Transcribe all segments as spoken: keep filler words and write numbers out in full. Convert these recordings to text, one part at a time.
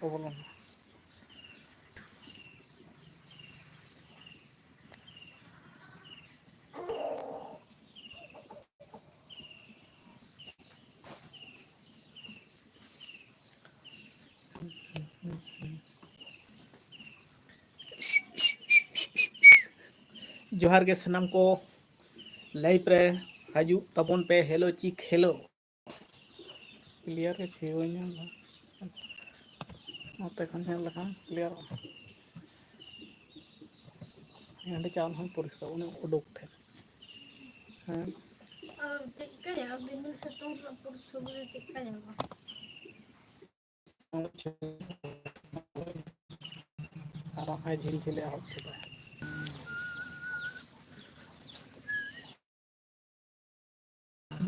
ᱠᱚ ᱵᱚᱞᱚᱱᱟ᱾ ᱡᱚᱦᱟᱨ ᱜᱮ ᱥᱟᱱᱟᱢ ᱠᱚ, live ᱨᱮ ᱦᱤᱡᱩᱜ ᱛᱟᱵᱚᱱ ᱯᱮ᱾ Hello ᱪᱤᱠ, hello᱾ Clear ᱜᱮ ᱪᱮᱫ ᱵᱟᱹᱧ ᱧᱟᱢ ᱮᱫᱟ᱾ ᱱᱚᱛᱮ ᱠᱷᱚᱱ ᱧᱮᱞ ᱞᱮᱠᱷᱟᱱ clearᱚᱜᱼᱟ᱾ ᱦᱟᱸᱰᱮ ᱪᱟᱞᱟᱣ ᱞᱮᱱᱠᱷᱟᱱ ᱯᱚᱨᱤᱥᱠᱟᱨ, ᱩᱱᱤ ᱩᱰᱩᱠ ᱴᱷᱮᱱ᱾ ᱦᱮᱸ᱾ ᱟᱨ ᱪᱮᱫ ᱞᱮᱠᱟ ᱧᱮᱞᱚᱜᱼᱟ? ᱵᱤᱱᱟᱹ ᱥᱤᱛᱩᱝ ᱨᱮᱱᱟᱜ ᱯᱚᱨᱤᱥᱠᱟᱨ ᱪᱮᱫ ᱞᱮᱠᱟ ᱧᱮᱞᱚᱜᱼᱟ? ᱟᱨ ᱱᱚᱜᱼᱚᱭ ᱡᱷᱤᱞ ᱡᱷᱤᱞ ᱮ ᱮᱦᱚᱵ ᱠᱮᱫᱟ᱾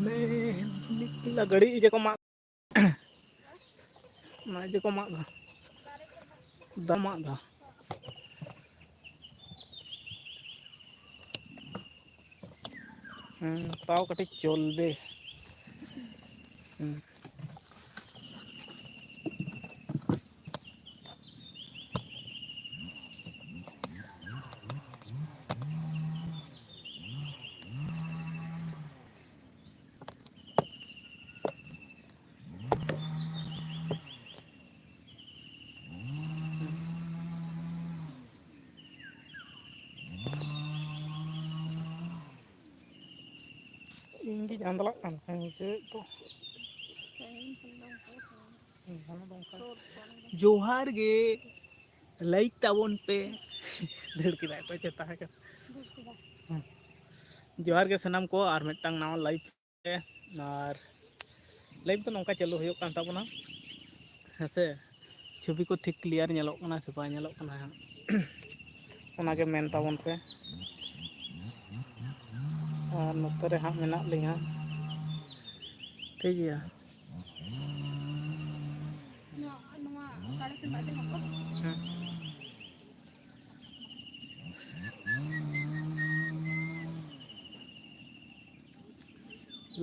ᱢᱮ-, ᱢᱤᱫ ᱠᱤᱞᱳ ᱜᱟᱹᱰᱤ ᱤᱭᱟᱹ ᱠᱚ ᱢᱟᱜ, ᱚᱱᱟ ᱤᱭᱟᱹ ᱠᱚ ᱢᱟᱜ ᱫᱟ, ᱫᱟᱜ ᱢᱟᱜ ᱫᱟ᱾ ᱦᱮᱸ, ᱛᱟᱣ ᱠᱟᱹᱴᱤᱡ ᱪᱚᱞ ᱫᱮ᱾ ᱦᱮᱸ᱾ ᱤᱧ ᱜᱤᱧ ᱟᱸᱫᱽᱞᱟᱜ ᱠᱟᱱ ᱛᱟᱦᱮᱸᱫ, ᱪᱮᱫ ᱫᱚ? ᱡᱚᱦᱟᱨ ᱜᱮ, like ᱛᱟᱵᱚᱱ ᱯᱮ᱾ ᱫᱟᱹᱲ ᱠᱮᱫᱟᱭ, ᱚᱠᱚᱭ ᱪᱚ ᱛᱟᱦᱮᱸ ᱠᱟᱱᱟ᱾ ᱦᱮᱸ᱾ ᱡᱚᱦᱟᱨ ᱜᱮ ᱥᱟᱱᱟᱢ ᱠᱚ, ᱟᱨ ᱢᱤᱫᱴᱟᱝ ᱱᱟᱣᱟ live ᱨᱮ᱾ ᱟᱨ live ᱫᱚ ᱱᱚᱝᱠᱟ ᱪᱟᱹᱞᱩ ᱦᱩᱭᱩᱜ ᱠᱟᱱ ᱛᱟᱵᱚᱱᱟ, ᱦᱮᱸ ᱥᱮ? ᱪᱷᱚᱵᱤ ᱠᱚ ᱴᱷᱤᱠ clear ᱧᱮᱞᱚᱜ ᱠᱟᱱᱟ ᱥᱮ ᱵᱟᱭ ᱧᱮᱞᱚᱜ ᱠᱟᱱᱟ ᱦᱟᱸᱜ, ᱚᱱᱟᱜᱮ ᱢᱮᱱ ᱛᱟᱵᱚᱱ ᱯᱮ᱾ ᱟᱨ ᱱᱚᱛᱮ ᱨᱮ ᱦᱟᱸᱜ ᱢᱮᱱᱟᱜ ᱞᱤᱧᱟ, ᱴᱷᱤᱠ ᱜᱮᱭᱟ᱾ ᱱᱚᱣᱟ, ᱱᱚᱣᱟ ᱥᱟᱲᱮ ᱛᱤᱱ ᱵᱟᱡᱮ ᱦᱚᱸ ᱦᱮᱸ᱾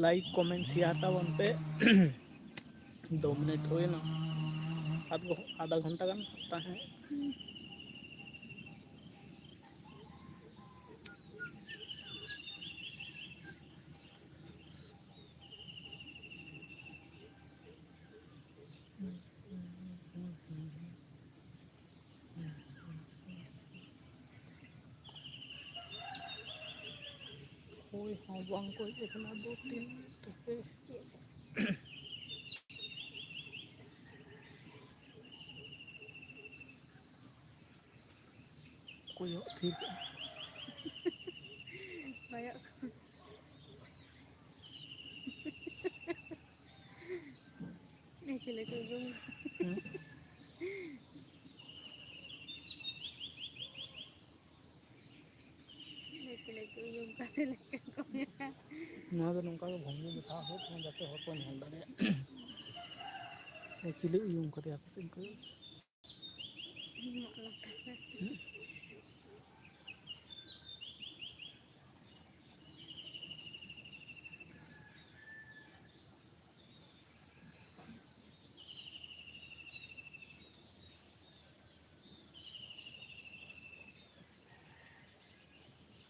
Like, comment, share ᱛᱟᱵᱚᱱ ᱯᱮ᱾ ᱫᱩ ᱢᱤᱱᱤᱴ ᱦᱩᱭᱱᱟ᱾ ᱟᱫᱷ ᱜᱷᱚ-, ᱟᱫᱷᱟ ᱜᱷᱚᱱᱴᱟ ᱜᱟᱱ ᱛᱟᱦᱮᱸ᱾ ᱦᱚᱭ ᱦᱚᱸ ᱵᱟᱝ ᱠᱚ ᱦᱮᱡ ᱟᱠᱟᱱᱟ, ᱫᱩ ᱛᱤᱱ ᱛᱟᱯᱮ᱾ ᱠᱚᱭᱚᱜ ᱛᱷᱤᱨ ᱠᱟᱜᱼᱟ᱾ ᱠᱚᱭᱚᱜ᱾ ᱞᱟᱹᱴᱩ ᱞᱟᱹᱴᱩ ᱩᱭᱩᱝ᱾ ᱦᱮᱸ? ᱞᱟᱹᱴᱩ ᱞᱟᱹᱴᱩ ᱩᱭᱩᱝ ᱠᱟᱛᱮ ᱞᱮᱠᱟ ᱠᱚ ᱢᱮᱱᱟ᱾ ᱱᱚᱣᱟ ᱫᱚ ᱱᱚᱝᱠᱟ ᱜᱮ ᱵᱷᱚᱝᱜᱤ ᱢᱮᱛᱟᱣ ᱦᱩᱭᱩᱜ ᱠᱟᱱᱟ, ᱡᱟᱛᱮ ᱦᱚᱲ ᱠᱚ ᱧᱮᱞ ᱫᱟᱲᱮᱭᱟᱜ᱾ ᱮ, ᱪᱤᱞᱤ ᱩᱭᱩᱝ ᱠᱟᱫᱮᱭᱟ ᱟᱯᱮ ᱥᱮᱫ ᱠᱚ? ᱢᱟᱜ ᱞᱟᱴᱟ ᱨᱮ᱾ ᱦᱩᱸ?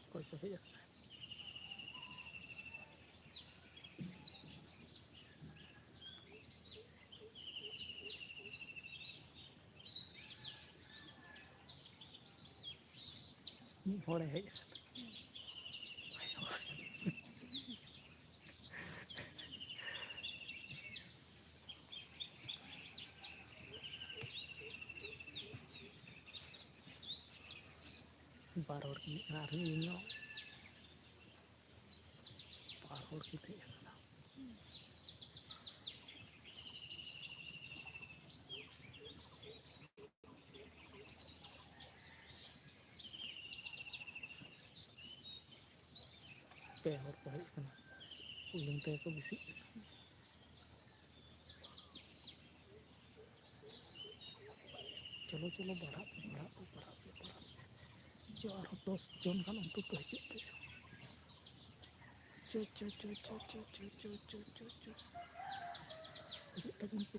ᱚᱠᱚᱭ ᱠᱚ ᱦᱮᱡ ᱟᱠᱟᱱᱟ? ᱢᱤᱫ ᱦᱚᱲᱮ ᱦᱮᱡ ᱟᱠᱟᱱᱟ᱾ ᱵᱟᱨ ᱦᱚᱲ ᱠᱤᱱ ᱦᱮᱡ ᱟᱠᱟᱱᱟ, ᱟᱨᱦᱚᱸ ᱤᱧ ᱦᱚᱸ᱾ ᱵᱟᱨ ᱦᱚᱲ ᱠᱤᱱ ᱦᱮᱡ ᱟᱠᱟᱱᱟ᱾ ᱯᱮ ᱦᱚᱲ ᱠᱚ ᱦᱮᱡ ᱟᱠᱟᱱᱟ᱾ ᱩᱭᱩᱝ ᱛᱮᱜᱮ ᱠᱚ ᱵᱮᱥᱤᱜ ᱠᱟᱱᱟ᱾ ᱪᱚᱞᱚ, ᱪᱚᱞᱚ, ᱵᱟᱲᱦᱟᱜ ᱯᱮ, ᱵᱟᱲᱦᱟᱜ ᱯᱮ, ᱵᱟᱲᱦᱟᱜ ᱯᱮ, ᱵᱟᱲᱦᱟᱜ ᱯᱮ᱾ ᱡᱚ, ᱟᱨᱦᱚᱸ ᱫᱚᱥ ᱡᱚᱱ ᱜᱟᱱ ᱚᱱᱛᱚᱛᱚ ᱦᱤᱡᱩᱜ ᱯᱮ᱾ ᱪᱚ, ᱪᱚ, ᱪᱚ᱾ ᱦᱤᱡᱩᱜ ᱛᱟᱵᱚᱱ ᱯᱮ᱾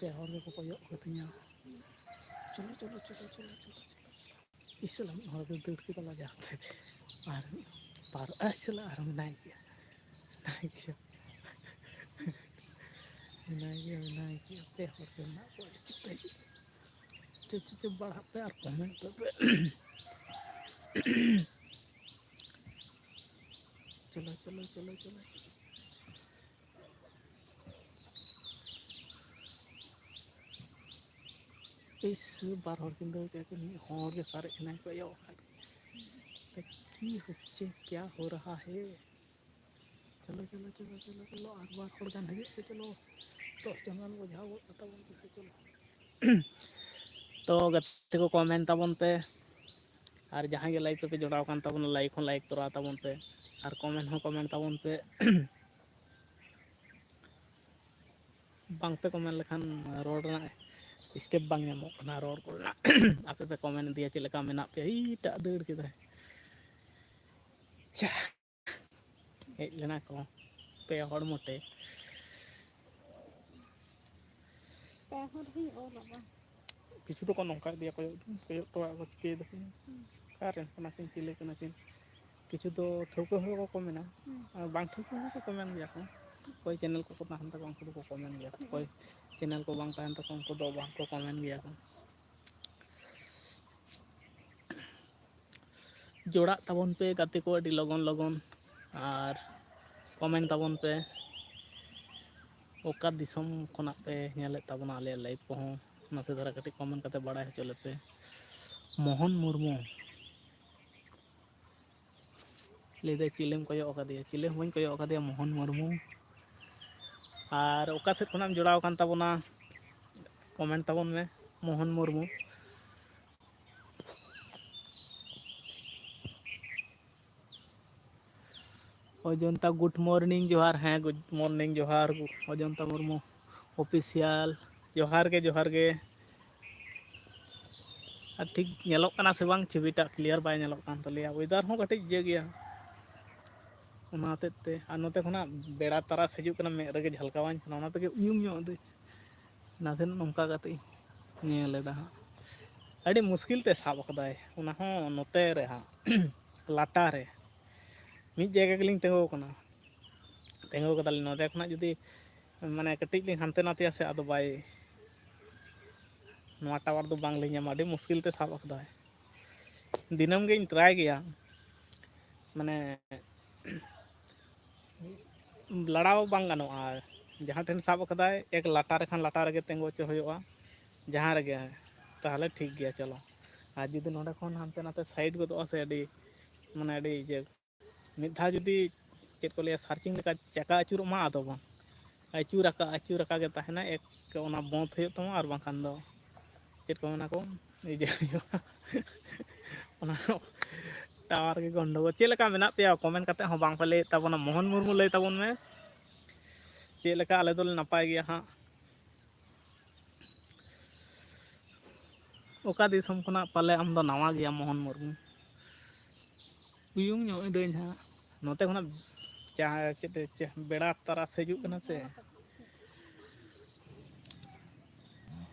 ᱯᱮ ᱦᱚᱲ ᱜᱮᱠᱚ ᱠᱚᱭᱚᱜ ᱠᱟᱫᱤᱧᱟ᱾ ᱪᱚᱞᱚ, ᱪᱚᱞᱚ, ᱪᱚᱞᱚ, ᱪᱚᱞᱚ, ᱪᱚᱞᱚ, ᱪᱚᱞᱚ᱾ ᱤᱥᱟᱹᱞᱟ ᱢᱤᱫ ᱦᱚᱲ ᱫᱚ ᱫᱟᱹᱲ ᱠᱮᱫᱟ ᱞᱟᱡᱟᱣ ᱛᱮ᱾ ᱟᱨ ᱢᱤᱫ ᱯᱟᱨ-, ᱟᱭ ᱥᱟᱞᱟ ᱟᱨᱦᱚᱸ ᱢᱮᱱᱟᱭ ᱜᱮᱭᱟ᱾ ᱢᱮᱱᱟᱭ ᱜᱮᱭᱟ᱾ ᱢᱮᱱᱟᱭ ᱜᱮᱭᱟ, ᱢᱮᱱᱟᱭ ᱜᱮᱭᱟ᱾ ᱯᱮ ᱦᱚᱲ ᱜᱮ ᱢᱮᱱᱟᱜ ᱠᱚᱣᱟ᱾ ᱪᱩᱯ ᱯᱮ, ᱪᱩᱯ ᱯᱮ᱾ ᱪᱩᱯ, ᱪᱩᱯ, ᱪᱩᱯ, ᱵᱟᱲᱦᱟᱜ ᱯᱮ ᱟᱨ comment ᱯᱮ᱾ ᱪᱚᱞᱚ, ᱪᱚᱞᱚ, ᱪᱚᱞᱚ, ᱪᱚᱞᱚ᱾ ᱤᱥ, ᱵᱟᱨ ᱦᱚᱲ ᱠᱤᱱ ᱫᱟᱹᱲ ᱠᱮᱫᱟ, ᱢᱤᱫ ᱦᱚᱲ ᱜᱮ ᱥᱟᱨᱮᱡ ᱠᱟᱱᱟᱭ, ᱠᱚᱭᱚᱜ ᱟᱠᱟᱫ ᱠᱤᱱ᱾ ᱠᱤ ᱦᱚᱪᱪᱷᱮ, ᱠᱭᱟ ᱦᱳ ᱨᱟᱦᱟ ᱦᱮ? ᱪᱚᱞᱚ, ᱪᱚᱞᱚ, ᱪᱚᱞᱚ, ᱪᱚᱞᱚ, ᱪᱚᱞᱚ, ᱟᱨ ᱵᱟᱨ ᱦᱚᱲ ᱜᱟᱱ ᱦᱤᱡᱩᱜ ᱯᱮ, ᱪᱚᱞᱚ᱾ ᱫᱚᱥ ᱡᱚᱱ ᱜᱟᱱ ᱵᱚᱡᱷᱟᱣ ᱜᱚᱫ ᱠᱟᱛᱟ ᱵᱚᱱ ᱯᱮ, ᱪᱚᱞᱚ᱾ ᱛᱚ ᱜᱟᱛᱮ ᱠᱚ, comment ᱛᱟᱵᱚᱱ ᱯᱮ, ᱟᱨ ᱡᱟᱦᱟᱸᱭ ᱜᱮ live ᱨᱮᱯᱮ ᱡᱚᱲᱟᱣ ᱟᱠᱟᱱ ᱛᱟᱵᱚᱱᱟ, like ᱦᱚᱸ like ᱛᱚᱨᱟ ᱛᱟᱵᱚᱱ ᱯᱮ, ᱟᱨ comment ᱦᱚᱸ comment ᱛᱟᱵᱚᱱ ᱯᱮ᱾ ᱵᱟᱝᱯᱮ comment ᱞᱮᱠᱷᱟᱱ ᱨᱚᱲ ᱨᱮᱱᱟᱜ step ᱵᱟᱝ ᱧᱟᱢᱚᱜ ᱠᱟᱱᱟ, ᱨᱚᱲ ᱠᱚᱨᱮᱱᱟᱜ᱾ ᱟᱯᱮ ᱯᱮ comment ᱤᱫᱤᱭᱟ ᱪᱮᱫ ᱞᱮᱠᱟ ᱢᱮᱱᱟᱜ ᱯᱮᱭᱟ, ᱮᱴᱟᱜ ᱫᱟᱹᱲ ᱠᱮᱫᱟᱭ᱾ ᱪᱟ, ᱦᱮᱡ ᱞᱮᱱᱟ ᱠᱚ ᱯᱮ ᱦᱚᱲ ᱢᱚᱴᱮ᱾ ᱯᱮ ᱦᱚᱲ ᱜᱤᱧ ᱚᱞᱟ ᱵᱟᱝ? ᱠᱤᱪᱷᱩ ᱫᱚᱠᱚ ᱱᱚᱝᱠᱟ ᱤᱫᱤᱭᱟ, ᱠᱚᱭᱚᱜ, ᱠᱚᱭᱚᱜ ᱦᱚᱴᱚ ᱠᱟᱜᱼᱟ ᱠᱚ, ᱪᱤᱠᱟᱹᱭ ᱫᱟᱠᱚ? ᱦᱩᱸ᱾ ᱚᱠᱟᱨᱮᱱ ᱠᱟᱱᱟ ᱠᱤᱱ, ᱪᱤᱞᱤ ᱠᱟᱱᱟ ᱠᱤᱱ? ᱠᱤᱪᱷᱩ ᱫᱚ ᱴᱷᱟᱹᱣᱠᱟᱹ ᱦᱚᱲ ᱠᱚ ᱢᱮᱱᱟ, ᱦᱩᱸ᱾ ᱟᱨ ᱵᱟᱝ ᱴᱷᱟᱹᱣᱠᱟᱹ ᱦᱚᱲ ᱦᱚᱸᱠᱚ comment ᱜᱮᱭᱟ ᱠᱚ᱾ ᱚᱠᱚᱭ channel ᱠᱚᱠᱚ ᱛᱟᱦᱮᱱ ᱛᱟᱠᱚᱣᱟ, ᱩᱱᱠᱩ ᱫᱚᱠᱚ comment ᱜᱮᱭᱟ ᱠᱚ᱾ ᱦᱩᱸ᱾ ᱚᱠᱚᱭ channel ᱠᱚ ᱵᱟᱝ ᱛᱟᱦᱮᱱ ᱛᱟᱠᱚᱣᱟ, ᱩᱱᱠᱩ ᱫᱚ ᱵᱟᱝ ᱠᱚ comment ᱜᱮᱭᱟ ᱠᱚ᱾ ᱡᱚᱲᱟᱜ ᱛᱟᱵᱚᱱ ᱯᱮ ᱜᱟᱛᱮ ᱠᱚ ᱟᱹᱰᱤ ᱞᱚᱜᱚᱱ ᱞᱚᱜᱚᱱ, ᱟᱨ comment ᱛᱟᱵᱚᱱ ᱯᱮ ᱚᱠᱟ ᱫᱤᱥᱚᱢ ᱠᱷᱚᱱᱟᱜ ᱯᱮ ᱧᱮᱞᱮᱫ ᱛᱟᱵᱚᱱᱟ ᱟᱞᱮᱭᱟᱜ live ᱠᱚᱦᱚᱸ᱾ ᱱᱟᱥᱮ ᱫᱷᱟᱨᱟ ᱠᱟᱹᱴᱤᱡ comment ᱠᱟᱛᱮ ᱵᱟᱲᱟᱭ ᱦᱚᱪᱚ ᱞᱮᱯᱮ᱾ ᱢᱳᱦᱚᱱ ᱢᱩᱨᱢᱩ ᱞᱟᱹᱭᱫᱟᱭ, "ᱪᱤᱞᱤᱢ ᱠᱚᱭᱚᱜ ᱟᱠᱟᱫᱮᱭᱟ?" ᱪᱤᱞᱤ ᱦᱚᱸ ᱵᱟᱹᱧ ᱠᱚᱭᱚᱜ ᱟᱠᱟᱫᱮᱭᱟ, ᱢᱳᱦᱚᱱ ᱢᱩᱨᱢᱩ᱾ ᱟᱨ ᱚᱠᱟ ᱥᱮᱫ ᱠᱷᱚᱱᱟᱜ ᱮᱢ ᱡᱚᱲᱟᱣ ᱟᱠᱟᱱ ᱛᱟᱵᱚᱱᱟ, comment ᱛᱟᱵᱚᱱ ᱢᱮ, ᱢᱳᱦᱚᱱ ᱢᱩᱨᱢᱩ᱾ ᱚᱡᱚᱱᱛᱟ, good morning, ᱡᱚᱦᱟᱨ᱾ ᱦᱮᱸ, good morning, ᱡᱚᱦᱟᱨ, ᱚᱡᱚᱱᱛᱟ ᱢᱩᱨᱢᱩ official, ᱡᱚᱦᱟᱨ ᱜᱮ, ᱡᱚᱦᱟᱨ ᱜᱮ᱾ ᱟᱨ ᱴᱷᱤᱠ ᱧᱮᱞᱚᱜ ᱠᱟᱱᱟ ᱥᱮ ᱵᱟᱝ, ᱪᱷᱚᱵᱤᱴᱟᱜ clear ᱵᱟᱭ ᱧᱮᱞᱚᱜ ᱠᱟᱱ ᱛᱟᱞᱮᱭᱟ, weather ᱦᱚᱸ ᱠᱟᱹᱴᱤᱡ ᱤᱭᱟᱹ ᱜᱮᱭᱟ ᱚᱱᱟ ᱦᱚᱛᱮᱡ ᱛᱮ᱾ ᱟᱨ ᱱᱚᱛᱮ ᱠᱷᱚᱱᱟᱜ ᱵᱮᱲᱟ ᱛᱟᱨᱟᱥ ᱦᱤᱡᱩᱜ ᱠᱟᱱᱟ, ᱢᱮᱫ ᱨᱮᱜᱮ ᱡᱷᱟᱞᱠᱟᱣᱟᱹᱧ ᱠᱟᱱᱟ, ᱚᱱᱟ ᱛᱮᱜᱮ ᱩᱭᱩᱝ ᱧᱚᱜ ᱫᱟᱹᱧ᱾ ᱱᱟᱥᱮ ᱱᱚᱝᱠᱟ ᱠᱟᱛᱮ ᱤᱧ ᱧᱮᱞ ᱮᱫᱟ ᱦᱟᱸᱜ᱾ ᱟᱹᱰᱤ ᱢᱩᱥᱠᱤᱞ ᱛᱮ ᱥᱟᱵ ᱟᱠᱟᱫᱟᱭ, ᱚᱱᱟ ᱦᱚᱸ ᱱᱚᱛᱮ ᱨᱮ ᱦᱟᱸᱜ ᱞᱟᱴᱟ ᱨᱮ᱾ ᱢᱤᱫ ᱡᱟᱭᱜᱟ ᱜᱮᱞᱤᱧ ᱛᱤᱸᱜᱩ ᱟᱠᱟᱱᱟ, ᱛᱤᱸᱜᱩ ᱠᱟᱫᱟᱞᱤᱧ᱾ ᱱᱚᱸᱰᱮ ᱠᱷᱚᱱᱟᱜ ᱡᱩᱫᱤ ᱢᱟᱱᱮ ᱠᱟᱹᱴᱤᱡ ᱞᱤᱧ ᱦᱟᱱᱛᱮ ᱱᱟᱛᱮᱭᱟ ᱥᱮ, ᱟᱫᱚ ᱵᱟᱭ, ᱱᱚᱣᱟ ᱴᱟᱣᱟᱨ ᱫᱚ ᱵᱟᱝ ᱞᱤᱧ ᱧᱟᱢᱟ᱾ ᱟᱹᱰᱤ ᱢᱩᱥᱠᱤᱞ ᱛᱮ ᱥᱟᱵ ᱟᱠᱟᱫᱟᱭ᱾ ᱫᱤᱱᱟᱹᱢ ᱜᱤᱧ ᱴᱨᱟᱭ ᱜᱮᱭᱟ, ᱢᱟᱱᱮ ᱞᱟᱲᱟᱣ ᱵᱟᱝ ᱜᱟᱱᱚᱜᱼᱟ᱾ ᱡᱟᱦᱟᱸ ᱴᱷᱮᱱ ᱥᱟᱵ ᱟᱠᱟᱫᱟᱭ, ᱮᱠ ᱞᱟᱴᱟ ᱨᱮ ᱠᱷᱟᱱ ᱞᱟᱴᱟ ᱨᱮᱜᱮ ᱛᱤᱸᱜᱩ ᱦᱚᱪᱚ ᱦᱩᱭᱩᱜᱼᱟ, ᱡᱟᱦᱟᱸ ᱨᱮᱜᱮ, ᱛᱟᱦᱚᱞᱮ ᱴᱷᱤᱠ ᱜᱮᱭᱟ, ᱪᱚᱞᱚ᱾ ᱟᱨ ᱡᱩᱫᱤ ᱱᱚᱸᱰᱮ ᱠᱷᱚᱱ ᱦᱟᱱᱛᱮ ᱱᱟᱛᱮ ᱥᱟᱭᱤᱰ ᱜᱚᱫᱚᱜᱼᱟ ᱥᱮ, ᱟᱹᱰᱤ ᱢᱟᱱᱮ ᱟᱹᱰᱤ ᱤᱭᱟᱹ, ᱢᱤᱫ ᱫᱷᱟᱣ ᱡᱩᱫᱤ ᱪᱮᱫ ᱠᱚ ᱞᱟᱹᱭᱟ, ᱥᱟᱨᱪᱤᱝ ᱞᱮᱠᱟ ᱪᱟᱠᱟ ᱟᱹᱪᱩᱨᱚᱜ ᱢᱟ, ᱟᱫᱚ ᱵᱟᱝ, ᱟᱹᱪᱩᱨ ᱟᱠᱟ ᱟᱹᱪᱩᱨ ᱟᱠᱟ ᱜᱮ ᱛᱟᱦᱮᱱᱟ᱾ ᱮᱠ ᱚᱱᱟ ᱵᱚᱸᱫᱷ ᱦᱩᱭᱩᱜ ᱛᱟᱢᱟ, ᱟᱨ ᱵᱟᱝᱠᱷᱟᱱ ᱫᱚ ᱪᱮᱫ ᱠᱚ ᱢᱮᱱᱟ ᱠᱚ, ᱤᱭᱟᱹ ᱦᱩᱭᱩᱜᱼᱟ᱾ ᱚᱱᱟ ᱴᱟᱣᱟᱨ ᱜᱮ ᱜᱚᱱᱰᱚᱜᱳᱞ᱾ ᱪᱮᱫ ᱞᱮᱠᱟ ᱢᱮᱱᱟᱜ ᱯᱮᱭᱟ? ᱠᱚᱢᱮᱱᱴ ᱠᱟᱛᱮ ᱦᱚᱸ ᱵᱟᱝ ᱯᱮ ᱞᱟᱹᱭᱮᱫ ᱛᱟᱵᱚᱱᱟ᱾ ᱢᱳᱦᱚᱱ ᱢᱩᱨᱢᱩ, ᱞᱟᱹᱭ ᱛᱟᱵᱚᱱ ᱢᱮ ᱪᱮᱫ ᱞᱮᱠᱟ? ᱟᱞᱮ ᱫᱚᱞᱮ ᱱᱟᱯᱟᱭ ᱜᱮᱭᱟ ᱦᱟᱸᱜ᱾ ᱚᱠᱟ ᱫᱤᱥᱚᱢ ᱠᱷᱚᱱᱟᱜ ᱯᱟᱞᱮ ᱟᱢ ᱫᱚ ᱱᱟᱣᱟ ᱜᱮᱭᱟ, ᱢᱳᱦᱚᱱ ᱢᱩᱨᱢᱩ? ᱩᱭᱩᱝ ᱧᱚᱜ ᱤᱫᱟᱹᱧ ᱦᱟᱸᱜ᱾ ᱱᱚᱛᱮ ᱠᱷᱚᱱᱟᱜ ᱡᱟᱦᱟᱸ ᱪᱮᱫ ᱪᱮ-, ᱵᱮᱲᱟ ᱛᱟᱨᱟᱥ ᱦᱤᱡᱩᱜ ᱠᱟᱱᱟ ᱥᱮ᱾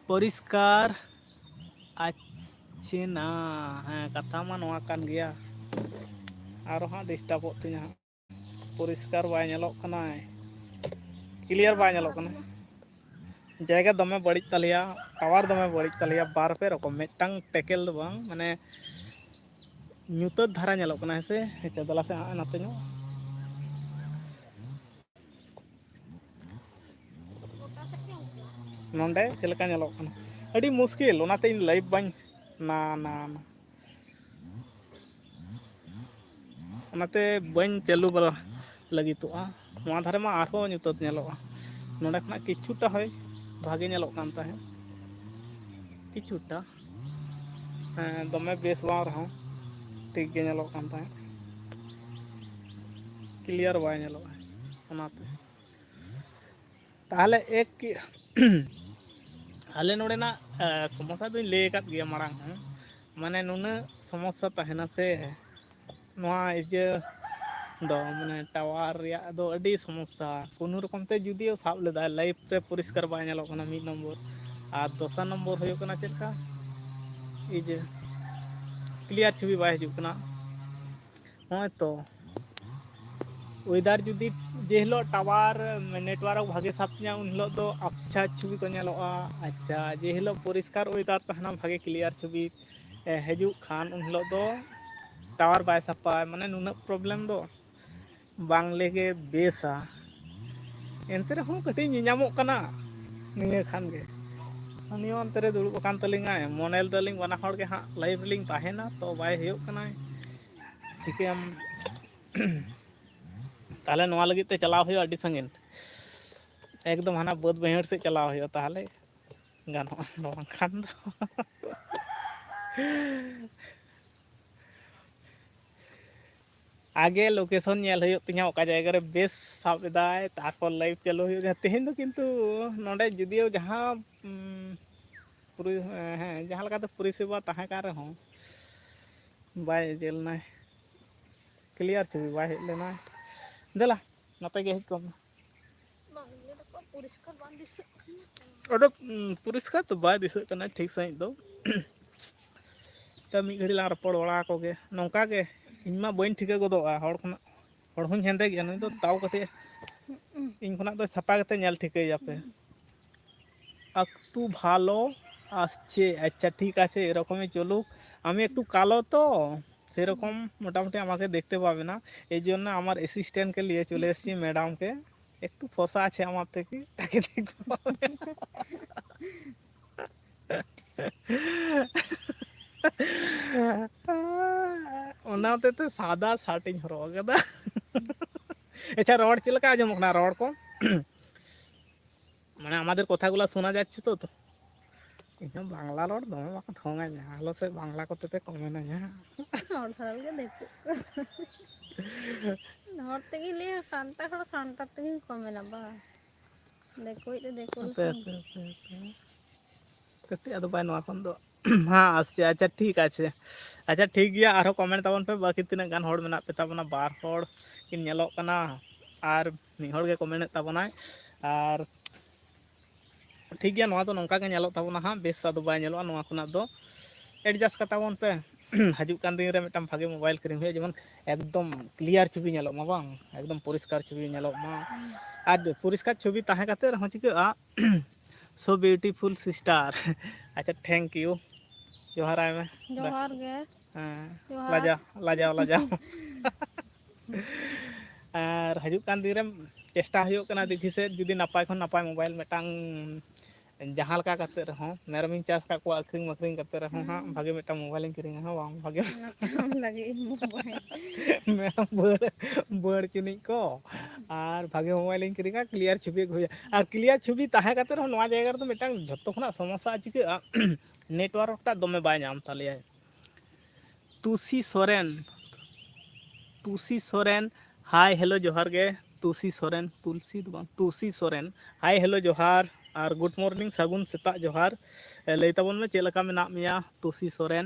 ᱯᱚᱨᱤᱥᱠᱟᱨ ᱟᱪᱪᱷᱮ ᱱᱟ᱾ ᱦᱮᱸ, ᱠᱟᱛᱷᱟ ᱢᱟ ᱱᱚᱣᱟ ᱠᱟᱱ ᱜᱮᱭᱟ᱾ ᱟᱨᱚ ᱦᱟᱸᱜ ᱰᱤᱥᱴᱟᱵᱚᱜ ᱛᱤᱧᱟᱹ ᱦᱟᱸᱜ᱾ ᱯᱚᱨᱤᱥᱠᱟᱨ ᱵᱟᱭ ᱧᱮᱞᱚᱜ ᱠᱟᱱᱟᱭ, ᱠᱞᱤᱭᱟᱨ ᱵᱟᱭ ᱧᱮᱞᱚᱜ ᱠᱟᱱᱟ᱾ ᱡᱟᱭᱜᱟ ᱫᱚᱢᱮ ᱵᱟᱹᱲᱤᱡ ᱛᱟᱞᱮᱭᱟ, ᱴᱟᱣᱟᱨ ᱫᱚᱢᱮ ᱵᱟᱹᱲᱤᱡ ᱛᱟᱞᱮᱭᱟ, ᱵᱟᱨ ᱯᱮ ᱨᱚᱠᱚᱢ, ᱢᱤᱫᱴᱟᱝ ᱴᱮᱠᱮᱞ ᱫᱚ ᱵᱟᱝ, ᱢᱟᱱᱮ ᱧᱩᱛᱟᱹᱛ ᱫᱷᱟᱨᱟ ᱧᱮᱞᱚᱜ ᱠᱟᱱᱟ᱾ ᱦᱮᱸ ᱥᱮ, ᱦᱮᱸ ᱪᱮ, ᱫᱮᱞᱟ ᱥᱮ ᱦᱟᱸᱜ ᱱᱟᱛᱮ ᱧᱚᱜ᱾ ᱱᱚᱸᱰᱮ ᱪᱮᱫ ᱞᱮᱠᱟ ᱧᱮᱞᱚᱜ ᱠᱟᱱᱟ, ᱟᱹᱰᱤ ᱢᱩᱥᱠᱤᱞ, ᱚᱱᱟᱛᱮ ᱤᱧ ᱞᱟᱭᱤᱵᱷ ᱵᱟᱹᱧ, ᱱᱟ, ᱱᱟ, ᱱᱟ᱾ ᱚᱱᱟᱛᱮ ᱵᱟᱹᱧ ᱪᱟᱹᱞᱩ ᱵᱟᱲᱟ ᱞᱟᱹᱜᱤᱫᱚᱜᱼᱟ᱾ ᱱᱚᱣᱟ ᱫᱷᱟᱨᱮ ᱢᱟ ᱟᱨᱦᱚᱸ ᱧᱩᱛᱟᱹᱛ ᱧᱮᱞᱚᱜᱼᱟ᱾ ᱱᱚᱸᱰᱮ ᱠᱷᱚᱱᱟᱜ ᱠᱤᱪᱷᱩᱴᱟ ᱦᱚᱭ ᱵᱷᱟᱜᱮ ᱧᱮᱞᱚᱜ ᱠᱟᱱ ᱛᱟᱦᱮᱸᱫ, ᱠᱤᱪᱷᱩᱴᱟ᱾ ᱦᱮᱸ, ᱫᱚᱢᱮ ᱵᱮᱥ ᱵᱟᱝ ᱨᱮᱦᱚᱸ ᱴᱷᱤᱠ ᱜᱮ ᱧᱮᱞᱚᱜ ᱠᱟᱱ ᱛᱟᱦᱮᱸᱫ, ᱠᱞᱤᱭᱟᱨ ᱵᱟᱭ ᱧᱮᱞᱚᱜᱼᱟ᱾ ᱚᱱᱟᱛᱮ ᱛᱟᱦᱚᱞᱮ ᱮᱠ ᱟᱞᱮ ᱱᱚᱰᱮᱱᱟᱜ, ᱮ, ᱥᱚᱢᱚᱥᱥᱟ ᱫᱚᱧ ᱞᱟᱹᱭ ᱟᱠᱟᱫ ᱜᱮᱭᱟ ᱢᱟᱲᱟᱝ ᱦᱚᱸ, ᱢᱟᱱᱮ ᱱᱩᱱᱟᱹᱜ ᱥᱚᱢᱚᱥᱥᱟ ᱛᱟᱦᱮᱱᱟ ᱥᱮ, ᱱᱚᱣᱟ ᱤᱭᱟᱹ ᱫᱚ ᱢᱟᱱᱮ ᱴᱟᱣᱟᱨ ᱨᱮᱭᱟᱜ ᱫᱚ ᱟᱹᱰᱤ ᱥᱚᱢᱚᱥᱥᱟ᱾ ᱠᱳᱱᱳ ᱨᱚᱠᱚᱢ ᱛᱮ ᱡᱩᱫᱤᱭᱳ ᱥᱟᱵ ᱞᱮᱫᱟᱭ, ᱞᱟᱭᱤᱵᱷ ᱨᱮ ᱯᱚᱨᱤᱥᱠᱟᱨ ᱵᱟᱭ ᱧᱮᱞᱚᱜ ᱠᱟᱱᱟ, ᱢᱤᱫ ᱱᱚᱢᱵᱚᱨ᱾ ᱟᱨ ᱫᱚᱥᱟᱨ ᱱᱚᱢᱵᱚᱨ ᱦᱩᱭᱩᱜ ᱠᱟᱱᱟ ᱪᱮᱫ ᱞᱮᱠᱟ, ᱤᱭᱟᱹ, ᱠᱞᱤᱭᱟᱨ ᱪᱷᱚᱵᱤ ᱵᱟᱭ ᱦᱤᱡᱩᱜ ᱠᱟᱱᱟ᱾ ᱱᱚᱜᱼᱚᱭ ᱛᱚ, ᱳᱭᱮᱫᱟᱨ ᱡᱩᱫᱤ ᱡᱮ ᱦᱤᱞᱳᱜ ᱴᱟᱣᱟᱨ, ᱱᱮᱴᱣᱟᱨᱠ ᱵᱷᱟᱜᱮ ᱥᱟᱵ ᱛᱤᱧᱟ, ᱩᱱ ᱦᱤᱞᱳᱜ ᱫᱚ ᱟᱪᱪᱷᱟ ᱪᱷᱚᱵᱤ ᱠᱚ ᱧᱮᱞᱚᱜᱼᱟ᱾ ᱟᱪᱪᱷᱟ, ᱡᱮ ᱦᱤᱞᱳᱜ ᱯᱚᱨᱤᱥᱠᱟᱨ ᱳᱭᱮᱫᱟᱨ ᱛᱟᱦᱮᱱᱟ, ᱵᱷᱟᱜᱮ ᱠᱞᱤᱭᱟᱨ ᱪᱷᱚᱵᱤ, ᱮ, ᱦᱤᱡᱩᱜ ᱠᱷᱟᱱ, ᱩᱱ ᱦᱤᱞᱳᱜ ᱫᱚ ᱴᱟᱣᱟᱨ ᱵᱟᱭ ᱥᱟᱯᱟᱭ, ᱢᱟᱱᱮ ᱱᱩᱱᱟᱹᱜ ᱯᱨᱚᱵᱞᱮᱢ ᱫᱚ᱾ ᱵᱟᱝ ᱞᱮᱜᱮ ᱵᱮᱥᱟ᱾ ᱮᱱᱛᱮ ᱨᱮᱦᱚᱸ ᱠᱟᱹᱴᱤᱡ ᱧᱮᱧᱟᱢᱚᱜ ᱠᱟᱱᱟ ᱱᱤᱭᱟᱹ ᱠᱷᱟᱱ ᱜᱮ᱾ ᱩᱱᱤ ᱦᱚᱸ ᱚᱱᱛᱮ ᱨᱮ ᱫᱩᱲᱩᱵ ᱟᱠᱟᱱ ᱛᱟᱹᱞᱤᱧᱟᱭ, ᱢᱚᱱᱮ ᱞᱮᱫᱟᱞᱤᱧ ᱵᱟᱱᱟ ᱦᱚᱲ ᱜᱮ ᱦᱟᱸᱜ ᱞᱟᱭᱤᱵᱷ ᱨᱮᱞᱤᱧ ᱛᱟᱦᱮᱱᱟ, ᱛᱚ ᱵᱟᱭ ᱦᱩᱭᱩᱜ ᱠᱟᱱᱟᱭ᱾ ᱪᱤᱠᱟᱹᱭᱟᱢ? ᱛᱟᱦᱚᱞᱮ ᱱᱚᱣᱟ ᱞᱟᱹᱜᱤᱫ ᱛᱮ ᱪᱟᱞᱟᱣ ᱦᱩᱭᱩᱜᱼᱟ ᱟᱹᱰᱤ ᱥᱟᱺᱜᱤᱧ, ᱮᱠᱫᱚᱢ ᱦᱟᱱᱟ ᱵᱟᱹᱫᱽ ᱵᱟᱹᱭᱦᱟᱹᱲ ᱥᱮᱫ ᱪᱟᱞᱟᱣ ᱦᱩᱭᱩᱜᱼᱟ, ᱛᱟᱦᱚᱞᱮ ᱜᱟᱱᱚᱜᱼᱟ, ᱵᱟᱝᱠᱷᱟᱱ ᱫᱚ ᱟᱜᱮ ᱞᱳᱠᱮᱥᱚᱱ ᱧᱮᱞ ᱦᱩᱭᱩᱜ ᱛᱤᱧᱟᱹ, ᱚᱠᱟ ᱡᱟᱭᱜᱟ ᱨᱮ ᱵᱮᱥ ᱥᱟᱵ ᱮᱫᱟᱭ, ᱛᱟᱨᱯᱚᱨ ᱞᱟᱭᱤᱵᱷ ᱪᱟᱹᱞᱩ ᱦᱩᱭᱩᱜᱼᱟ᱾ ᱛᱮᱦᱮᱧ ᱫᱚ ᱠᱤᱱᱛᱩ ᱱᱚᱰᱮ ᱡᱩᱫᱤᱭᱳ ᱡᱟᱦᱟᱸ, ᱩᱢ, ᱯᱚᱨᱤ-, ᱦᱮᱸ, ᱡᱟᱦᱟᱸ ᱞᱮᱠᱟᱛᱮ ᱯᱚᱨᱤᱥᱮᱵᱟ ᱛᱟᱦᱮᱸ ᱠᱟᱱ ᱨᱮᱦᱚᱸ, ᱵᱟᱭ ᱤᱭᱟᱹ ᱞᱮᱱᱟᱭ, ᱠᱞᱤᱭᱟᱨ ᱪᱷᱚᱵᱤ ᱵᱟᱭ ᱦᱮᱡ ᱞᱮᱱᱟ᱾ ᱫᱮᱞᱟ, ᱱᱚᱛᱮ ᱜᱮ ᱦᱮᱡ ᱠᱚᱜ ᱢᱮ᱾ ᱵᱟᱝ, ᱤᱭᱟᱹ ᱫᱚᱠᱚ ᱯᱚᱨᱤᱥᱠᱟᱨ ᱵᱟᱝ ᱫᱤᱥᱟᱹᱜ ᱠᱟᱱᱟ᱾ ᱟᱫᱚ, ᱩᱸ, ᱯᱚᱨᱤᱥᱠᱟᱨ ᱫᱚ ᱵᱟᱭ ᱫᱤᱥᱟᱹᱜ ᱠᱟᱱᱟ ᱴᱷᱤᱠ ᱥᱟᱺᱦᱤᱡ ᱫᱚ᱾ ᱛᱚ, ᱢᱤᱫ ᱜᱷᱟᱹᱲᱤᱡ ᱞᱟᱝ ᱨᱚᱯᱚᱲ ᱵᱟᱲᱟ ᱟᱠᱚ ᱜᱮ᱾ ᱱᱚᱝᱠᱟ ᱜᱮ ᱤᱧ ᱢᱟ ᱵᱟᱹᱧ ᱴᱷᱤᱠᱟᱹ ᱜᱚᱫᱚᱜᱼᱟ ᱦᱚᱲ ᱠᱷᱚᱱᱟᱜ, ᱦᱚᱲ ᱦᱚᱸᱧ ᱦᱮᱸᱫᱮ ᱜᱮᱭᱟ, ᱱᱩᱭ ᱫᱚ ᱛᱟᱣ ᱠᱟᱹᱴᱤᱡ ᱤᱧ ᱠᱷᱚᱱᱟᱜ ᱫᱚ ᱪᱷᱟᱯᱟ ᱠᱟᱛᱮ ᱧᱮᱞ ᱴᱷᱤᱠᱟᱹᱭᱮᱭᱟᱯᱮ᱾ ᱟᱠᱛᱩ ᱵᱷᱟᱞᱚ ᱟᱥᱪᱮ, ᱟᱪᱪᱷᱟ, ᱴᱷᱤᱠ ᱟᱪᱷᱮ, এরকমই চলুক। আমি একটু কালো তো, সেরকম মোটামুটি আমাকে দেখতে পাবে না, এই জন্য আমার অ্যাসিস্ট্যান্টকে নিয়ে চলে এসেছি, ম্যাডামকে। একটু ফর্সা আছে আমার থেকে, তাকে দেখতে পাবে না। ᱚᱱᱟ ᱦᱚᱛᱮᱡ ᱛᱮ ᱥᱟᱫᱟ ᱥᱟᱨᱴ ᱤᱧ ᱦᱚᱨᱚᱜ ᱟᱠᱟᱫᱟ᱾ ᱟᱪᱪᱷᱟ, ᱨᱚᱲ ᱪᱮᱫ ᱞᱮᱠᱟ ᱟᱸᱡᱚᱢᱚᱜ ᱠᱟᱱᱟ? ᱨᱚᱲ ᱠᱚ, ᱢᱟᱱᱮ, ᱟᱢᱟᱫᱮᱨ ᱠᱚᱛᱷᱟᱜᱩᱞᱟ ᱥᱳᱱᱟ ᱡᱟᱪᱪᱷᱮ ᱛᱚ? ᱛᱚ ᱤᱧ ᱦᱚᱸ ᱵᱟᱝᱞᱟ ᱨᱚᱲ ᱫᱚᱢᱮ ᱵᱟᱠᱚ ᱴᱷᱚᱝᱟᱹᱧᱟ, ᱟᱞᱚ ᱥᱮ ᱵᱟᱝᱞᱟ ᱠᱚᱛᱮ ᱯᱮ ᱠᱚᱢᱮᱱᱟᱹᱧᱟ᱾ ᱦᱚᱲ ᱫᱷᱟᱨᱟ ᱜᱮ ᱫᱤᱠᱩ᱾ ᱦᱚᱲ ᱛᱮᱜᱮᱧ ᱞᱟᱹᱭᱟ, ᱥᱟᱱᱛᱟᱲ ᱦᱚᱲ ᱥᱟᱱᱛᱟᱲ ᱛᱮᱜᱮᱧ ᱠᱚᱢᱮᱱᱟ ᱵᱟ᱾ ᱫᱤᱠᱩᱭᱤᱡ ᱫᱚ ᱫᱤᱠᱩ ᱦᱟᱯᱮ, ᱞᱮᱠᱟ᱾ ᱦᱟᱯᱮ, ᱦᱟᱯᱮ, ᱦᱟᱯᱮ᱾ ᱠᱟᱹᱴᱤᱡ ᱟᱫᱚ ᱵᱟᱭ ᱱᱚᱣᱟ ᱠᱷᱚᱱ ᱫᱚ᱾ ᱦᱮᱸ, ᱟᱪᱪᱷᱟ, ᱟᱪᱪᱷᱟ, ᱴᱷᱤᱠ ᱟᱪᱷᱮ᱾ ᱟᱪᱪᱷᱟ, ᱴᱷᱤᱠ ᱜᱮᱭᱟ, ᱟᱨᱦᱚᱸ comment ᱛᱟᱵᱚᱱ ᱯᱮ, ᱵᱟᱹᱠᱤ ᱛᱤᱱᱟᱹᱜ ᱜᱟᱱ ᱦᱚᱲ ᱢᱮᱱᱟᱜ ᱯᱮ ᱛᱟᱵᱚᱱᱟ᱾ ᱵᱟᱨ ᱦᱚᱲ ᱠᱤᱱ ᱧᱮᱞᱚᱜ ᱠᱟᱱᱟ ᱟᱨ ᱢᱤᱫ ᱦᱚᱲ ᱜᱮ comment ᱮᱫ ᱛᱟᱵᱚᱱᱟᱭ᱾ ᱟᱨ ᱴᱷᱤᱠ ᱜᱮᱭᱟ, ᱱᱚᱣᱟ ᱫᱚ ᱱᱚᱝᱠᱟ ᱜᱮ ᱧᱮᱞᱚᱜ ᱛᱟᱵᱚᱱᱟ ᱦᱟᱸᱜ, ᱵᱮᱥ ᱟᱫᱚ ᱵᱟᱭ ᱧᱮᱞᱚᱜᱼᱟ᱾ ᱱᱚᱣᱟ ᱠᱷᱚᱱᱟᱜ ᱫᱚ adjust ᱠᱟᱛᱟ ᱵᱚᱱ ᱯᱮ᱾ ᱦᱤᱡᱩᱜ ᱠᱟᱱ ᱫᱤᱱ ᱨᱮ ᱢᱤᱫᱴᱟᱝ ᱵᱷᱟᱜᱮ mobile ᱠᱤᱨᱤᱧ ᱦᱩᱭᱩᱜᱼᱟ, ᱡᱮᱢᱚᱱ ᱮᱠᱫᱚᱢ clear ᱪᱷᱚᱵᱤ ᱧᱮᱞᱚᱜ ᱢᱟ, ᱵᱟᱝ ᱮᱠᱫᱚᱢ ᱯᱚᱨᱤᱥᱠᱟᱨ ᱪᱷᱚᱵᱤ ᱧᱮᱞᱚᱜ ᱢᱟ᱾ ᱟᱨ ᱯᱚᱨᱤᱥᱠᱟᱨ ᱪᱷᱚᱵᱤ ᱛᱟᱦᱮᱸ ᱠᱟᱛᱮ ᱨᱮᱦᱚᱸ ᱪᱤᱠᱟᱹᱜᱼᱟ, so beautiful sister᱾ ᱟᱪᱪᱷᱟ, thank you, ᱡᱚᱦᱟᱨᱟᱭ ᱢᱮ᱾ ᱡᱚᱦᱟᱨ ᱜᱮ᱾ ᱦᱮᱸ, ᱡᱚᱦᱟᱨ᱾ ᱞᱟᱡᱟᱣ, ᱞᱟᱡᱟᱣ, ᱞᱟᱡᱟᱣ᱾ ᱟᱨ ᱦᱤᱡᱩᱜ ᱠᱟᱱ ᱫᱤᱱ ᱨᱮ ᱪᱮᱥᱴᱟ ᱦᱩᱭᱩᱜ ᱠᱟᱱᱟ, ᱫᱮᱠᱷᱤ ᱥᱮᱫ ᱡᱩᱫᱤ ᱱᱟᱯᱟᱭ ᱠᱷᱚᱱ ᱱᱟᱯᱟᱭ mobile ᱢᱤᱫᱴᱟᱝ, ᱡᱟᱦᱟᱸ ᱞᱮᱠᱟ ᱠᱟᱛᱮ ᱨᱮᱦᱚᱸ, ᱢᱮᱨᱚᱢᱤᱧ ᱪᱟᱥ ᱟᱠᱟᱫ ᱠᱚᱣᱟ, ᱟᱹᱠᱷᱨᱤᱧ ᱢᱟᱹᱠᱷᱨᱤᱧ ᱠᱟᱛᱮ ᱨᱮᱦᱚᱸ ᱦᱟᱸᱜ, ᱦᱩᱸ᱾ ᱵᱷᱟᱜᱮ ᱢᱤᱫᱴᱟᱝ mobile ᱤᱧ ᱠᱤᱨᱤᱧᱟ, ᱦᱮᱸ ᱵᱟᱝ? ᱵᱷᱟᱜᱮ ᱢᱮᱨᱚᱢ ᱞᱟᱹᱜᱤᱫ ᱤᱧ mobile᱾ ᱢᱮᱨᱚᱢ ᱵᱟᱹᱲ, ᱵᱟᱹᱲ ᱪᱤᱱᱤᱡ ᱠᱚ, ᱟᱨ ᱵᱷᱟᱜᱮ mobile ᱤᱧ ᱠᱤᱨᱤᱧᱟ, clear ᱪᱷᱚᱵᱤ ᱟᱹᱜᱩ ᱦᱩᱭᱩᱜᱼᱟ᱾ ᱟᱨ clear ᱪᱷᱚᱵᱤ ᱛᱟᱦᱮᱸ ᱠᱟᱛᱮ ᱨᱮᱦᱚᱸ ᱱᱚᱣᱟ ᱡᱟᱭᱜᱟ ᱨᱮᱫᱚ ᱢᱤᱫᱴᱟᱝ ᱡᱷᱚᱛᱚ ᱠᱷᱚᱱᱟᱜ ᱥᱚᱢᱚᱥᱥᱟ ᱪᱤᱠᱟᱹᱜᱼᱟ, network ᱴᱟᱜ ᱫᱚᱢᱮ ᱵᱟᱭ ᱧᱟᱢ ᱛᱟᱞᱮᱭᱟᱭ᱾ ᱛᱩᱥᱤ ᱥᱚᱨᱮᱱ, ᱛᱩᱥᱤ ᱥᱚᱨᱮᱱ, hi, hello, ᱡᱚᱦᱟᱨ ᱜᱮ᱾ ᱛᱩᱥᱤ ᱥᱚᱨᱮᱱ, ᱛᱩᱞᱥᱤ ᱫᱚ ᱵᱟᱝ, ᱛᱩᱥᱤ ᱥᱚᱨᱮᱱ, hi, hello, ᱡᱚᱦᱟᱨ᱾ ᱟᱨ good morning, ᱥᱟᱹᱜᱩᱱ ᱥᱮᱛᱟᱜ ᱡᱚᱦᱟᱨ᱾ ᱮ, ᱞᱟᱹᱭ ᱛᱟᱵᱚᱱ ᱢᱮ, ᱪᱮᱫ ᱞᱮᱠᱟ ᱢᱮᱱᱟᱜ ᱢᱮᱭᱟ, ᱛᱩᱥᱤ ᱥᱚᱨᱮᱱ?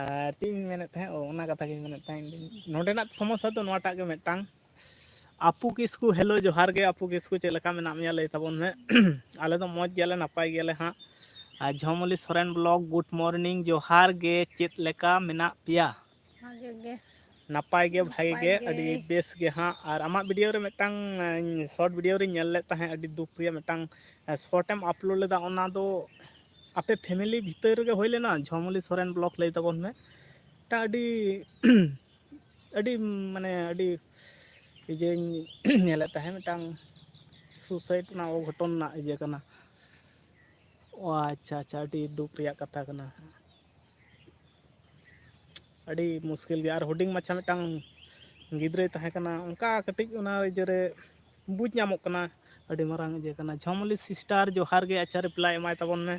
ᱟᱨ ᱪᱮᱫ ᱤᱧ ᱢᱮᱱᱮᱫ ᱛᱟᱦᱮᱸᱫ, ᱚ, ᱚᱱᱟ ᱠᱟᱛᱷᱟ ᱜᱤᱧ ᱢᱮᱱᱮᱫ ᱛᱟᱦᱮᱸᱫ᱾ ᱱᱚᱰᱮᱱᱟᱜ ᱥᱚᱢᱚᱥᱥᱟ ᱫᱚ ᱱᱚᱣᱟᱴᱟᱜ ᱜᱮ ᱢᱤᱫᱴᱟᱝ᱾ ᱟᱯᱩ ᱠᱤᱥᱠᱩ, hello, ᱡᱚᱦᱟᱨ ᱜᱮ᱾ ᱟᱯᱩ ᱠᱤᱥᱠᱩ, ᱪᱮᱫ ᱞᱮᱠᱟ ᱢᱮᱱᱟᱜ ᱢᱮᱭᱟ, ᱞᱟᱹᱭ ᱛᱟᱵᱚᱱ ᱢᱮ᱾ ᱟᱞᱮ ᱫᱚ ᱢᱚᱡᱽ ᱜᱮᱭᱟᱞᱮ, ᱱᱟᱯᱟᱭ ᱜᱮᱭᱟᱞᱮ ᱦᱟᱸᱜ᱾ ᱟᱨ ᱡᱷᱚᱢᱚᱞᱤ ᱥᱚᱨᱮᱱ vlog, good morning, ᱡᱚᱦᱟᱨ ᱜᱮ, ᱪᱮᱫ ᱞᱮᱠᱟ ᱢᱮᱱᱟᱜ ᱯᱮᱭᱟ? ᱵᱷᱟᱜᱮ ᱜᱮ᱾ ᱱᱟᱯᱟᱭ ᱜᱮ, ᱵᱷᱟᱜᱮ ᱱᱟᱯᱟᱭ ᱜᱮ, ᱜᱮ᱾ ᱟᱹᱰᱤ ᱵᱮᱥ ᱜᱮ ᱦᱟᱸᱜ᱾ ᱟᱨ ᱟᱢᱟᱜ video ᱨᱮ ᱢᱤᱫᱴᱟᱝ, ᱮᱸ, short video ᱨᱤᱧ ᱧᱮᱞ ᱞᱮᱫ ᱛᱟᱦᱮᱸᱫ, ᱟᱹᱰᱤ ᱫᱩᱠ ᱨᱮᱭᱟᱜ ᱢᱤᱫᱴᱟᱝ, ᱮᱸ, short ᱮᱢ upload ᱞᱮᱫᱟ, ᱚᱱᱟ ᱫᱚ ᱟᱯᱮ family ᱵᱷᱤᱛᱟᱹᱨ ᱨᱮᱜᱮ ᱦᱩᱭ ᱞᱮᱱᱟ? ᱡᱷᱚᱢᱚᱞᱤ ᱥᱚᱨᱮᱱ vlog, ᱞᱟᱹᱭ ᱛᱟᱵᱚᱱ ᱢᱮ᱾ ᱢᱤᱫᱴᱟᱝ ᱟᱹᱰᱤ, ᱟᱹᱰᱤ, ᱢᱟᱱᱮ, ᱟᱹᱰᱤ ᱤᱭᱟᱹᱧ ᱧᱮᱞᱮᱫ ᱛᱟᱦᱮᱸᱫ, ᱢᱤᱫᱴᱟᱝ suicide ᱨᱮᱱᱟᱜ ᱚᱜᱷᱚᱴᱚᱱ ᱨᱮᱱᱟᱜ ᱤᱭᱟᱹ ᱠᱟᱱᱟ᱾ ᱚ, ᱟᱪᱪᱷᱟ, ᱟᱪᱪᱷᱟ, ᱟᱹᱰᱤ ᱫᱩᱠ ᱨᱮᱭᱟᱜ ᱠᱟᱛᱷᱟ ᱠᱟᱱᱟ᱾ ᱟᱹᱰᱤ ᱢᱩᱥᱠᱤᱞ ᱜᱮᱭᱟ᱾ ᱟᱨ ᱦᱩᱰᱤᱧ ᱢᱟᱪᱷᱟ ᱢᱤᱫᱴᱟᱝ ᱜᱤᱫᱽᱨᱟᱹᱭ ᱛᱟᱦᱮᱸ ᱠᱟᱱᱟ, ᱚᱱᱠᱟ ᱠᱟᱹᱴᱤᱡ ᱚᱱᱟ ᱤᱭᱟᱹᱨᱮ ᱵᱩᱡᱽ ᱧᱟᱢᱚᱜ ᱠᱟᱱᱟ, ᱟᱹᱰᱤ ᱢᱟᱨᱟᱝ ᱤᱭᱟᱹ ᱠᱟᱱᱟ᱾ ᱡᱷᱚᱢᱚᱞᱤ sister, ᱡᱚᱦᱟᱨ ᱜᱮ᱾ ᱟᱪᱪᱷᱟ, reply ᱮᱢᱟᱭ ᱛᱟᱵᱚᱱ ᱢᱮ᱾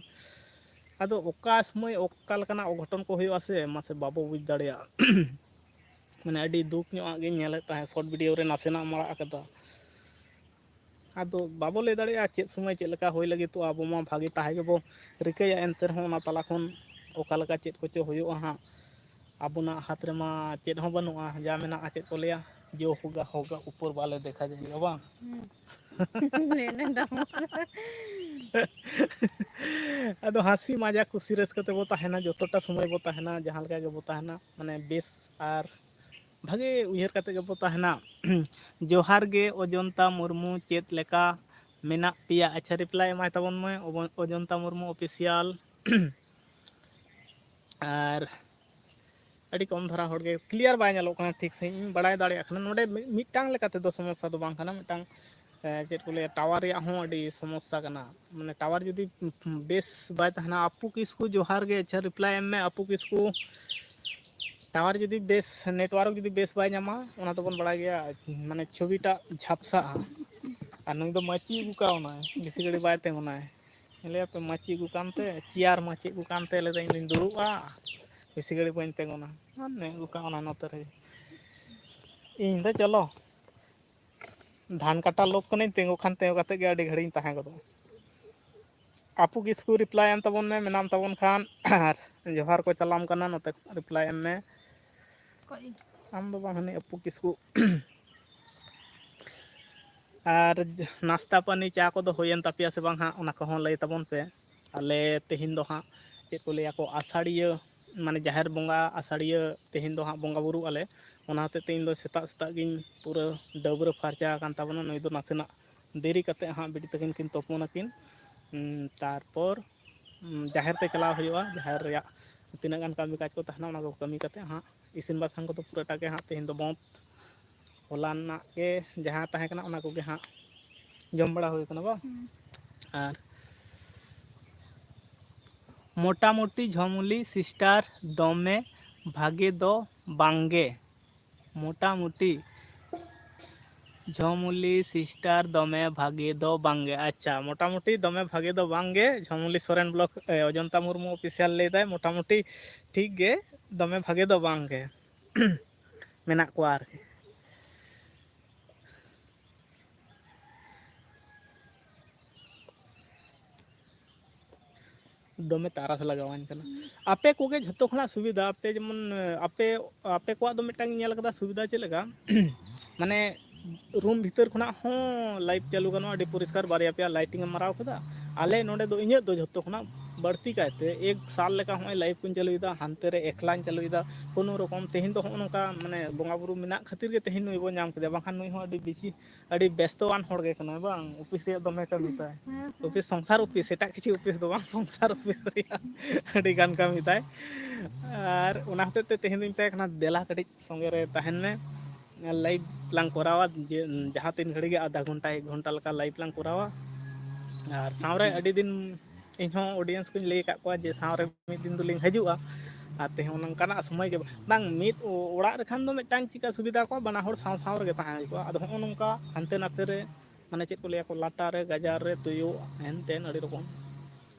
ᱟᱫᱚ ᱚᱠᱟ ᱥᱚᱢᱚᱭ ᱚᱠᱟ ᱞᱮᱠᱟᱱᱟᱜ ᱚᱜᱷᱚᱴᱚᱱ ᱠᱚ ᱦᱩᱭᱩᱜᱼᱟ ᱥᱮ, ᱢᱟᱥᱮ ᱵᱟᱵᱚ ᱵᱩᱡᱽ ᱫᱟᱲᱮᱭᱟᱜᱼᱟ᱾ ᱢᱟᱱᱮ, ᱟᱹᱰᱤ ᱫᱩᱠ ᱧᱚᱜ ᱟᱜ ᱜᱤᱧ ᱧᱮᱞᱮᱫ ᱛᱟᱦᱮᱸᱫ, short video ᱨᱮ ᱱᱟᱥᱮᱱᱟᱜ ᱮᱢ ᱟᱲᱟᱜ ᱟᱠᱟᱫᱟ᱾ ᱟᱫᱚ ᱵᱟᱵᱚ ᱞᱟᱹᱭ ᱫᱟᱲᱮᱭᱟᱜᱼᱟ ᱪᱮᱫ ᱥᱚᱢᱚᱭ ᱪᱮᱫ ᱞᱮᱠᱟ ᱦᱩᱭ ᱞᱟᱹᱜᱤᱫᱚᱜᱼᱟ, ᱟᱵᱚ ᱢᱟ ᱵᱷᱟᱜᱮ ᱛᱟᱦᱮᱸ ᱜᱮᱵᱚ ᱨᱤᱠᱟᱹᱭᱟ, ᱮᱱᱛᱮ ᱨᱮᱦᱚᱸ ᱚᱱᱟ ᱛᱟᱞᱟ ᱠᱷᱚᱱ ᱚᱠᱟ ᱞᱮᱠᱟ ᱪᱮᱫ ᱠᱚᱪᱚ ᱦᱩᱭᱩᱜᱼᱟ ᱦᱟᱸᱜ᱾ ᱟᱵᱚᱱᱟᱜ ᱦᱟᱛ ᱨᱮᱢᱟ ᱪᱮᱫ ᱦᱚᱸ ᱵᱟᱹᱱᱩᱜᱼᱟ, ᱡᱟ ᱢᱮᱱᱟᱜᱼᱟ ᱪᱮᱫ ᱠᱚ ᱞᱟᱹᱭᱟ, ᱡᱳ ᱦᱳᱜᱟ ᱦᱳᱜᱟ, ᱩᱯᱚᱨ ᱣᱟᱞᱮ ᱫᱮᱠᱷᱟ ᱡᱟᱭᱮᱜᱟ, ᱵᱟᱝ? ᱢᱮᱱᱮ ᱫᱚ᱾ ᱟᱫᱚ ᱦᱟᱹᱥᱤ ᱢᱟᱡᱟᱠ ᱠᱩᱥᱤ ᱨᱟᱹᱥᱠᱟᱹ ᱛᱮᱵᱚ ᱛᱟᱦᱮᱱᱟ, ᱡᱚᱛᱚᱴᱟ ᱥᱚᱢᱚᱭ ᱵᱚ ᱛᱟᱦᱮᱱᱟ, ᱡᱟᱦᱟᱸ ᱞᱮᱠᱟ ᱜᱮᱵᱚ ᱛᱟᱦᱮᱱᱟ, ᱢᱟᱱᱮ ᱵᱮᱥ ᱟᱨ ᱵᱷᱟᱜᱮ ᱩᱭᱦᱟᱹᱨ ᱠᱟᱛᱮ ᱜᱮᱵᱚ ᱛᱟᱦᱮᱱᱟ᱾ ᱡᱚᱦᱟᱨ ᱜᱮ ᱚᱡᱚᱱᱛᱟ ᱢᱩᱨᱢᱩ, ᱪᱮᱫ ᱞᱮᱠᱟ ᱢᱮᱱᱟᱜ ᱯᱮᱭᱟ? ᱟᱪᱪᱷᱟ, ᱨᱤᱯᱞᱟᱭ ᱮᱢᱟᱭ ᱛᱟᱵᱚᱱ ᱢᱮ, ᱚᱵᱚ-, ᱚᱡᱚᱱᱛᱟ ᱢᱩᱨᱢᱩ ᱚᱯᱷᱤᱥᱤᱭᱟᱞ᱾ ᱟᱨ ᱟᱹᱰᱤ ᱠᱚᱢ ᱫᱷᱟᱨᱟ ᱦᱚᱲ ᱜᱮ, ᱠᱞᱤᱭᱟᱨ ᱵᱟᱭ ᱧᱮᱞᱚᱜ ᱠᱟᱱᱟ ᱴᱷᱤᱠ ᱥᱟᱺᱦᱤᱡ, ᱤᱧ ᱵᱟᱲᱟᱭ ᱫᱟᱲᱮᱭᱟᱜ ᱠᱟᱱᱟ᱾ ᱱᱚᱰᱮ ᱢᱤ-, ᱢᱤᱫᱴᱟᱝ ᱞᱮᱠᱟ ᱛᱮᱫᱚ ᱥᱚᱢᱚᱥᱥᱟ ᱫᱚ ᱵᱟᱝ ᱠᱟᱱᱟ, ᱢᱤᱫᱴᱟᱝ, ᱮ, ᱪᱮᱫ ᱠᱚ ᱞᱟᱹᱭᱟ, ᱴᱟᱣᱟᱨ ᱨᱮᱭᱟᱜ ᱦᱚᱸ ᱟᱹᱰᱤ ᱥᱚᱢᱚᱥᱥᱟ ᱠᱟᱱᱟ᱾ ᱢᱟᱱᱮ ᱴᱟᱣᱟᱨ ᱡᱩᱫᱤ ᱵᱮᱥ ᱵᱟᱭ ᱛᱟᱦᱮᱱᱟ, ᱟᱯᱩ ᱠᱤᱥᱠᱩ ᱡᱚᱦᱟᱨ ᱜᱮ, ᱟᱪᱪᱷᱟ, ᱨᱤᱯᱞᱟᱭ ᱮᱢ ᱢᱮ ᱟᱯᱩ ᱠᱤᱥᱠᱩ᱾ ᱴᱟᱣᱟᱨ ᱡᱩᱫᱤ ᱵᱮᱥ, ᱱᱮᱴᱣᱟᱨᱠ ᱡᱩᱫᱤ ᱵᱮᱥ ᱵᱟᱭ ᱧᱟᱢᱟ, ᱚᱱᱟ ᱫᱚᱵᱚᱱ ᱵᱟᱲᱟᱭ ᱜᱮᱭᱟ, ᱢᱟᱱᱮ ᱪᱷᱚᱵᱤᱴᱟᱜ ᱡᱷᱟᱯᱥᱟᱜᱼᱟ᱾ ᱟᱨ ᱱᱩᱭ ᱫᱚ ᱢᱟᱹᱪᱤ ᱟᱹᱜᱩ ᱠᱟᱣᱱᱟᱭ, ᱵᱮᱥᱤ ᱜᱷᱟᱹᱲᱤᱡ ᱵᱟᱭ ᱛᱤᱸᱜᱩᱱᱟᱭ᱾ ᱞᱟᱹᱭᱟᱯᱮ ᱢᱟᱹᱪᱤ ᱟᱹᱜᱩ ᱠᱟᱱᱛᱮ, ᱪᱮᱭᱟᱨ ᱢᱟᱹᱪᱤ ᱟᱹᱜᱩ ᱠᱟᱱᱛᱮ, ᱞᱟᱹᱭᱫᱟ ᱤᱧ ᱫᱩᱧ ᱫᱩᱲᱩᱵᱼᱟ, ᱵᱮᱥᱤ ᱜᱷᱟᱹᱲᱤᱡ ᱵᱟᱹᱧ ᱛᱤᱸᱜᱩᱱᱟ᱾ ᱢᱟᱱᱮ ᱟᱹᱜᱩ ᱠᱟᱣᱱᱟ ᱱᱚᱛᱮ ᱨᱮᱜᱮ᱾ ᱤᱧ ᱫᱚ ᱪᱚᱞᱚ ᱫᱷᱟᱱ ᱠᱟᱴᱟ ᱞᱳᱠ ᱠᱟᱹᱱᱟᱹᱧ, ᱛᱤᱸᱜᱩ ᱠᱷᱟᱱ ᱛᱤᱸᱜᱩ ᱠᱟᱛᱮ ᱜᱮ ᱟᱹᱰᱤ ᱜᱷᱟᱹᱲᱤᱡ ᱤᱧ ᱛᱟᱦᱮᱸ ᱜᱚᱫᱚᱜᱼᱟ᱾ ᱟᱯᱩ ᱠᱤᱥᱠᱩ ᱨᱤᱯᱞᱟᱭ ᱮᱢ ᱛᱟᱵᱚᱱ ᱢᱮ, ᱢᱮᱱᱟᱢ ᱛᱟᱵᱚᱱ ᱠᱷᱟᱱ, ᱟᱨ ᱡᱚᱦᱟᱨ ᱠᱚ ᱪᱟᱞᱟᱢ ᱠᱟᱱᱟ, ᱱᱚᱛᱮ ᱨᱤᱯᱞᱟᱭ ᱮᱢ ᱢᱮ᱾ ᱚᱠᱚᱭ? ᱟᱢ ᱫᱚ ᱵᱟᱝ, ᱦᱟᱹᱱᱤ ᱟᱯᱩ ᱠᱤᱥᱠᱩ᱾ ᱟᱨ ᱱᱟᱥᱛᱟ ᱯᱟᱹᱱᱤ ᱪᱟ ᱠᱚᱫᱚ ᱦᱩᱭᱮᱱ ᱛᱟᱯᱮᱭᱟ ᱥᱮ ᱵᱟᱝ ᱦᱟᱸᱜ, ᱚᱱᱟ ᱠᱚᱦᱚᱸ ᱞᱟᱹᱭ ᱛᱟᱵᱚᱱ ᱯᱮ᱾ ᱟᱞᱮ ᱛᱮᱦᱮᱧ ᱫᱚ ᱦᱟᱸᱜ ᱪᱮᱫ ᱠᱚ ᱞᱟᱹᱭᱟ ᱠᱚ, ᱟᱥᱟᱲᱤᱭᱟᱹ, ᱢᱟᱱᱮ ᱡᱟᱦᱮᱨ ᱵᱚᱸᱜᱟ ᱟᱥᱟᱲᱤᱭᱟᱹ ᱛᱮᱦᱮᱧ ᱫᱚ ᱦᱟᱸᱜ ᱵᱚᱸᱜᱟ ᱵᱩᱨᱩᱜ ᱟᱞᱮ᱾ ᱚᱱᱟ ᱦᱚᱛᱮᱡ ᱛᱮ ᱤᱧ ᱫᱚ ᱥᱮᱛᱟᱜ ᱥᱮᱛᱟᱜ ᱜᱤᱧ ᱯᱩᱨᱟᱹ ᱰᱟᱹᱵᱽᱨᱟᱹ ᱯᱷᱟᱨᱪᱟ ᱟᱠᱟᱱ ᱛᱟᱵᱚᱱᱟ᱾ ᱱᱩᱭ ᱫᱚ ᱱᱟᱥᱮᱱᱟᱜ ᱫᱮᱨᱤ ᱠᱟᱛᱮᱫ ᱦᱟᱸᱜ ᱵᱤᱴᱤ ᱛᱟᱹᱠᱤᱱ ᱠᱤᱱ ᱛᱩᱯᱩᱱᱟᱠᱤᱱ᱾ ᱩᱸ, ᱛᱟᱨᱯᱚᱨ, ᱩᱸ, ᱡᱟᱦᱮᱨ ᱛᱮ ᱪᱟᱞᱟᱣ ᱦᱩᱭᱩᱜᱼᱟ᱾ ᱡᱟᱦᱮᱨ ᱨᱮᱭᱟᱜ ᱛᱤᱱᱟᱹᱜ ᱜᱟᱱ ᱠᱟᱹᱢᱤ ᱠᱟᱡᱽ ᱠᱚ ᱛᱟᱦᱮᱱᱟ, ᱚᱱᱟ ᱠᱚ ᱠᱟᱹᱢᱤ ᱠᱟᱛᱮᱫ ᱦᱟᱸᱜ ᱤᱥᱤᱱ ᱵᱟᱥᱟᱝ ᱠᱚᱫᱚ ᱯᱩᱨᱟᱹᱴᱟ ᱜᱮ ᱦᱟᱸᱜ ᱛᱮᱦᱮᱧ ᱫᱚ ᱵᱚᱱᱫᱷ᱾ ᱦᱚᱞᱟᱱᱟᱜ ᱜᱮ ᱡᱟᱦᱟᱸ ᱛᱟᱦᱮᱸ ᱠᱟᱱᱟ, ᱚᱱᱟ ᱠᱚᱜᱮ ᱦᱟᱸᱜ ᱡᱚᱢ ᱵᱟᱲᱟ ᱦᱩᱭ ᱠᱟᱱᱟ ᱵᱟᱝ? ᱦᱩᱸ᱾ ᱟᱨ ᱢᱚᱴᱟᱢᱩᱴᱤ ᱡᱷᱚᱢᱩᱞᱤ ᱥᱤᱥᱴᱟᱨ ᱫᱚᱢᱮ ᱵᱷᱟᱜᱮ ᱫᱚ ᱵᱟᱝᱜᱮ᱾ ᱢᱚᱴᱟᱢᱩᱴᱤ ᱡᱷᱚᱢᱩᱞᱤ ᱥᱤᱥᱴᱟᱨ ᱫᱚᱢᱮ ᱵᱷᱟᱜᱮ ᱫᱚ ᱵᱟᱝᱜᱮ᱾ ᱟᱪᱪᱷᱟ, ᱢᱚᱴᱟᱢᱩᱴᱤ ᱫᱚᱢᱮ ᱵᱷᱟᱜᱮ ᱫᱚ ᱵᱟᱝᱜᱮ᱾ ᱡᱷᱚᱢᱩᱞᱤ ᱥᱚᱨᱮᱱ ᱵᱞᱚᱠ, ᱮ, ᱚᱡᱚᱱᱛᱟ ᱢᱩᱨᱢᱩ ᱚᱯᱷᱤᱥᱤᱭᱟᱞ ᱞᱟᱹᱭᱫᱟᱭ, ᱢᱚᱴᱟᱢᱩᱴᱤ ᱴᱷᱤᱠ ᱜᱮ, ᱫᱚᱢᱮ ᱵᱷᱟᱜᱮ ᱫᱚ ᱵᱟᱝᱜᱮ᱾ ᱢᱮᱱᱟᱜ ᱠᱚᱣᱟ ᱟᱨᱠᱤ᱾ ᱫᱚᱢᱮ ᱛᱟᱨᱟᱥ ᱞᱟᱜᱟᱣᱟᱹᱧ ᱠᱟᱱᱟ᱾ ᱟᱯᱮ ᱠᱚᱜᱮ ᱡᱷᱚᱛᱚ ᱠᱷᱚᱱᱟᱜ ᱥᱩᱵᱤᱫᱷᱟ, ᱟᱯᱮ ᱡᱮᱢᱚᱱ, ᱟᱯᱮ, ᱟᱯᱮ ᱠᱚᱣᱟᱜ ᱫᱚ ᱢᱤᱫᱴᱟᱝ ᱤᱧ ᱧᱮᱞ ᱠᱟᱫᱟ ᱥᱩᱵᱤᱫᱷᱟ ᱪᱮᱫ ᱞᱮᱠᱟ, ᱢᱟᱱᱮ ᱨᱩᱢ ᱵᱷᱤᱛᱟᱹᱨ ᱠᱷᱚᱱᱟᱜ ᱦᱚᱸ ᱞᱟᱭᱤᱴ ᱪᱟᱹᱞᱩ ᱜᱟᱱᱚᱜᱼᱟ, ᱟᱹᱰᱤ ᱯᱚᱨᱤᱥᱠᱟᱨ, ᱵᱟᱨᱭᱟ ᱯᱮᱭᱟ ᱞᱟᱭᱤᱴᱤᱝ ᱮᱢ ᱢᱟᱨᱟᱣ ᱠᱟᱫᱟ᱾ ᱟᱞᱮ ᱱᱚᱰᱮ ᱫᱚ ᱤᱧᱟᱹᱜ ᱫᱚ ᱡᱷᱚᱛᱚ ᱠᱷᱚᱱᱟᱜ ᱵᱟᱹᱲᱛᱤ ᱠᱟᱭᱛᱮ ᱮᱠ ᱥᱟᱞ ᱞᱮᱠᱟ ᱦᱚᱸᱜᱼᱚᱭ ᱞᱟᱭᱤᱴ ᱠᱚᱧ ᱪᱟᱹᱞᱩᱭᱮᱫᱟ, ᱦᱟᱱᱛᱮ ᱨᱮ ᱮᱠᱞᱟᱧ ᱪᱟᱹᱞᱩᱭᱮᱫᱟ, ᱠᱳᱱᱳ ᱨᱚᱠᱚᱢ᱾ ᱛᱮᱦᱮᱧ ᱫᱚ ᱦᱚᱸᱜᱼᱚ ᱱᱚᱝᱠᱟ ᱢᱟᱱᱮ ᱵᱚᱸᱜᱟ ᱵᱩᱨᱩ ᱢᱮᱱᱟᱜ ᱠᱷᱟᱹᱛᱤᱨ ᱜᱮ ᱛᱮᱦᱮᱧ ᱱᱩᱭ ᱵᱚᱱ ᱧᱟᱢ ᱠᱮᱫᱮᱭᱟ, ᱵᱟᱝᱠᱷᱟᱱ ᱱᱩᱭ ᱦᱚᱸ ᱟᱹᱰᱤ ᱵᱮᱥᱤ, ᱟᱹᱰᱤ ᱵᱮᱥᱛᱚᱣᱟᱱ ᱦᱚᱲ ᱜᱮ ᱠᱟᱱᱟᱭ ᱵᱟᱝ, ᱚᱯᱷᱤᱥ ᱨᱮᱭᱟᱜ ᱫᱚᱢᱮ ᱠᱟᱹᱢᱤ ᱛᱟᱭ᱾ ᱦᱮᱸ, ᱦᱮᱸ᱾ ᱚᱯᱷᱤᱥ, ᱥᱚᱝᱥᱟᱨ ᱚᱯᱷᱤᱥ, ᱮᱴᱟᱜ ᱠᱤᱪᱷᱩ ᱚᱯᱷᱤᱥ ᱫᱚ ᱵᱟᱝ, ᱥᱚᱝᱥᱟᱨ ᱚᱯᱷᱤᱥ ᱨᱮᱭᱟᱜ ᱟᱹᱰᱤ ᱜᱟᱱ ᱠᱟᱹᱢᱤ ᱛᱟᱭ᱾ ᱟᱨ ᱚᱱᱟ ᱦᱚᱛᱮᱡ ᱛᱮ ᱛᱮᱦᱮᱧ ᱫᱚᱧ ᱢᱮᱛᱟᱭ ᱠᱟᱱᱟ, ᱫᱮᱞᱟ ᱠᱟᱹᱴᱤᱡ ᱥᱚᱸᱜᱮ ᱨᱮ ᱛᱟᱦᱮᱱ ᱢᱮ, ᱞᱟᱭᱤᱵᱷ ᱞᱟᱝ ᱠᱚᱨᱟᱣᱟ, ᱡᱮ ᱡᱟᱦᱟᱸ ᱛᱤᱱ ᱜᱷᱟᱹᱲᱤᱡ ᱜᱮ, ᱟᱫᱷᱟ ᱜᱷᱚᱱᱴᱟ ᱮᱠ ᱜᱷᱚᱱᱴᱟ ᱞᱮᱠᱟ ᱞᱟᱭᱤᱵᱷ ᱞᱟᱝ ᱠᱚᱨᱟᱣᱟ᱾ ᱟᱨ ᱥᱟᱶᱨᱮ ᱟᱹᱰᱤ ᱫᱤᱱ ᱤᱧᱦᱚᱸ ᱚᱰᱤᱭᱮᱱᱥ ᱠᱚᱧ ᱞᱟᱹᱭ ᱟᱠᱟᱫ ᱠᱚᱣᱟ ᱡᱮ ᱥᱟᱶᱨᱮ ᱢᱤᱫ ᱫᱤᱱ ᱫᱚᱞᱤᱧ ᱦᱤᱡᱩᱜᱼᱟ, ᱟᱨ ᱛᱮᱦᱮᱧ ᱱᱚᱝᱠᱟᱱᱟᱜ ᱥᱚᱢᱚᱭ ᱜᱮ ᱵᱟᱝ, ᱢᱤᱫ ᱚᱲᱟᱜ ᱨᱮᱠᱷᱟᱱ ᱫᱚ ᱢᱤᱫᱴᱟᱝ ᱪᱤᱠᱟ ᱥᱩᱵᱤᱫᱷᱟ ᱠᱚᱜᱼᱟ, ᱵᱟᱱᱟ ᱦᱚᱲ ᱥᱟᱶ ᱥᱟᱶ ᱨᱮᱜᱮ ᱛᱟᱦᱮᱸ ᱦᱩᱭ ᱠᱚᱜᱼᱟ᱾ ᱟᱫᱚ ᱦᱚᱸᱜᱼᱚ ᱱᱚᱝᱠᱟ ᱦᱟᱱᱛᱮ ᱱᱟᱛᱮ ᱨᱮ, ᱢᱟᱱᱮ ᱪᱮᱫ ᱠᱚ ᱞᱟᱹᱭᱟ ᱠᱚ, ᱞᱟᱴᱟ ᱨᱮ, ᱜᱟᱡᱟᱲ ᱨᱮ, ᱛᱩᱭᱩ, ᱦᱮᱱ ᱛᱮᱱ ᱟᱹᱰᱤ ᱨᱚᱠᱚᱢ,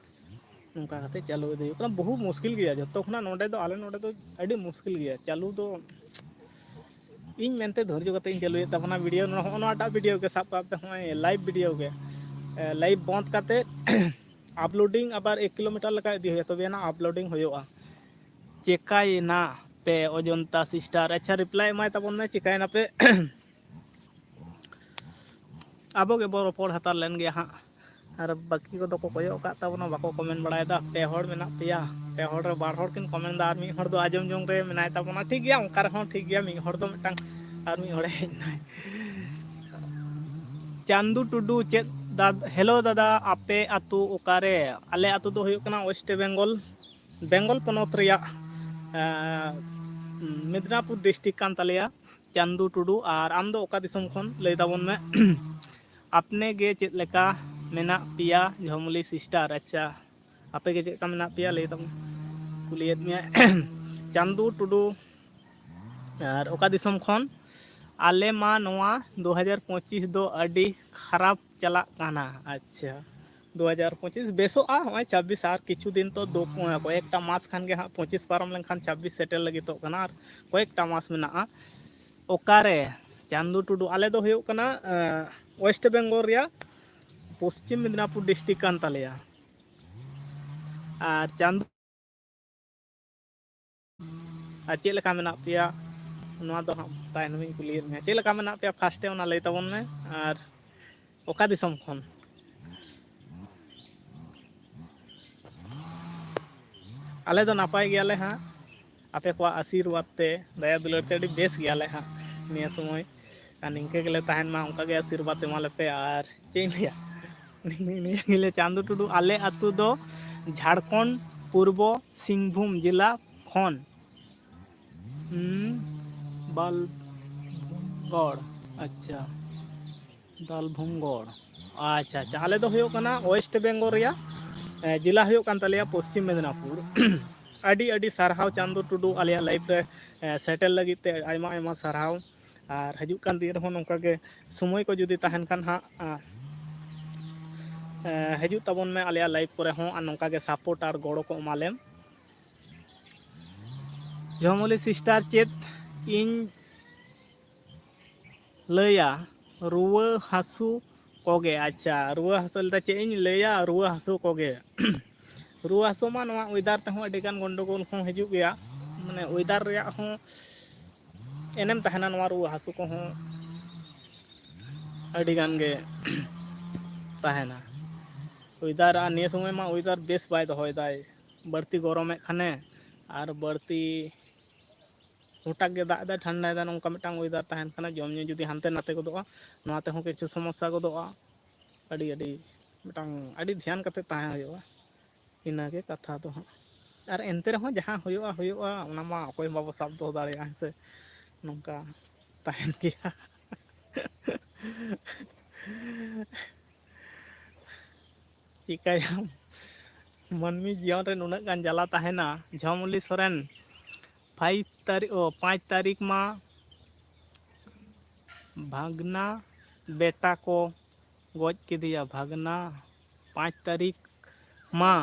ᱱᱚᱝᱠᱟ ᱠᱟᱛᱮ ᱪᱟᱹᱞᱩ ᱤᱫᱤ ᱦᱩᱭᱩᱜ ᱠᱟᱱᱟ᱾ ᱵᱚᱦᱩ ᱢᱩᱥᱠᱤᱞ ᱜᱮᱭᱟ, ᱡᱚᱛᱚ ᱠᱷᱚᱱᱟᱜ ᱱᱚᱰᱮ ᱫᱚ, ᱟᱞᱮ ᱱᱚᱰᱮ ᱫᱚ ᱟᱹᱰᱤ ᱢᱩᱥᱠᱤᱞ ᱜᱮᱭᱟ ᱪᱟᱹᱞᱩ ᱫᱚ᱾ ᱤᱧ ᱢᱮᱱᱛᱮ ᱫᱷᱳᱨᱡᱚ ᱠᱟᱛᱮ ᱤᱧ ᱪᱟᱹᱞᱩᱭᱮᱫ ᱛᱟᱵᱚᱱᱟ ᱵᱷᱤᱰᱤᱭᱳ, ᱱᱚᱜᱼᱚ ᱱᱚᱣᱟᱴᱟᱜ ᱵᱷᱤᱰᱤᱭᱳ ᱜᱮ ᱥᱟᱵ ᱠᱟᱜ ᱯᱮ, ᱱᱚᱜᱼᱚᱭ ᱞᱟᱭᱤᱵᱷ ᱵᱷᱤᱰᱤᱭᱳ ᱜᱮ, ᱞᱟᱭᱤᱵᱷ ᱵᱚᱱᱫ ᱠᱟᱛᱮ ᱟᱯᱞᱳᱰᱤᱝ ᱟᱵᱟᱨ ᱮᱠ ᱠᱤᱞᱳᱢᱤᱴᱟᱨ ᱞᱮᱠᱟ ᱤᱫᱤ ᱦᱩᱭᱩᱜᱼᱟ, ᱛᱚᱵᱮ ᱟᱱᱟᱜ ᱟᱯᱞᱳᱰᱤᱝ ᱦᱩᱭᱩᱜᱼᱟ᱾ ᱪᱮᱠᱟᱭᱮᱱᱟ ᱯᱮ ᱚᱡᱚᱱᱛᱟ ᱥᱤᱥᱴᱟᱨ? ᱟᱪᱪᱷᱟ, ᱨᱤᱯᱞᱟᱭ ᱮᱢᱟᱭ ᱛᱟᱵᱚᱱ ᱢᱮ, ᱪᱮᱠᱟᱭᱮᱱᱟ ᱯᱮ? ᱟᱵᱚ ᱜᱮᱵᱚ ᱨᱚᱯᱚᱲ ᱦᱟᱛᱟᱲ ᱞᱮᱱ ᱜᱮᱭᱟ ᱦᱟᱸᱜ᱾ ᱟᱨ ᱵᱟᱹᱠᱤ ᱠᱚᱫᱚ ᱠᱚ ᱠᱚᱭᱚᱜ ᱟᱠᱟᱫ ᱛᱟᱵᱚᱱᱟ, ᱵᱟᱠᱚ ᱠᱚᱢᱮᱱᱴ ᱵᱟᱲᱟᱭᱮᱫᱟ᱾ ᱯᱮ ᱦᱚᱲ ᱢᱮᱱᱟᱜ ᱯᱮᱭᱟ, ᱯᱮ ᱦᱚᱲ ᱨᱮ ᱵᱟᱨ ᱦᱚᱲ ᱠᱤᱱ ᱠᱚᱢᱮᱱᱴ ᱮᱫᱟ, ᱟᱨ ᱢᱤᱫ ᱦᱚᱲ ᱫᱚ ᱟᱸᱡᱚᱢ ᱡᱚᱝ ᱨᱮ ᱢᱮᱱᱟᱭ ᱛᱟᱵᱚᱱᱟ᱾ ᱴᱷᱤᱠ ᱜᱮᱭᱟ, ᱚᱱᱠᱟ ᱨᱮᱦᱚᱸ ᱴᱷᱤᱠ ᱜᱮᱭᱟ, ᱢᱤᱫ ᱦᱚᱲ ᱫᱚ ᱢᱤᱫᱴᱟᱝ, ᱟᱨ ᱢᱤᱫ ᱦᱚᱲᱮ ᱦᱮᱡ ᱮᱱᱟᱭ᱾ ᱪᱟᱸᱫᱩ ᱴᱩᱰᱩ, ᱪᱮᱫ ᱫᱟ-, ᱦᱮᱞᱳ ᱫᱟᱫᱟ, ᱟᱯᱮ ᱟᱹᱛᱩ ᱚᱠᱟᱨᱮ? ᱟᱞᱮ ᱟᱹᱛᱩ ᱫᱚ ᱦᱩᱭᱩᱜ ᱠᱟᱱᱟ ᱳᱭᱮᱥᱴ ᱵᱮᱝᱜᱚᱞ, ᱵᱮᱝᱜᱚᱞ ᱯᱚᱱᱚᱛ ᱨᱮᱭᱟᱜ, ᱮᱸ, ᱢᱮᱫᱽᱱᱟᱯᱩᱨ ᱰᱤᱥᱴᱨᱤᱠᱴ ᱠᱟᱱ ᱛᱟᱞᱮᱭᱟ᱾ ᱪᱟᱸᱫᱩ ᱴᱩᱰᱩ, ᱟᱨ ᱟᱢ ᱫᱚ ᱚᱠᱟ ᱫᱤᱥᱚᱢ ᱠᱷᱚᱱ? ᱞᱟᱹᱭ ᱛᱟᱵᱚᱱ ᱢᱮ᱾ ᱟᱯᱱᱮ ᱜᱮ ᱪᱮᱫ ᱞᱮᱠᱟ ᱢᱮᱱᱟᱜ ᱯᱮᱭᱟ ᱡᱷᱚᱢᱞᱤ ᱥᱤᱥᱴᱟᱨ? ᱟᱪᱪᱷᱟ, ᱟᱯᱮ ᱜᱮ ᱪᱮᱫ ᱞᱮᱠᱟ ᱢᱮᱱᱟᱜ ᱯᱮᱭᱟ ᱞᱟᱹᱭ ᱛᱟᱵᱚᱱ, ᱠᱩᱞᱤᱭᱮᱫ ᱢᱮᱭᱟ᱾ ᱪᱟᱸᱫᱩ ᱴᱩᱰᱩ, ᱟᱨ ᱚᱠᱟ ᱫᱤᱥᱚᱢ ᱠᱷᱚᱱ? ᱟᱞᱮ ᱢᱟ ᱱᱚᱣᱟ ᱫᱩ ᱦᱟᱡᱟᱨ ᱯᱚᱸᱪᱤᱥ ᱫᱚ ᱟᱹᱰᱤ ᱠᱷᱟᱨᱟᱯ ᱪᱟᱞᱟᱜ ᱠᱟᱱᱟ᱾ ᱟᱪᱪᱷᱟ, ᱫᱩ ᱦᱟᱡᱟᱨ ᱯᱚᱸᱪᱤᱥ ᱵᱮᱥᱚᱜᱼᱟ, ᱦᱚᱸᱜᱼᱚᱭ ᱪᱷᱟᱵᱵᱤᱥ, ᱟᱨ ᱠᱤᱪᱷᱩ ᱫᱤᱱ ᱛᱚ ᱫᱩ, ᱠᱚᱭᱮᱠᱴᱟ ᱢᱟᱥ ᱠᱷᱟᱱ ᱜᱮ ᱦᱟᱸᱜ ᱯᱚᱸᱪᱤᱥ ᱯᱟᱨᱚᱢ ᱞᱮᱱᱠᱷᱟᱱ ᱪᱷᱟᱵᱵᱤᱥ ᱥᱮᱴᱮᱨ ᱞᱟᱹᱜᱤᱫᱚᱜ ᱠᱟᱱᱟ, ᱟᱨ ᱠᱚᱭᱮᱠᱴᱟ ᱢᱟᱥ ᱢᱮᱱᱟᱜᱼᱟ᱾ ᱚᱠᱟᱨᱮ? ᱪᱟᱸᱫᱩ ᱴᱩᱰᱩ, ᱟᱞᱮ ᱫᱚ ᱦᱩᱭᱩᱜ ᱠᱟᱱᱟ, ᱮᱸ, ᱳᱭᱮᱥᱴ ᱵᱮᱝᱜᱚᱞ ᱨᱮᱭᱟᱜ ᱯᱚᱥᱪᱤᱢ ᱢᱮᱫᱽᱱᱟᱯᱩᱨ ᱰᱤᱥᱴᱨᱤᱠᱴ ᱠᱟᱱ ᱛᱟᱞᱮᱭᱟ᱾ ᱟᱨ ᱪᱟᱸᱫᱚ, ᱟᱨ ᱪᱮᱫ ᱞᱮᱠᱟ ᱢᱮᱱᱟᱜ ᱯᱮᱭᱟ? ᱱᱚᱣᱟ ᱫᱚ ᱦᱟᱸᱜ ᱛᱟᱭᱱᱚᱢᱤᱧ ᱠᱩᱞᱤᱭᱮᱫ ᱢᱮᱭᱟ, ᱪᱮᱫ ᱞᱮᱠᱟ ᱢᱮᱱᱟᱜ ᱯᱮᱭᱟ first ᱮ ᱚᱱᱟ ᱞᱟᱹᱭ ᱛᱟᱵᱚᱱ ᱢᱮ, ᱟᱨ ᱚᱠᱟ ᱫᱤᱥᱚᱢ ᱠᱷᱚᱱ? ᱟᱞᱮ ᱫᱚ ᱱᱟᱯᱟᱭ ᱜᱮᱭᱟᱞᱮ ᱦᱟᱸᱜ, ᱟᱯᱮ ᱠᱚᱣᱟᱜ ᱟᱥᱤᱨᱵᱟᱫᱽ ᱛᱮ, ᱫᱟᱭᱟ ᱫᱩᱞᱟᱹᱲ ᱛᱮ ᱟᱹᱰᱤ ᱵᱮᱥ ᱜᱮᱭᱟᱞᱮ ᱦᱟᱸᱜ ᱱᱤᱭᱟᱹ ᱥᱚᱢᱚᱭ᱾ ᱟᱨ ᱱᱤᱝᱠᱟᱹ ᱜᱮᱞᱮ ᱛᱟᱦᱮᱱ ᱢᱟ, ᱚᱱᱠᱟ ᱜᱮ ᱟᱥᱤᱨᱵᱟᱫᱽ ᱮᱢᱟ ᱞᱮᱯᱮ᱾ ᱟᱨ ᱪᱮᱫ ᱤᱧ ᱞᱟᱹᱭᱟ, ᱱᱤᱭᱟᱹ ᱜᱮᱞᱮ, ᱪᱟᱸᱫᱚ ᱴᱩᱰᱩ, ᱟᱞᱮ ᱟᱹᱛᱩ ᱫᱚ ᱡᱷᱟᱲᱠᱷᱚᱸᱰ ᱯᱩᱨᱵᱚ ᱥᱤᱝᱵᱷᱩᱢ ᱡᱮᱞᱟ ᱠᱷᱚᱱ᱾ ᱦᱩᱸ, ᱵᱟᱞᱜᱚᱲ, ᱟᱪᱪᱷᱟ, ᱫᱟᱞᱵᱷᱩᱝᱜᱚᱲ, ᱟᱪᱪᱷᱟ, ᱟᱪᱪᱷᱟ᱾ ᱟᱞᱮ ᱫᱚ ᱦᱩᱭᱩᱜ ᱠᱟᱱᱟ West Bengal ᱨᱮᱭᱟᱜ, ᱮ, ᱡᱮᱞᱟ ᱦᱩᱭᱩᱜ ᱠᱟᱱ ᱛᱟᱞᱮᱭᱟ ᱯᱚᱥᱪᱤᱢ ᱢᱮᱫᱽᱱᱟᱯᱩᱨ᱾ ᱟᱹᱰᱤ ᱟᱹᱰᱤ ᱥᱟᱨᱦᱟᱣ ᱪᱟᱸᱫᱚ ᱴᱩᱰᱩ, ᱟᱞᱮᱭᱟᱜ live ᱨᱮ, ᱮ, ᱥᱮᱴᱮᱨ ᱞᱟᱹᱜᱤᱫ ᱛᱮ ᱟᱭᱢᱟ ᱟᱭᱢᱟ ᱥᱟᱨᱦᱟᱣ᱾ ᱟᱨ ᱦᱤᱡᱩᱜ ᱠᱟᱱ ᱫᱤᱱ ᱨᱮᱦᱚᱸ ᱱᱚᱝᱠᱟ ᱜᱮ ᱥᱚᱢᱚᱭ ᱠᱚ ᱡᱩᱫᱤ ᱛᱟᱦᱮᱱ ᱠᱷᱟᱱ ᱦᱟᱸᱜ, ᱟ, ᱮ, ᱦᱤᱡᱩᱜ ᱛᱟᱵᱚᱱ ᱢᱮ ᱟᱞᱮᱭᱟᱜ live ᱠᱚᱨᱮ ᱦᱚᱸ, ᱟᱨ ᱱᱚᱝᱠᱟ ᱜᱮ support ᱟᱨ ᱜᱚᱲᱚ ᱠᱚ ᱮᱢᱟ ᱞᱮᱢ᱾ ᱡᱷᱚᱢᱚᱞᱤ sister, ᱪᱮᱫ ᱤᱧ ᱞᱟᱹᱭᱟ, ᱨᱩᱣᱟᱹ ᱦᱟᱹᱥᱩ ᱠᱚᱜᱮ᱾ ᱟᱪᱪᱷᱟ, ᱨᱩᱣᱟᱹ ᱦᱟᱹᱥᱩ ᱞᱮᱫᱟ, ᱪᱮᱫ ᱤᱧ ᱞᱟᱹᱭᱟ, ᱨᱩᱣᱟᱹ ᱦᱟᱹᱥᱩ ᱠᱚᱜᱮ᱾ ᱨᱩᱣᱟᱹ ᱦᱟᱹᱥᱩ ᱢᱟ ᱱᱚᱣᱟ weather ᱛᱮᱦᱚᱸ ᱟᱹᱰᱤ ᱜᱟᱱ ᱜᱚᱱᱰᱚᱜᱳᱞ ᱦᱚᱸ ᱦᱤᱡᱩᱜ ᱜᱮᱭᱟ, ᱢᱟᱱᱮ weather ᱨᱮᱭᱟᱜ ᱦᱚᱸ ᱮᱱᱮᱢ ᱛᱟᱦᱮᱱᱟ ᱱᱚᱣᱟ ᱨᱩᱣᱟᱹ ᱦᱟᱹᱥᱩ ᱠᱚᱦᱚᱸ᱾ ᱟᱹᱰᱤ ᱜᱟᱱ ᱜᱮ ᱛᱟᱦᱮᱱᱟ᱾ Weather ᱟᱨ ᱱᱤᱭᱟᱹ ᱥᱚᱢᱚᱭ ᱢᱟ weather ᱵᱮᱥ ᱵᱟᱭ ᱫᱚᱦᱚᱭᱮᱫᱟᱭ, ᱵᱟᱹᱲᱛᱤ ᱜᱚᱨᱚᱢᱮᱫ ᱠᱷᱟᱱᱮ ᱟᱨ ᱵᱟᱹᱲᱛᱤ ᱦᱚᱴᱟᱛ ᱜᱮ ᱫᱟᱜ ᱮᱫᱟᱭ, ᱴᱷᱟᱱᱰᱟᱭᱮᱫᱟᱭ, ᱱᱚᱝᱠᱟ ᱢᱤᱫᱴᱟᱝ weather ᱛᱟᱦᱮᱱ ᱠᱟᱱᱟ᱾ ᱡᱚᱢ ᱧᱩ ᱡᱩᱫᱤ ᱦᱟᱱᱛᱮ ᱱᱟᱛᱮ ᱜᱚᱫᱚᱜᱼᱟ, ᱱᱚᱣᱟ ᱛᱮᱦᱚᱸ ᱠᱤᱪᱷᱩ ᱥᱚᱢᱚᱥᱥᱟ ᱜᱚᱫᱚᱜᱼᱟ᱾ ᱟᱹᱰᱤ ᱟᱹᱰᱤ ᱢᱤᱫᱴᱟᱝ ᱟᱹᱰᱤ ᱫᱷᱮᱭᱟᱱ ᱠᱟᱛᱮ ᱛᱟᱦᱮᱸ ᱦᱩᱭᱩᱜᱼᱟ, ᱤᱱᱟᱹᱜᱮ ᱠᱟᱛᱷᱟ ᱫᱚ ᱦᱟᱸᱜ᱾ ᱟᱨ ᱮᱱᱛᱮ ᱨᱮᱦᱚᱸ ᱡᱟᱦᱟᱸ ᱦᱩᱭᱩᱜᱼᱟ ᱦᱩᱭᱩᱜᱼᱟ, ᱚᱱᱟ ᱢᱟ ᱚᱠᱚᱭ ᱦᱚᱸ ᱵᱟᱵᱚ ᱥᱟᱵ ᱫᱚᱦᱚ ᱫᱟᱲᱮᱭᱟᱜᱼᱟ, ᱦᱮᱸ ᱥᱮ? ᱱᱚᱝᱠᱟ ᱛᱟᱦᱮᱱ ᱜᱮᱭᱟ᱾ ᱪᱤᱠᱟᱹᱭᱟᱢ, ᱢᱟᱹᱱᱢᱤ ᱡᱤᱭᱚᱱ ᱨᱮ ᱱᱩᱱᱟᱹᱜ ᱜᱟᱱ ᱡᱟᱞᱟ ᱛᱟᱦᱮᱱᱟ᱾ ᱡᱷᱚᱢᱚᱞᱤ ᱥᱚᱨᱮᱱ, ᱯᱷᱟᱭᱤᱵᱷ ᱛᱟᱹᱨᱤᱠᱷ, ᱚ, ᱯᱟᱸᱪ ᱛᱟᱹᱨᱤᱠᱷ ᱢᱟ ᱵᱷᱟᱜᱽᱱᱟ ᱵᱮᱴᱟ ᱠᱚ ᱜᱚᱡ ᱠᱮᱫᱮᱭᱟ᱾ ᱵᱷᱟᱜᱽᱱᱟ, ᱯᱟᱸᱪ ᱛᱟᱹᱨᱤᱠᱷ ᱢᱟ᱾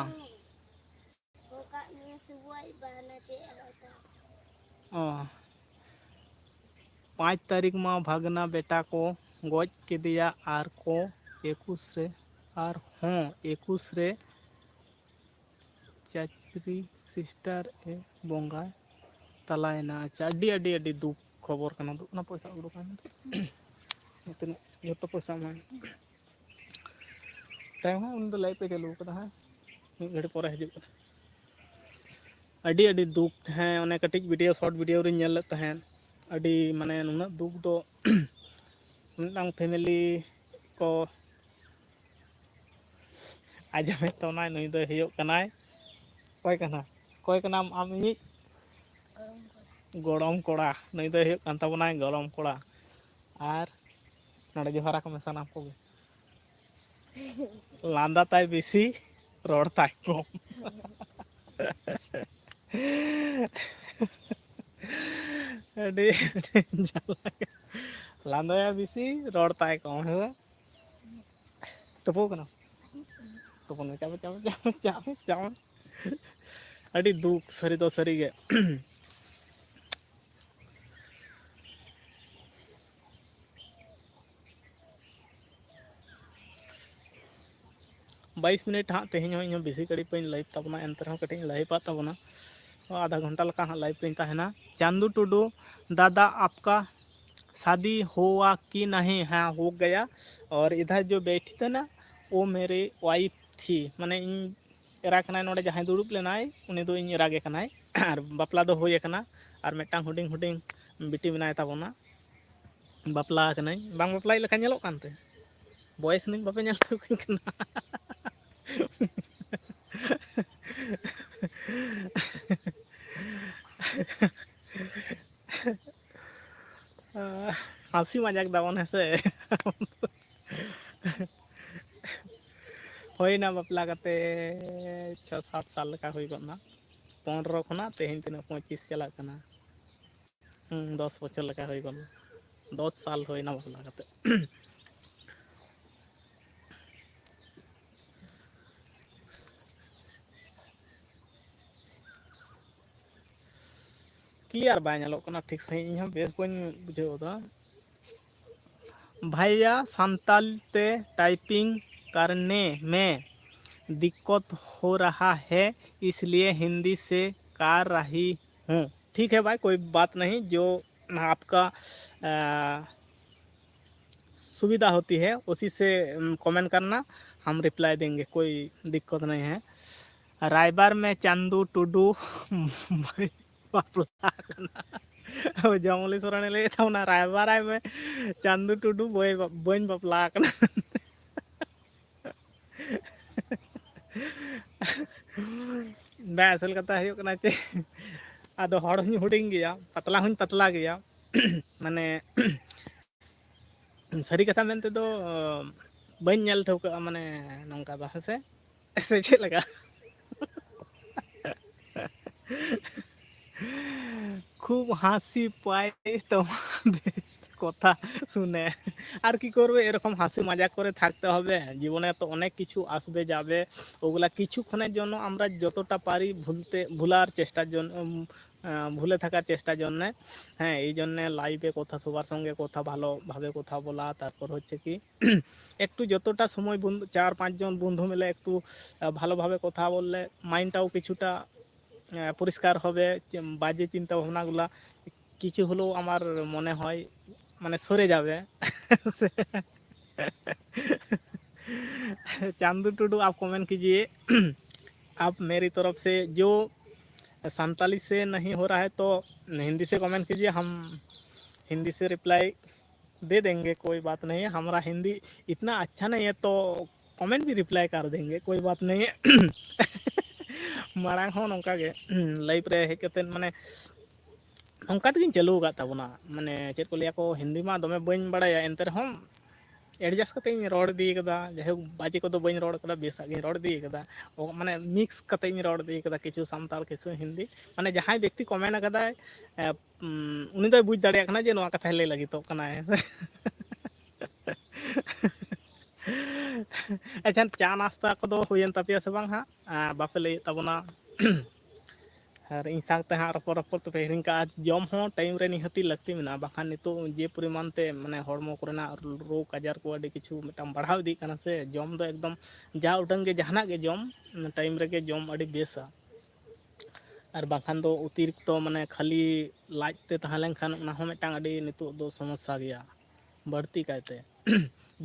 ᱚ, ᱯᱟᱸᱪ ᱛᱟᱹᱨᱤᱠᱷ ᱢᱟ ᱵᱷᱟᱜᱽᱱᱟ ᱵᱮᱴᱟ ᱠᱚ ᱜᱚᱡ ᱠᱮᱫᱮᱭᱟ, ᱟᱨ ᱠᱚ ᱮᱠᱩᱥ ᱨᱮ, ᱟᱨ ᱦᱚᱸ ᱮᱠᱩᱥ ᱨᱮ ᱪᱟᱪᱨᱤ ᱥᱤᱥᱴᱟᱨ ᱮ ᱵᱚᱸᱜᱟ ᱛᱟᱞᱟᱭᱮᱱᱟ᱾ ᱟᱪᱪᱷᱟ, ᱟᱹᱰᱤ ᱟᱹᱰᱤ ᱟᱹᱰᱤ ᱫᱩᱠ ᱠᱷᱚᱵᱚᱨ ᱠᱟᱱᱟ᱾ ᱫᱩ-, ᱚᱱᱟ ᱯᱚᱭᱥᱟ ᱩᱰᱩᱠᱟ᱾ ᱛᱤᱱᱟᱹᱜ ᱡᱚᱛᱚ ᱯᱚᱭᱥᱟ ᱮᱢᱟᱭ᱾ ᱛᱟᱭᱚᱢ ᱦᱟᱸᱜ ᱩᱱᱤ ᱫᱚ ᱞᱟᱭᱤᱵᱷ ᱮ ᱪᱟᱹᱞᱩ ᱠᱟᱫᱟ ᱦᱟᱸᱜ, ᱢᱤᱫ ᱜᱷᱟᱹᱲᱤ ᱯᱚᱨᱮ ᱦᱤᱡᱩᱜ ᱠᱟᱱᱟ᱾ ᱟᱹᱰᱤ ᱟᱹᱰᱤ ᱫᱩᱠ᱾ ᱦᱮᱸ, ᱚᱱᱮ ᱠᱟᱹᱴᱤᱡ ᱵᱷᱤᱰᱤᱭᱳ, ᱥᱚᱨᱴ ᱵᱷᱤᱰᱤᱭᱳ ᱨᱤᱧ ᱧᱮᱞ ᱞᱮᱫ ᱛᱟᱦᱮᱸᱫ, ᱟᱹᱰᱤ ᱢᱟᱱᱮ ᱱᱩᱱᱟᱹᱜ ᱫᱩᱠ ᱫᱚ ᱢᱤᱫᱴᱟᱝ ᱯᱷᱮᱢᱮᱞᱤ ᱠᱚ ᱟᱸᱡᱚᱢᱮᱫ ᱛᱟᱵᱚᱱᱟᱭ, ᱱᱩᱭ ᱫᱚᱭ ᱦᱩᱭᱩᱜ ᱠᱟᱱᱟᱭ, ᱚᱠᱚᱭ ᱠᱟᱱᱟ, ᱚᱠᱚᱭ ᱠᱟᱱᱟᱢ ᱟᱢ ᱤᱧᱤᱡ ᱜᱚᱲᱚᱢ ᱠᱚᱲᱟ, ᱱᱩᱭ ᱫᱚᱭ ᱦᱩᱭᱩᱜ ᱠᱟᱱ ᱛᱟᱵᱚᱱᱟᱭ ᱜᱚᱲᱚᱢ ᱠᱚᱲᱟ᱾ ᱟᱨ ᱱᱚᱰᱮ ᱡᱚᱦᱟᱨ ᱟᱠᱚ ᱢᱮ ᱥᱟᱱᱟᱢ ᱠᱚᱜᱮ᱾ ᱞᱟᱸᱫᱟ ᱛᱟᱭ ᱵᱮᱥᱤ, ᱨᱚᱲ ᱛᱟᱭ ᱠᱚᱢ᱾ ᱟᱹᱰᱤ, ᱟᱹᱰᱤ ᱡᱟᱞᱟ ᱜᱮ᱾ ᱞᱟᱸᱫᱟᱭᱟ ᱵᱮᱥᱤ, ᱨᱚᱲ ᱛᱟᱭ ᱠᱚᱢ, ᱦᱮᱸ ᱥᱮ? ᱛᱩᱯᱩ ᱠᱟᱱᱟ? ᱛᱩᱯᱩ ᱢᱮ, ᱪᱟᱵᱟ, ᱪᱟᱵᱟ, ᱪᱟᱵᱟ, ᱪᱟᱵᱟ, ᱪᱟᱵᱟ᱾ ᱟᱹᱰᱤ ᱫᱩᱠ, ᱥᱟᱹᱨᱤ ᱫᱚ ᱥᱟᱹᱨᱤ ᱜᱮ᱾ ᱵᱟᱭᱤᱥ ᱢᱤᱱᱤᱴ ᱦᱟᱸᱜ ᱛᱮᱦᱮᱧ ᱦᱚᱸ ᱤᱧ ᱦᱚᱸ ᱵᱮᱥᱤ ᱜᱷᱟᱹᱲᱤᱡ ᱵᱟᱹᱧ ᱞᱟᱭᱤᱵᱷ ᱛᱟᱵᱚᱱᱟ, ᱮᱱᱛᱮ ᱨᱮᱦᱚᱸ ᱠᱟᱹᱴᱤᱡ ᱤᱧ ᱞᱟᱭᱤᱵᱷ ᱟᱜ ᱛᱟᱵᱚᱱᱟ᱾ ᱟᱫᱷᱟ ᱜᱷᱚᱱᱴᱟ ᱞᱮᱠᱟ ᱦᱟᱸᱜ ᱞᱟᱭᱤᱵᱷ ᱨᱤᱧ ᱛᱟᱦᱮᱱᱟ᱾ ᱪᱟᱸᱫᱩ ᱴᱩᱰᱩ, ᱫᱟᱫᱟ ᱟᱯᱠᱟ ᱥᱟᱫᱤ ᱦᱳᱣᱟ ᱠᱤ ᱱᱟᱦᱤ? ᱦᱮᱸ, ᱦᱳ ᱜᱟᱭᱟ᱾ ᱚᱨ ᱤᱫᱷᱟᱨ ᱡᱳ ᱵᱮᱴᱷᱤ ᱛᱷᱤ ᱱᱟ, ᱣᱳ ᱢᱮᱨᱤ ᱣᱟᱭᱤᱯᱷ ᱛᱷᱤ᱾ ᱢᱟᱱᱮ ᱤᱧ ᱮᱨᱟ ᱠᱟᱱᱟᱭ, ᱱᱚᱰᱮ ᱡᱟᱦᱟᱸᱭ ᱫᱩᱲᱩᱵ ᱞᱮᱱᱟᱭ, ᱩᱱᱤ ᱫᱚ ᱤᱧ ᱮᱨᱟ ᱜᱮ ᱠᱟᱱᱟᱭ᱾ ᱟᱨ ᱵᱟᱯᱞᱟ ᱫᱚ ᱦᱩᱭ ᱟᱠᱟᱱᱟ, ᱟᱨ ᱢᱤᱫᱴᱟᱝ ᱦᱩᱰᱤᱧ ᱦᱩᱰᱤᱧ ᱵᱤᱴᱤ ᱢᱮᱱᱟᱭ ᱛᱟᱵᱚᱱᱟ᱾ ᱵᱟᱯᱞᱟ ᱟᱠᱟᱱᱟᱹᱧ, ᱵᱟᱝ ᱵᱟᱯᱞᱟᱭ ᱞᱮᱠᱟ ᱧᱮᱞᱚᱜ ᱠᱟᱱᱛᱮ, ᱵᱚᱭᱮᱥ ᱱᱤᱧ ᱵᱟᱯᱮ ᱧᱮᱞ ᱴᱷᱤᱠᱟᱹᱧ ᱠᱟᱱᱟ᱾ ᱦᱟᱹᱥᱤ ᱢᱟᱡᱟᱠ ᱫᱟᱵᱚᱱ, ᱦᱮᱸ ᱥᱮ? ᱦᱩᱭᱱᱟ ᱵᱟᱯᱞᱟ ᱠᱟᱛᱮ ᱪᱷᱚ ᱥᱟᱛ ᱥᱟᱞ ᱞᱮᱠᱟ ᱦᱩᱭ ᱜᱚᱫ ᱮᱱᱟ᱾ ᱯᱚᱱᱨᱚ ᱠᱷᱚᱱᱟᱜ ᱛᱮᱦᱮᱧ ᱛᱤᱱᱟᱹᱜ, ᱯᱚᱸᱪᱤᱥ ᱪᱟᱞᱟᱜ ᱠᱟᱱᱟ᱾ ᱦᱩᱸ, ᱫᱚᱥ ᱵᱚᱪᱷᱚᱨ ᱞᱮᱠᱟ ᱦᱩᱭ ᱜᱚᱫ ᱮᱱᱟ᱾ ᱫᱚᱥ ᱥᱟᱞ ᱦᱩᱭᱱᱟ ᱵᱟᱯᱞᱟ ᱠᱟᱛᱮ᱾ ᱠᱞᱤᱭᱟᱨ ᱵᱟᱭ ᱧᱮᱞᱚᱜ ᱠᱟᱱᱟ ᱴᱷᱤᱠ ᱥᱟᱺᱦᱤᱡ, ᱤᱧ ᱦᱚᱸ ᱵᱮᱥ ᱵᱟᱹᱧ ᱵᱩᱡᱷᱟᱹᱣ ᱮᱫᱟ᱾ ᱵᱷᱟᱭᱭᱟ, ᱥᱟᱱᱛᱟᱞ ᱛᱮ ᱴᱟᱭᱯᱤᱝ ᱠᱟᱨᱱᱮ ᱢᱮ᱾ दिक्कत हो रहा है, इसलिए हिंदी से कर रही हूँ। ठीक है भाई, कोई बात नहीं, जो आपका अ, सुविधा होती है उसी से कमेंट करना, हम रिप्लाई देंगे, कोई दिक्कत नहीं है। रायबार में चांदू टुडू ᱵᱟᱯᱞᱟ ᱠᱟᱱᱟ᱾ ᱡᱚᱢᱚᱞᱤ ᱥᱚᱨᱮᱱᱮ ᱞᱟᱹᱭᱮᱫ ᱛᱟᱵᱚᱱᱟ, ᱨᱟᱭᱵᱟᱨᱟᱭ ᱢᱮ ᱪᱟᱸᱫᱩ ᱴᱩᱰᱩ ᱵᱟᱹᱭ-, ᱵᱟᱹᱧ ᱵᱟᱯᱞᱟ ᱟᱠᱟᱱᱟ᱾ ᱵᱟᱝ, ᱟᱥᱚᱞ ᱠᱟᱛᱷᱟ ᱦᱩᱭᱩᱜ ᱠᱟᱱᱟ ᱪᱮ, ᱟᱫᱚ ᱦᱚᱲ ᱦᱚᱧ ᱦᱩᱰᱤᱧ ᱜᱮᱭᱟ, ᱯᱟᱛᱞᱟ ᱦᱚᱧ ᱯᱟᱛᱞᱟ ᱜᱮᱭᱟ, ᱢᱟᱱᱮ ᱥᱟᱹᱨᱤ ᱠᱟᱛᱷᱟ ᱢᱮᱱ ᱛᱮᱫᱚ ᱵᱟᱹᱧ ᱧᱮᱞ ᱴᱷᱟᱹᱣᱠᱟᱹᱜᱼᱟ, ᱢᱟᱱᱮ ᱱᱚᱝᱠᱟ ᱫᱚ, ᱦᱮᱸ ᱥᱮ? ᱥᱮ ᱪᱮᱫ ᱞᱮᱠᱟ? খুব হাসি পায় তোমাদের কথা শুনে। আর কি করবে, এরকম হাসি মজা করে থাকতে হবে। জীবনে তো অনেক কিছু আসবে যাবে, ওগুলা কিছুক্ষণের জন্য আমরা যতটা পারি ভুলতে, ভুলার চেষ্টার জন্য, উম, আহ, ভুলে থাকার চেষ্টার জন্যে। হ্যাঁ, এই জন্যে লাইভে কথা, সবার সঙ্গে কথা, ভালোভাবে কথা বলা, তারপর হচ্ছে কি একটু যতটা সময় বন্ধু, চার পাঁচজন বন্ধু মিলে একটু, আহ, ভালোভাবে কথা বললে মাইন্ডটাও কিছুটা আহ, পরিষ্কার হবে, চি-, বাজে চিন্তা ভাবনাগুলা কিছু হলেও আমার মনে হয় মানে সরে যাবে। চান্দু টুডু, आप कमेंट कीजिए। आप मेरी तरफ से जो संताली से नहीं हो रहा है तो हिंदी से कमेंट कीजिए, हम हिंदी से रिप्लाई दे देंगे, कोई बात नहीं है। हमारा हिंदी इतना अच्छा नहीं है तो कमेंट भी रिप्लाई कर देंगे, कोई बात नहीं है। ᱢᱟᱲᱟᱝ ᱦᱚᱸ ᱱᱚᱝᱠᱟ ᱜᱮ ᱞᱟᱭᱤᱵᱷ ᱨᱮ ᱦᱮᱡ ᱠᱟᱛᱮᱫ, ᱢᱟᱱᱮ ᱱᱚᱝᱠᱟ ᱛᱮᱜᱮᱧ ᱪᱟᱹᱞᱩ ᱟᱠᱟᱫ ᱛᱟᱵᱚᱱᱟ᱾ ᱢᱟᱱᱮ ᱪᱮᱫ ᱠᱚ ᱞᱟᱹᱭᱟ ᱠᱚ, ᱦᱤᱱᱫᱤ ᱢᱟ ᱫᱚᱢᱮ ᱵᱟᱹᱧ ᱵᱟᱲᱟᱭᱟ, ᱮᱱᱛᱮ ᱨᱮᱦᱚᱸ ᱮᱰᱡᱟᱥᱴ ᱠᱟᱛᱮ ᱤᱧ ᱨᱚᱲ ᱤᱫᱤ ᱠᱟᱫᱟ᱾ ᱡᱟᱭᱦᱳᱠ, ᱵᱟᱡᱮ ᱠᱚᱫᱚ ᱵᱟᱹᱧ ᱨᱚᱲ ᱠᱟᱫᱟ, ᱵᱮᱥᱟᱜ ᱜᱤᱧ ᱨᱚᱲ ᱤᱫᱤ ᱠᱟᱫᱟ᱾ ᱚ, ᱢᱟᱱᱮ ᱢᱤᱠᱥ ᱠᱟᱛᱮ ᱤᱧ ᱨᱚᱲ ᱤᱫᱤ ᱠᱟᱫᱟ, ᱠᱤᱪᱷᱩ ᱥᱟᱱᱛᱟᱲ, ᱠᱤᱪᱷᱩ ᱦᱤᱱᱫᱤ᱾ ᱢᱟᱱᱮ ᱡᱟᱦᱟᱸᱭ ᱵᱮᱠᱛᱤ ᱠᱚᱢᱮᱱᱴ ᱟᱠᱟᱫᱟᱭ, ᱮ, ᱩᱢ, ᱩᱱᱤ ᱫᱚᱭ ᱵᱩᱡᱽ ᱫᱟᱲᱮᱭᱟᱜ ᱠᱟᱱᱟ ᱡᱮ ᱱᱚᱣᱟ ᱠᱟᱛᱷᱟᱭ ᱞᱟᱹᱭ ᱞᱟᱹᱜᱤᱫᱚᱜ ᱠᱟᱱᱟᱭ᱾ ᱟᱪᱪᱷᱟ, ᱪᱟ ᱱᱟᱥᱛᱟ ᱠᱚᱫᱚ ᱦᱩᱭᱮᱱ ᱛᱟᱯᱮᱭᱟ ᱥᱮ ᱵᱟᱝ ᱦᱟᱸᱜ? ᱟ, ᱵᱟᱯᱮ ᱞᱟᱹᱭᱮᱫ ᱛᱟᱵᱚᱱᱟ᱾ ᱟᱨ ᱤᱧ ᱥᱟᱶᱛᱮ ᱦᱟᱸᱜ ᱨᱚᱯᱚᱲ ᱨᱚᱯᱚᱲ ᱛᱮᱯᱮ ᱦᱤᱲᱤᱧ ᱠᱟᱜᱼᱟ, ᱡᱚᱢ ᱦᱚᱸ ᱴᱟᱭᱤᱢ ᱨᱮ ᱱᱤᱦᱟᱹᱛᱤ ᱞᱟᱹᱠᱛᱤ ᱢᱮᱱᱟᱜᱼᱟ, ᱵᱟᱠᱷᱟᱱ ᱱᱤᱛᱚᱜ ᱡᱮ ᱯᱚᱨᱤᱢᱟᱱ ᱛᱮ ᱢᱟᱱᱮ ᱦᱚᱲᱢᱚ ᱠᱚᱨᱮᱱᱟᱜ ᱨᱳᱜᱽ ᱟᱡᱟᱨ ᱠᱚ ᱟᱹᱰᱤ ᱠᱤᱪᱷᱩ ᱢᱤᱫᱴᱟᱝ ᱵᱟᱲᱦᱟᱣ ᱤᱫᱤᱜ ᱠᱟᱱᱟ ᱥᱮ, ᱡᱚᱢ ᱫᱚ ᱮᱠᱫᱚᱢ ᱡᱟ ᱩᱰᱟᱹᱝ ᱜᱮ ᱡᱟᱦᱟᱱᱟᱜ ᱜᱮ ᱡᱚᱢ, ᱴᱟᱭᱤᱢ ᱨᱮᱜᱮ ᱡᱚᱢ ᱟᱹᱰᱤ ᱵᱮᱥᱟ᱾ ᱟᱨ ᱵᱟᱝᱠᱷᱟᱱ ᱫᱚ ᱚᱛᱤᱨᱤᱠᱛᱚ ᱢᱟᱱᱮ ᱠᱷᱟᱹᱞᱤ ᱞᱟᱡ ᱛᱮ ᱛᱟᱦᱮᱸ ᱞᱮᱱᱠᱷᱟᱱ ᱚᱱᱟ ᱦᱚᱸ ᱢᱤᱫᱴᱟᱝ ᱟᱹᱰᱤ ᱱᱤᱛᱚᱜ ᱫᱚ ᱥᱚᱢᱚᱥᱥᱟ ᱜᱮᱭᱟ ᱵᱟᱹᱲᱛᱤ ᱠᱟᱭᱛᱮ᱾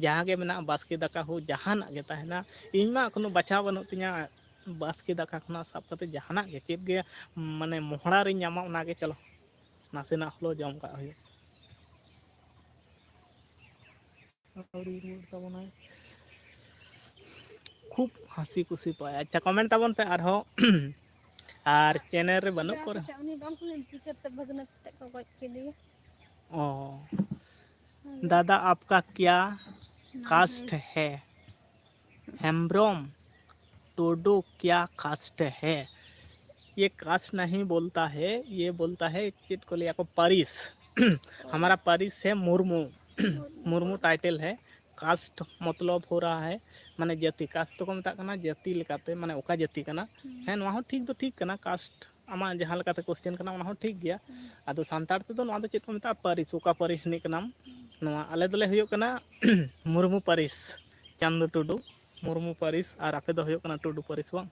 ᱡᱟᱦᱟᱸ ᱜᱮ ᱢᱮᱱᱟᱜᱼᱟ, ᱵᱟᱥᱠᱮ ᱫᱟᱠᱟ ᱦᱳ ᱡᱟᱦᱟᱱᱟᱜ ᱜᱮ ᱛᱟᱦᱮᱱᱟ, ᱤᱧ ᱢᱟ ᱠᱳᱱᱳ ᱵᱟᱪᱷᱟᱣ ᱵᱟᱹᱱᱩᱜ ᱛᱤᱧᱟᱹ, ᱵᱟᱥᱠᱮ ᱫᱟᱠᱟ ᱠᱷᱚᱱᱟᱜ ᱥᱟᱵ ᱠᱟᱛᱮ ᱡᱟᱦᱟᱱᱟᱜ ᱜᱮ, ᱪᱮᱫ ᱜᱮ ᱢᱟᱱᱮ ᱢᱚᱦᱲᱟ ᱨᱤᱧ ᱧᱟᱢᱟ ᱚᱱᱟᱜᱮ ᱪᱚᱞᱚ ᱱᱟᱥᱮᱱᱟᱜ ᱦᱚᱞᱳ ᱡᱚᱢ ᱠᱟᱜ ᱦᱩᱭᱩᱜ᱾ ᱟᱹᱣᱨᱤ ᱨᱩᱣᱟᱹᱲ ᱛᱟᱵᱚᱱᱟᱭ᱾ ᱠᱷᱩᱵ ᱦᱟᱹᱥᱤ ᱠᱩᱥᱤ ᱯᱟᱭ᱾ ᱟᱪᱪᱷᱟ, ᱠᱚᱢᱮᱱᱴ ᱛᱟᱵᱚᱱ ᱯᱮ ᱟᱨᱦᱚᱸ᱾ ᱟᱨ ᱪᱮᱱᱮᱞ ᱨᱮ ᱵᱟᱹᱱᱩᱜ ᱠᱚ ᱨᱮᱦᱚᱸ᱾ ᱩᱱᱤ ᱵᱟᱝ ᱠᱚ ᱪᱤᱠᱟᱹᱛᱮ ᱵᱷᱟᱹᱜᱽᱱᱟᱹ ᱛᱮᱫ ᱠᱚ ᱜᱚᱡ ᱠᱮᱫᱮᱭᱟ᱾ ᱚ᱾ ᱦᱮᱸ᱾ दादा, आपका क्या नाम कास्ट है? है हेम्ब्रम। टोडो क्या कास्ट है? ये कास्ट नहीं बोलता है, ये बोलता है, ᱪᱮᱫ ᱠᱚ ᱞᱟᱹᱭᱟ ᱠᱚ, ᱯᱟᱹᱨᱤᱥ᱾ ᱦᱟᱢᱟᱨᱟ ᱯᱟᱹᱨᱤᱥ ᱦᱮ ᱢᱩᱨᱢᱩ᱾ ᱢᱩᱨᱢᱩ ᱴᱟᱭᱴᱮᱞ ᱦᱮ, ᱠᱟᱥᱴ ᱢᱚᱛᱞᱚᱵ ᱦᱳ ᱨᱟᱦᱟ ᱦᱮ ᱢᱟᱱᱮ ᱡᱟᱹᱛᱤ, ᱠᱟᱥᱴ ᱫᱚᱠᱚ ᱢᱮᱛᱟᱜ ᱠᱟᱱᱟ ᱡᱟᱹᱛᱤ ᱞᱮᱠᱟᱛᱮ, ᱢᱟᱱᱮ ᱚᱠᱟ ᱡᱟᱹᱛᱤ ᱠᱟᱱᱟ᱾ ᱦᱮᱸ, ᱱᱚᱣᱟ ᱦᱚᱸ ᱴᱷᱤᱠ ᱫᱚ ᱴᱷᱤᱠ ᱠᱟᱱᱟ, ᱠᱟᱥᱴ ᱟᱢᱟᱜ ᱡᱟᱦᱟᱸ ᱞᱮᱠᱟᱛᱮ ᱠᱚᱥᱪᱮᱱ ᱠᱟᱱᱟ ᱚᱱᱟ ᱦᱚᱸ ᱴᱷᱤᱠ ᱜᱮᱭᱟ᱾ ᱟᱫᱚ ᱥᱟᱱᱛᱟᱲ ᱛᱮᱫᱚ ᱱᱚᱣᱟ ᱫᱚ ᱪᱮᱫ ᱠᱚ ᱢᱮᱛᱟᱜᱼᱟ? ᱯᱟᱹᱨᱤᱥ, ᱚᱠᱟ ᱯᱟᱹᱨᱤᱥ ᱨᱤᱱᱤᱡ ᱠᱟᱱᱟᱢ? ᱱᱚᱣᱟ ᱟᱞᱮ ᱫᱚᱞᱮ ᱦᱩᱭᱩᱜ ᱠᱟᱱᱟ ᱢᱩᱨᱢᱩ ᱯᱟᱹᱨᱤᱥ, ᱪᱟᱸᱫᱚ ᱴᱩᱰᱩ, ᱢᱩᱨᱢᱩ ᱯᱟᱹᱨᱤᱥ᱾ ᱟᱨ ᱟᱯᱮ ᱫᱚ ᱦᱩᱭᱩᱜ ᱠᱟᱱᱟ ᱴᱩᱰᱩ ᱯᱟᱹᱨᱤᱥ ᱵᱟᱝ?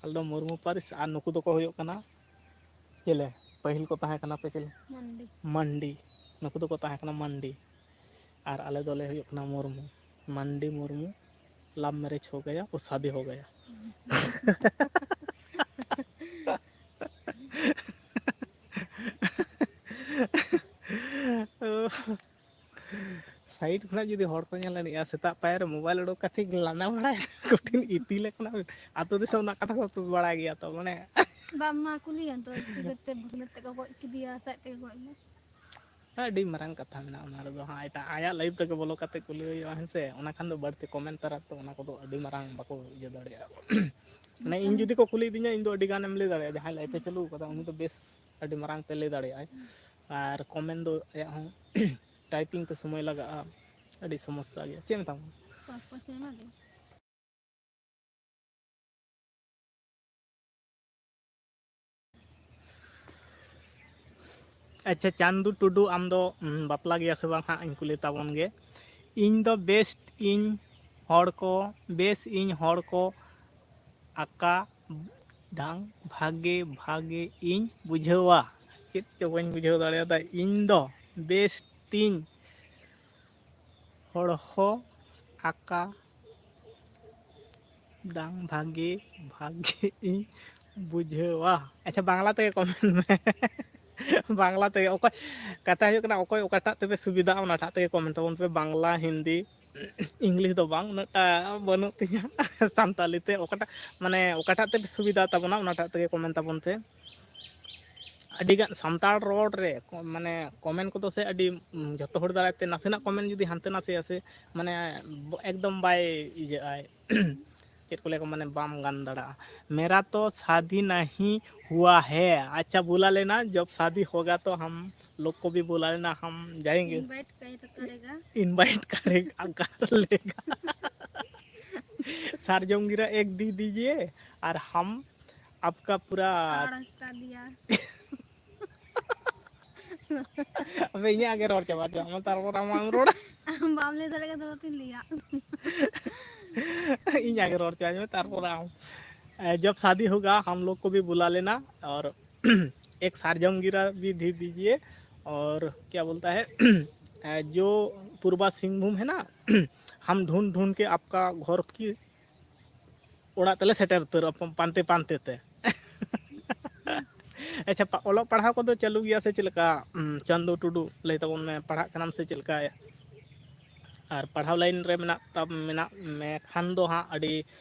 ᱟᱞᱮ ᱫᱚ ᱢᱩᱨᱢᱩ ᱯᱟᱹᱨᱤᱥ ᱟᱨ ᱱᱩᱠᱩ ᱫᱚᱠᱚ ᱦᱩᱭᱩᱜ ᱠᱟᱱᱟ ᱪᱮᱞᱮ? ᱯᱟᱹᱦᱤᱞ ᱠᱚ ᱛᱟᱦᱮᱸ ᱠᱟᱱᱟ ᱯᱮ ᱪᱮᱞᱮ? ᱢᱟᱱᱰᱤ᱾ ᱢᱟᱱᱰᱤ᱾ ᱱᱩᱠᱩ ᱫᱚᱠᱚ ᱛᱟᱦᱮᱸ ᱠᱟᱱᱟ ᱢᱟᱱᱰᱤ᱾ ᱟᱨ ᱟᱞᱮ ᱫᱚᱞᱮ ᱦᱩᱭᱩᱜ ᱠᱟᱱᱟ ᱢᱩᱨᱢᱩ᱾ ᱢᱟᱱᱰᱤ ᱢᱩᱨᱢᱩ, ᱞᱟᱵᱷ ᱢᱮᱨᱮᱡᱽ ᱦᱳ ᱜᱟᱭᱟ, ᱳ ᱥᱟᱫᱤ ᱦᱳ ᱜᱟᱭᱟ᱾ ᱥᱟᱭᱤᱰ ᱠᱷᱚᱱᱟᱜ ᱡᱩᱫᱤ ᱦᱚᱲ ᱠᱚ ᱧᱮᱞ ᱟᱹᱱᱤᱡᱼᱟ, ᱥᱮᱛᱟᱜ ᱯᱟᱭᱟᱨ ᱨᱮ ᱢᱳᱵᱟᱭᱤᱞ ᱩᱰᱩᱠ ᱠᱟᱛᱮ ᱞᱟᱸᱫᱟ ᱵᱟᱲᱟᱭᱟ, ᱠᱚᱴᱷᱤᱱ ᱤᱯᱤᱞ ᱟᱠᱟᱱᱟ᱾ ᱟᱹᱛᱩ ᱫᱤᱥᱚᱢ ᱨᱮᱱᱟᱜ ᱠᱟᱛᱷᱟ ᱠᱚ ᱵᱟᱲᱟᱭ ᱜᱮᱭᱟ ᱛᱚ, ᱢᱟᱱᱮ᱾ ᱵᱟᱝ ᱢᱟ ᱠᱩᱞᱤᱭᱮᱢ ᱛᱚ, ᱪᱤᱠᱟᱹᱛᱮ ᱵᱷᱟᱹᱜᱽᱱᱟᱹ ᱛᱮᱫ ᱠᱚ ᱜᱚᱡ ᱠᱮᱫᱮᱭᱟ, ᱥᱟᱡ ᱛᱮᱜᱮ ᱜᱚᱡ ᱮᱱᱟ᱾ ᱟᱹᱰᱤ ᱢᱟᱨᱟᱝ ᱠᱟᱛᱷᱟ ᱢᱮᱱᱟᱜᱼᱟ ᱚᱱᱟ ᱨᱮᱫᱚ ᱦᱟᱸᱜ, ᱮᱴᱟᱜ ᱟᱭᱟᱜ ᱞᱟᱭᱤᱯᱷ ᱨᱮᱜᱮ ᱵᱚᱞᱚ ᱠᱟᱛᱮ ᱠᱩᱞᱤ ᱦᱩᱭᱩᱜᱼᱟ, ᱦᱮᱸ ᱥᱮ? ᱚᱱᱟ ᱠᱷᱟᱱ ᱫᱚ ᱵᱟᱹᱲᱛᱤ ᱠᱚᱢᱮᱱᱴ ᱛᱟᱨᱟ ᱛᱚ, ᱚᱱᱟ ᱠᱚᱫᱚ ᱟᱹᱰᱤ ᱢᱟᱨᱟᱝ ᱵᱟᱠᱚ ᱤᱭᱟᱹ ᱫᱟᱲᱮᱭᱟᱜᱼᱟ᱾ ᱢᱟᱱᱮ ᱤᱧ ᱡᱩᱫᱤ ᱠᱚ ᱠᱩᱞᱤᱭᱤᱫᱤᱧᱟ, ᱤᱧ ᱫᱚ ᱟᱹᱰᱤ ᱜᱟᱱᱮᱢ ᱞᱟᱹᱭ ᱫᱟᱲᱮᱭᱟᱜᱼᱟ, ᱡᱟᱦᱟᱸᱭ ᱞᱟᱭᱤᱯᱷ ᱮ ᱪᱟᱹᱞᱩ ᱟᱠᱟᱫᱟ ᱩᱱᱤ ᱫᱚ ᱵᱮᱥ ᱟᱹᱰᱤ ᱢᱟᱨᱟᱝ ᱛᱮ ᱞᱟᱹᱭ ᱫᱟᱲᱮᱭᱟᱜᱼᱟᱭ᱾ ᱟᱨ ᱠᱚᱢᱮᱱᱴ ᱫᱚ ᱟᱭᱟᱜ ᱦᱚᱸ ᱴᱟᱭᱯᱤᱝ ᱛᱮ ᱥᱚᱢᱚᱭ ᱞᱟᱜᱟᱜᱼᱟ, ᱟᱹᱰᱤ ᱥᱚᱢᱚᱥᱥᱟ ᱜᱮᱭᱟ᱾ ᱪᱮᱫ ᱢᱮᱛᱟᱢ ᱠᱟᱱᱟ? ᱯᱟᱸᱪ ᱯᱚᱭᱥᱟ ᱮᱢᱟ ᱫᱮ᱾ ᱟᱪᱪᱷᱟ, ᱪᱟᱸᱫᱩ ᱴᱩᱰᱩ, ᱟᱢ ᱫᱚ, ᱩᱢ, ᱵᱟᱯᱞᱟ ᱜᱮᱭᱟ ᱥᱮ ᱵᱟᱝ ᱦᱟᱸᱜ, ᱤᱧ ᱠᱩᱞᱤ ᱛᱟᱵᱚᱱ ᱜᱮ᱾ ᱤᱧ ᱫᱚ ᱵᱮᱥ ᱤᱧ ᱦᱚᱲ ᱠᱚ, ᱵᱮᱥ ᱤᱧ ᱦᱚᱲ ᱠᱚ ᱟᱠᱟ ᱰᱟᱝ ᱵᱷᱟᱜᱮ ᱵᱷᱟᱜᱮ ᱤᱧ ᱵᱩᱡᱷᱟᱹᱣᱟ᱾ ᱪᱮᱫ ᱪᱚ ᱵᱟᱹᱧ ᱵᱩᱡᱷᱟᱹᱣ ᱫᱟᱲᱮᱭᱟᱫᱟ᱾ ᱤᱧ ᱫᱚ ᱵᱮᱥ ᱛᱤᱧ ᱦᱚᱲ ᱦᱚᱸ ᱟᱠᱟ ᱰᱟᱝ ᱵᱷᱟᱜᱮ ᱵᱷᱟᱜᱮ ᱤᱧ ᱵᱩᱡᱷᱟᱹᱣᱟ᱾ ᱟᱪᱪᱷᱟ, ᱵᱟᱝᱞᱟ ᱛᱮᱜᱮ ᱠᱚᱢᱮᱱᱴ ᱢᱮ᱾ ᱵᱟᱝᱞᱟ ᱛᱮᱜᱮ᱾ ᱚᱠᱚᱭ, ᱠᱟᱛᱷᱟ ᱦᱩᱭᱩᱜ ᱠᱟᱱᱟ, ᱚᱠᱚᱭ ᱚᱠᱟᱴᱟᱜ ᱛᱮᱯᱮ ᱥᱩᱵᱤᱫᱷᱟᱜᱼᱟ, ᱚᱱᱟᱴᱟᱜ ᱛᱮᱜᱮ ᱠᱚᱢᱮᱱᱴ ᱛᱟᱵᱚᱱ ᱯᱮ᱾ ᱵᱟᱝᱞᱟ, ᱦᱤᱱᱫᱤ, ᱤᱝᱞᱤᱥ ᱫᱚ ᱵᱟᱝ, ᱩᱱᱟᱹᱜᱴᱟ ᱵᱟᱹᱱᱩᱜ ᱛᱤᱧᱟᱹ ᱥᱟᱱᱛᱟᱞᱤ ᱛᱮ᱾ ᱚᱠᱟᱴᱟᱜ, ᱢᱟᱱᱮ, ᱚᱠᱟᱴᱟᱜ ᱛᱮᱯᱮ ᱥᱩᱵᱤᱫᱷᱟ ᱛᱟᱵᱚᱱᱟ, ᱚᱱᱟᱴᱟᱜ ᱛᱮᱜᱮ ᱠᱚᱢᱮᱱᱴ ᱛᱟᱵᱚᱱ ᱯᱮ᱾ ᱟᱹᱰᱤᱜᱟᱱ ᱥᱟᱱᱛᱟᱲ ᱨᱚᱲ ᱨᱮ ᱠᱚ-, ᱢᱟᱱᱮ, ᱠᱚᱢᱮᱱᱴ ᱠᱚᱫᱚ ᱥᱮ ᱟᱹᱰᱤ, ᱩᱢ, ᱡᱷᱚᱛᱚ ᱦᱚᱲ ᱫᱟᱨᱟᱭ ᱛᱮ ᱱᱟᱥᱮᱱᱟᱜ ᱠᱚᱢᱮᱱᱴ ᱡᱩᱫᱤ ᱦᱟᱱᱛᱮ ᱱᱟᱥᱮᱭᱟ ᱥᱮ, ᱢᱟᱱᱮ, ᱵᱚ-, ᱮᱠᱫᱚᱢ ᱵᱟᱭ ᱤᱭᱟᱹᱜᱼᱟᱭ᱾ ᱪᱮᱫ ᱠᱚ ᱞᱟᱹᱭᱟ ᱠᱚ, ᱢᱟᱱᱮ, ᱵᱟᱢ ᱜᱟᱱ ᱫᱟᱲᱮᱭᱟᱜᱼᱟ᱾ ᱢᱮᱨᱟ ᱛᱚ ᱥᱟᱫᱤ ᱱᱟᱦᱤ ᱦᱩᱣᱟ ᱦᱮ, ᱟᱪᱪᱷᱟ ᱵᱩᱞᱟ ᱞᱮᱱᱟ, ᱡᱚᱵ ᱥᱟᱫᱤ ᱦᱳᱜᱟ ᱛᱚ ᱦᱟᱢ ᱞᱳᱜ ᱠᱚ ᱵᱷᱤ ᱵᱩᱞᱟ ᱞᱮᱱᱟ, ᱦᱟᱢ ᱡᱟᱭᱮᱸᱜᱮ᱾ इनवाइट करेगा। इनवाइट करेगा, कर लेगा। सारजम गिरा एक दे दीजिए और हम आपका पूरा। आड़ कर दिया। ᱟᱯᱮ ᱤᱧᱟᱹᱜ ᱜᱮ ᱨᱚᱲ ᱪᱟᱵᱟ ᱦᱚᱪᱚᱣᱟᱜ ᱢᱮ, ᱛᱟᱨᱯᱚᱨ ᱟᱢ ᱟᱢ ᱨᱚᱲᱟ᱾ ᱟᱢ ᱵᱟᱢ ᱞᱟᱹᱭ ᱫᱟᱲᱮᱭᱟᱜ ᱠᱷᱟᱱ ᱫᱚ ᱵᱟᱯᱮ ᱞᱟᱹᱭᱟ᱾ ᱤᱧᱟᱹᱜ ᱜᱮ ᱨᱚᱲ ᱪᱟᱵᱟ ᱦᱚᱪᱚᱣᱟᱜ ᱢᱮ, ᱛᱟᱨᱯᱚᱨ ᱟᱢ᱾ ए, जब शादी होगा हम लोग को भी बुला लेना और एक सारजम गिरा भी दे दीजिए। और क्या बोलता है, ए, जो पूर्वा सिंहभूम है ना, हम ढूंढ ढूंढ के आपका घर की ᱚᱲᱟᱜ ᱛᱮᱞᱮ ᱥᱮᱴᱮᱨ ᱩᱛᱟᱹᱨᱚᱜᱼᱟ, ᱯᱟᱱᱛᱮ ᱯᱟᱱᱛᱮ ᱛᱮ᱾ ᱟᱪᱪᱷᱟ, ᱯᱟ-, ᱚᱞᱚᱜ ᱯᱟᱲᱦᱟᱣ ᱠᱚᱫᱚ ᱪᱟᱹᱞᱩ ᱜᱮᱭᱟ ᱥᱮ ᱪᱮᱫ ᱞᱮᱠᱟ? ᱩᱢ, ᱪᱟᱸᱫᱩ ᱴᱩᱰᱩ, ᱞᱟᱹᱭ ᱛᱟᱵᱚᱱ ᱢᱮ, ᱯᱟᱲᱦᱟᱜ ᱠᱟᱱᱟᱢ ᱥᱮ ᱪᱮᱫ ᱞᱮᱠᱟ? ᱟᱨ ᱯᱟᱲᱦᱟᱣ ᱞᱟᱭᱤᱱ ᱨᱮ ᱢᱮᱱᱟᱜ ᱛᱟᱢ, ᱢᱮᱱᱟᱜ ᱢᱮ ᱠᱷᱟᱱ ᱫᱚ ᱦᱟᱸᱜ ᱟᱹᱰᱤ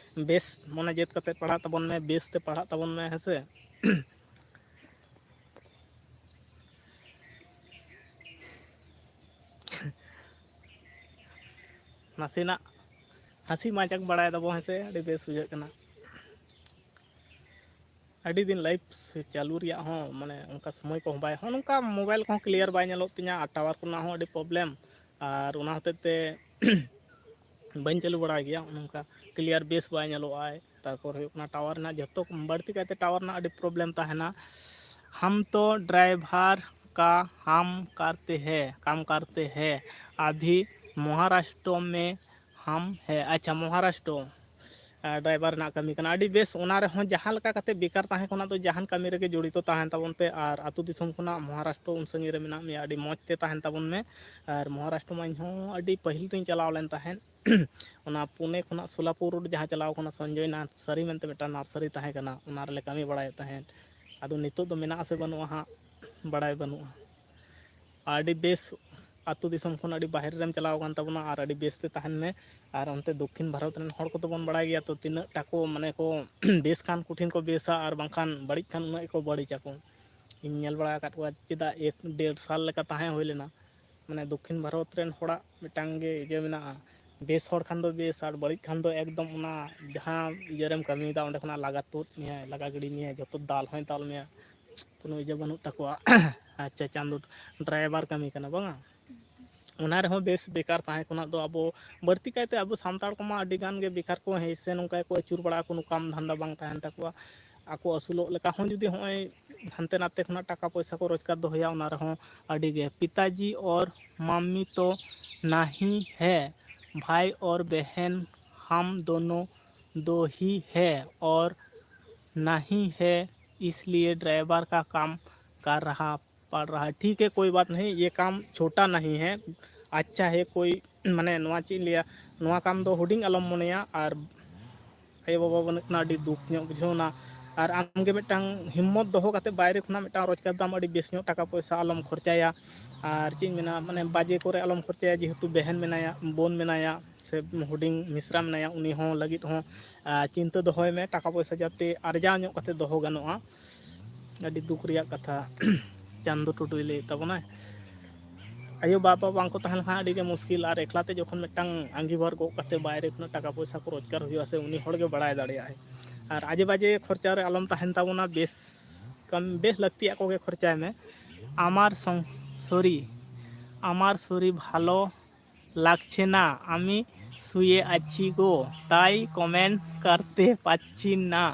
ᱵᱮᱥ ᱢᱚᱱᱮ ᱡᱮᱫ ᱠᱟᱛᱮ ᱯᱟᱲᱦᱟᱜ ᱛᱟᱵᱚᱱ ᱢᱮ, ᱵᱮᱥ ᱛᱮ ᱯᱟᱲᱦᱟᱜ ᱛᱟᱵᱚᱱ ᱢᱮ, ᱦᱮᱸ ᱥᱮ? ᱱᱟᱥᱮᱱᱟᱜ ᱦᱟᱹᱥᱤ ᱢᱟᱡᱟᱠ ᱵᱟᱲᱟᱭ ᱫᱟᱵᱚ, ᱦᱮᱸ ᱥᱮ? ᱟᱹᱰᱤ ᱵᱮᱥ ᱵᱩᱡᱷᱟᱹᱜ ᱠᱟᱱᱟ᱾ ᱟᱹᱰᱤ ᱫᱤᱱ ᱞᱟᱭᱤᱵᱷ ᱪᱟᱹᱞᱩ ᱨᱮᱭᱟᱜ ᱦᱚᱸ, ᱢᱟᱱᱮ, ᱚᱱᱠᱟ ᱥᱚᱢᱚᱭ ᱠᱚᱦᱚᱸ ᱵᱟᱭ, ᱦᱚᱸ ᱱᱚᱝᱠᱟ ᱢᱳᱵᱟᱭᱤᱞ ᱠᱚᱦᱚᱸ ᱠᱞᱤᱭᱟᱨ ᱵᱟᱭ ᱧᱮᱞᱚᱜ ᱛᱤᱧᱟ ᱟᱨ ᱴᱟᱣᱟᱨ ᱠᱚᱨᱮᱱᱟᱜ ᱦᱚᱸ ᱟᱹᱰᱤ ᱯᱨᱚᱵᱞᱮᱢ, ᱟᱨ ᱚᱱᱟ ᱦᱚᱛᱮᱡ ᱛᱮ ᱵᱟᱹᱧ ᱪᱟᱹᱞᱩ ᱵᱟᱲᱟᱭ ᱜᱮᱭᱟ᱾ ᱚᱱᱮ ᱚᱱᱠᱟ ᱠᱞᱤᱭᱟᱨ ᱵᱮᱥ ᱵᱟᱭ ᱧᱮᱞᱚᱜᱼᱟᱭ᱾ ᱛᱟᱨᱯᱚᱨ ᱦᱩᱭᱩᱜ ᱠᱟᱱᱟ ᱴᱟᱣᱟᱨ ᱨᱮᱱᱟᱜ, ᱡᱚᱛᱚ ᱵᱟᱹᱲᱛᱤ ᱠᱟᱭᱛᱮ ᱴᱟᱣᱟᱨ ᱨᱮᱱᱟᱜ ᱟᱹᱰᱤ ᱯᱨᱚᱵᱞᱮᱢ ᱛᱟᱦᱮᱱᱟ᱾ हम तो ड्राइवर का हम करते हैं, काम करते हैं। अभी महाराष्ट्र में हम है।" ᱟᱪᱪᱷᱟ, ᱢᱚᱦᱟᱨᱟᱥᱴᱨᱚ ᱰᱨᱟᱭᱵᱷᱟᱨ ᱨᱮᱱᱟᱜ ᱠᱟᱹᱢᱤ ᱠᱟᱱᱟ᱾ ᱟᱹᱰᱤ ᱵᱮᱥ, ᱚᱱᱟ ᱨᱮᱦᱚᱸ ᱡᱟᱦᱟᱸ ᱞᱮᱠᱟ ᱠᱟᱛᱮ ᱵᱮᱠᱟᱨ ᱛᱟᱦᱮᱸ ᱠᱷᱚᱱᱟᱜ ᱫᱚ ᱡᱟᱦᱟᱱ ᱠᱟᱹᱢᱤ ᱨᱮᱜᱮ ᱡᱚᱲᱤᱛᱚ ᱛᱟᱦᱮᱱ ᱛᱟᱵᱚᱱ ᱯᱮ᱾ ᱟᱨ ᱟᱹᱛᱩ ᱫᱤᱥᱚᱢ ᱠᱷᱚᱱᱟᱜ ᱢᱚᱦᱟᱨᱟᱥᱴᱨᱚ ᱩᱱ ᱥᱟᱺᱜᱤᱧ ᱨᱮ ᱢᱮᱱᱟᱜ ᱢᱮᱭᱟ, ᱟᱹᱰᱤ ᱢᱚᱡᱽ ᱛᱮ ᱛᱟᱦᱮᱱ ᱛᱟᱵᱚᱱ ᱢᱮ᱾ ᱟᱨ ᱢᱚᱦᱟᱨᱟᱥᱴᱨᱚ ᱢᱟ ᱤᱧ ᱦᱚᱸ ᱟᱹᱰᱤ ᱯᱟᱹᱦᱤᱞ ᱨᱤᱧ ᱪᱟᱞᱟᱣ ᱞᱮᱱ ᱛᱟᱦᱮᱸᱫ᱾ ᱚᱱᱟ ᱯᱩᱱᱮ ᱠᱷᱚᱱᱟᱜ ᱥᱳᱞᱟᱯᱩᱨ ᱨᱳᱰ ᱡᱟᱦᱟᱸ ᱪᱟᱞᱟᱣ ᱠᱟᱱᱟ, ᱥᱚᱧᱡᱚᱭ ᱱᱟᱨᱥᱟᱨᱤ ᱢᱮᱱᱛᱮ ᱢᱤᱫᱴᱟᱝ ᱱᱟᱨᱥᱟᱨᱤ ᱛᱟᱦᱮᱸ ᱠᱟᱱᱟ, ᱚᱱᱟ ᱨᱮᱞᱮ ᱠᱟᱹᱢᱤ ᱵᱟᱲᱟᱭᱮᱫ ᱛᱟᱦᱮᱸᱫ᱾ ᱟᱫᱚ ᱱᱤᱛᱚᱜ ᱫᱚ ᱢᱮᱱᱟᱜ ᱟᱥᱮ ᱵᱟᱹᱱᱩᱜᱼᱟ ᱦᱟᱸᱜ, ᱵᱟᱲᱟᱭ ᱵᱟᱹᱱᱩᱜᱼᱟ᱾ ᱟᱹᱰᱤ ᱵᱮᱥ, ᱟᱹᱛᱩ ᱫᱤᱥᱚᱢ ᱠᱷᱚᱱ ᱟᱹᱰᱤ ᱵᱟᱦᱨᱮ ᱨᱮᱢ ᱪᱟᱞᱟᱣ ᱟᱠᱟᱱ ᱛᱟᱵᱚᱱᱟ, ᱟᱨ ᱟᱹᱰᱤ ᱵᱮᱥ ᱛᱮ ᱛᱟᱦᱮᱱ ᱢᱮ᱾ ᱟᱨ ᱚᱱᱛᱮ ᱫᱚᱠᱠᱷᱤᱱ ᱵᱷᱟᱨᱚᱛ ᱨᱮᱱ ᱦᱚᱲ ᱠᱚᱫᱚ ᱵᱚᱱ ᱵᱟᱲᱟᱭ ᱜᱮᱭᱟ ᱛᱚ, ᱛᱤᱱᱟᱹᱜ ᱴᱟᱠᱚ ᱢᱟᱱᱮ ᱠᱚ ᱵᱮᱥ ᱠᱷᱟᱱ ᱠᱚᱴᱷᱤᱱ ᱠᱚ ᱵᱮᱥᱟ, ᱟᱨ ᱵᱟᱝᱠᱷᱟᱱ ᱵᱟᱹᱲᱤᱡ ᱠᱷᱟᱱ ᱩᱱᱟᱹᱜ ᱜᱮᱠᱚ ᱵᱟᱹᱲᱤᱡ ᱟᱠᱚ᱾ ᱤᱧ ᱧᱮᱞ ᱵᱟᱲᱟ ᱟᱠᱟᱫ ᱠᱚᱣᱟ, ᱪᱮᱫᱟᱜ ᱮᱠ ᱰᱮᱲ ᱥᱟᱞ ᱞᱮᱠᱟ ᱛᱟᱦᱮᱸ ᱦᱩᱭ ᱞᱮᱱᱟ᱾ ᱢᱟᱱᱮ ᱫᱚᱠᱠᱷᱤᱱ ᱵᱷᱟᱨᱚᱛ ᱨᱮᱱ ᱦᱚᱲᱟᱜ ᱢᱤᱫᱴᱟᱝ ᱜᱮ ᱤᱭᱟᱹ ᱢᱮᱱᱟᱜᱼᱟ, ᱵᱮᱥ ᱦᱚᱲ ᱠᱷᱟᱱ ᱫᱚ ᱵᱮᱥ, ᱟᱨ ᱵᱟᱹᱲᱤᱡ ᱠᱷᱟᱱ ᱫᱚ ᱮᱠᱫᱚᱢ ᱚᱱᱟ ᱡᱟᱦᱟᱸ ᱤᱭᱟᱹ ᱨᱮᱢ ᱠᱟᱹᱢᱤᱭᱮᱫᱟ ᱚᱸᱰᱮ ᱠᱷᱚᱱᱟᱜ ᱞᱟᱜᱟ ᱛᱩᱫ ᱢᱮᱭᱟᱭ, ᱞᱟᱜᱟ ᱜᱤᱰᱤ ᱢᱮᱭᱟᱭ, ᱡᱚᱛᱚ ᱫᱟᱞ ᱦᱚᱸᱭ ᱫᱟᱞ ᱢᱮᱭᱟ, ᱠᱳᱱᱳ ᱤᱭᱟᱹ ᱵᱟᱹᱱᱩᱜ ᱛᱟᱠᱚᱣᱟ᱾ ᱟᱪᱪᱷᱟ, ᱪᱟᱸᱫᱳ ᱰᱨᱟᱭᱵᱷᱟᱨ ᱠᱟᱹᱢᱤ ᱠᱟᱱᱟ ᱵᱟᱝᱟ? ᱚᱱᱟ ᱨᱮᱦᱚᱸ ᱵᱮᱥ, ᱵᱮᱠᱟᱨ ᱛᱟᱦᱮᱸ ᱠᱷᱚᱱᱟᱜ ᱫᱚ ᱟᱵᱚ ᱵᱟᱹᱲᱛᱤ ᱠᱟᱭᱛᱮ ᱟᱵᱚ ᱥᱟᱱᱛᱟᱲ ᱠᱚᱢᱟ ᱟᱹᱰᱤ ᱜᱟᱱ ᱜᱮ ᱵᱮᱠᱟᱨ ᱠᱚ ᱦᱮᱸ ᱥᱮ ᱱᱚᱝᱠᱟ ᱜᱮᱠᱚ ᱟᱹᱪᱩᱨ ᱵᱟᱲᱟᱜᱼᱟ, ᱠᱳᱱᱳ ᱠᱟᱢ ᱫᱷᱟᱱᱫᱟ ᱵᱟᱝ ᱛᱟᱦᱮᱱ ᱛᱟᱠᱚᱣᱟ᱾ ᱟᱠᱚ ᱟᱹᱥᱩᱞᱚᱜ ᱞᱮᱠᱟ ᱦᱚᱸ ᱡᱩᱫᱤ ᱦᱚᱸᱜᱼᱚᱭ ᱦᱟᱱᱛᱮ ᱱᱟᱛᱮ ᱠᱷᱚᱱᱟᱜ ᱴᱟᱠᱟ ᱯᱚᱭᱥᱟ ᱠᱚ ᱨᱳᱡᱽᱜᱟᱨ ᱫᱚᱦᱚᱭᱟ, ᱚᱱᱟ ᱨᱮᱦᱚᱸ ᱟᱹᱰᱤ ᱜᱮ᱾ ᱯᱤᱛᱟᱡᱤ ᱚᱨ ᱢᱟᱢᱢᱤ ᱛᱚ ᱱᱟᱦᱤ ᱦᱮ, ᱵᱷᱟᱭ ᱚᱨ ᱵᱮᱦᱮᱱ ᱦᱟᱢ ᱫᱳᱱᱳ ᱫᱳ ᱦᱤ ᱦᱮ ᱚᱨ ᱱᱟᱦᱤ ᱦᱮ, ᱤᱥᱞᱤᱭᱮ ᱰᱨᱟᱭᱵᱷᱟᱨ ᱠᱟ ᱠᱟᱢ ᱠᱟᱨ ᱨᱟᱦᱟ ᱯᱟᱲ ᱨᱟᱦᱟ, ᱴᱷᱤᱠ ᱦᱮ, ᱠᱳᱭ ᱵᱟᱛ ᱱᱟᱦᱤ, ᱭᱮ ᱠᱟᱢ ᱪᱷᱳᱴᱟ ᱱᱟᱦᱤ ᱦᱮ, ᱟᱪᱪᱷᱟ ᱦᱮ, ᱠᱳᱭ, ᱢᱟᱱᱮ, ᱱᱚᱣᱟ ᱪᱮᱫ ᱤᱧ ᱞᱟᱹᱭᱟ, ᱱᱚᱣᱟ ᱠᱟᱢ ᱫᱚ ᱦᱩᱰᱤᱧ ᱟᱞᱚᱢ ᱢᱚᱱᱮᱭᱟ᱾ ᱟᱨ ᱟᱭᱳᱼᱵᱟᱵᱟ ᱵᱟᱹᱱᱩᱜ ᱠᱤᱱᱟ, ᱟᱹᱰᱤ ᱫᱩᱠ ᱧᱚᱜ ᱵᱩᱡᱷᱟᱹᱣ ᱮᱱᱟ᱾ ᱟᱨ ᱟᱢᱜᱮ ᱢᱤᱫᱴᱟᱝ ᱦᱤᱢᱢᱚᱛ ᱫᱚᱦᱚ ᱠᱟᱛᱮ ᱵᱟᱭᱨᱮ ᱠᱷᱚᱱᱟᱜ ᱢᱤᱫᱴᱟᱝ ᱨᱳᱡᱽᱜᱟᱨ ᱛᱟᱢ, ᱟᱹᱰᱤ ᱵᱮᱥ ᱧᱚᱜ ᱴᱟᱠᱟ ᱯᱚᱭᱥᱟ ᱟᱞᱚᱢ ᱠᱷᱚᱨᱪᱟᱭᱟ᱾ ᱟᱨ ᱪᱮᱫ ᱤᱧ ᱢᱮᱱᱟ, ᱢᱟᱱᱮ, ᱵᱟᱡᱮ ᱠᱚᱨᱮ ᱟᱞᱚᱢ ᱠᱷᱚᱨᱪᱟᱭᱟ, ᱡᱮᱦᱮᱛᱩ ᱵᱮᱦᱮᱱ ᱢᱮᱱᱟᱭᱟ, ᱵᱳᱱ ᱢᱮᱱᱟᱭᱟ, ᱥᱮ ᱦᱩᱰᱤᱧ ᱢᱤᱥᱨᱟ ᱢᱮᱱᱟᱭᱟ, ᱩᱱᱤ ᱦᱚᱸ ᱞᱟᱹᱜᱤᱫ ᱦᱚᱸ, ᱟᱨ ᱪᱤᱱᱛᱟᱹ ᱫᱚᱦᱚᱭ ᱢᱮ, ᱴᱟᱠᱟ ᱯᱚᱭᱥᱟ ᱡᱟᱛᱮ ᱟᱨᱡᱟᱣ ᱧᱚᱜ ᱠᱟᱛᱮ ᱫᱚᱦᱚ ᱜᱟᱱᱚᱜᱼᱟ᱾ ᱟᱹᱰᱤ ᱫᱩᱠ ᱨᱮᱭᱟᱜ ᱠᱟᱛᱷᱟ, ᱪᱟᱸᱫᱚ ᱴᱩᱰᱩᱭ ᱞᱟᱹᱭᱮᱫ ᱛᱟᱵᱚᱱᱟᱭ᱾ ᱟᱭᱳ ᱵᱟᱵᱟ ᱵᱟᱝ ᱠᱚ ᱛᱟᱦᱮᱸ ᱞᱮᱱᱠᱷᱟᱱ ᱟᱹᱰᱤ ᱜᱮ ᱢᱩᱥᱠᱤᱞ, ᱟᱨ ᱮᱠᱞᱟ ᱛᱮ ᱡᱚᱠᱷᱚᱱ ᱢᱤᱫᱴᱟᱝ ᱟᱸᱜᱤᱵᱷᱟᱨ ᱜᱚᱜ ᱠᱟᱛᱮ ᱵᱟᱭᱨᱮ ᱠᱷᱚᱱᱟᱜ ᱴᱟᱠᱟ ᱯᱚᱭᱥᱟ ᱠᱚ ᱨᱳᱡᱽᱜᱟᱨ ᱦᱩᱭᱩᱜᱼᱟ ᱥᱮ, ᱩᱱᱤ ᱦᱚᱲ ᱜᱮ ᱵᱟᱲᱟᱭ ᱫᱟᱲᱮᱭᱟᱜᱼᱟᱭ᱾ ᱟᱨ ᱟᱡᱮ ᱵᱟᱡᱮ ᱠᱷᱚᱨᱪᱟ ᱨᱮ ᱟᱞᱚᱢ ᱛᱟᱦᱮᱱ ᱛᱟᱵᱚᱱᱟ, ᱵᱮᱥ ᱠᱟᱹᱢᱤ, ᱵᱮᱥ ᱞᱟᱹᱠᱛᱤᱭᱟᱜ ᱠᱚᱜᱮ ᱠᱷᱚᱨᱪᱟᱭ ᱢᱮ᱾ আমার সং- সরি, আমার শরীর ভালো লাগছে না, আমি শুয়ে আছি গো, তাই কমেন্টস করতে পারছি না।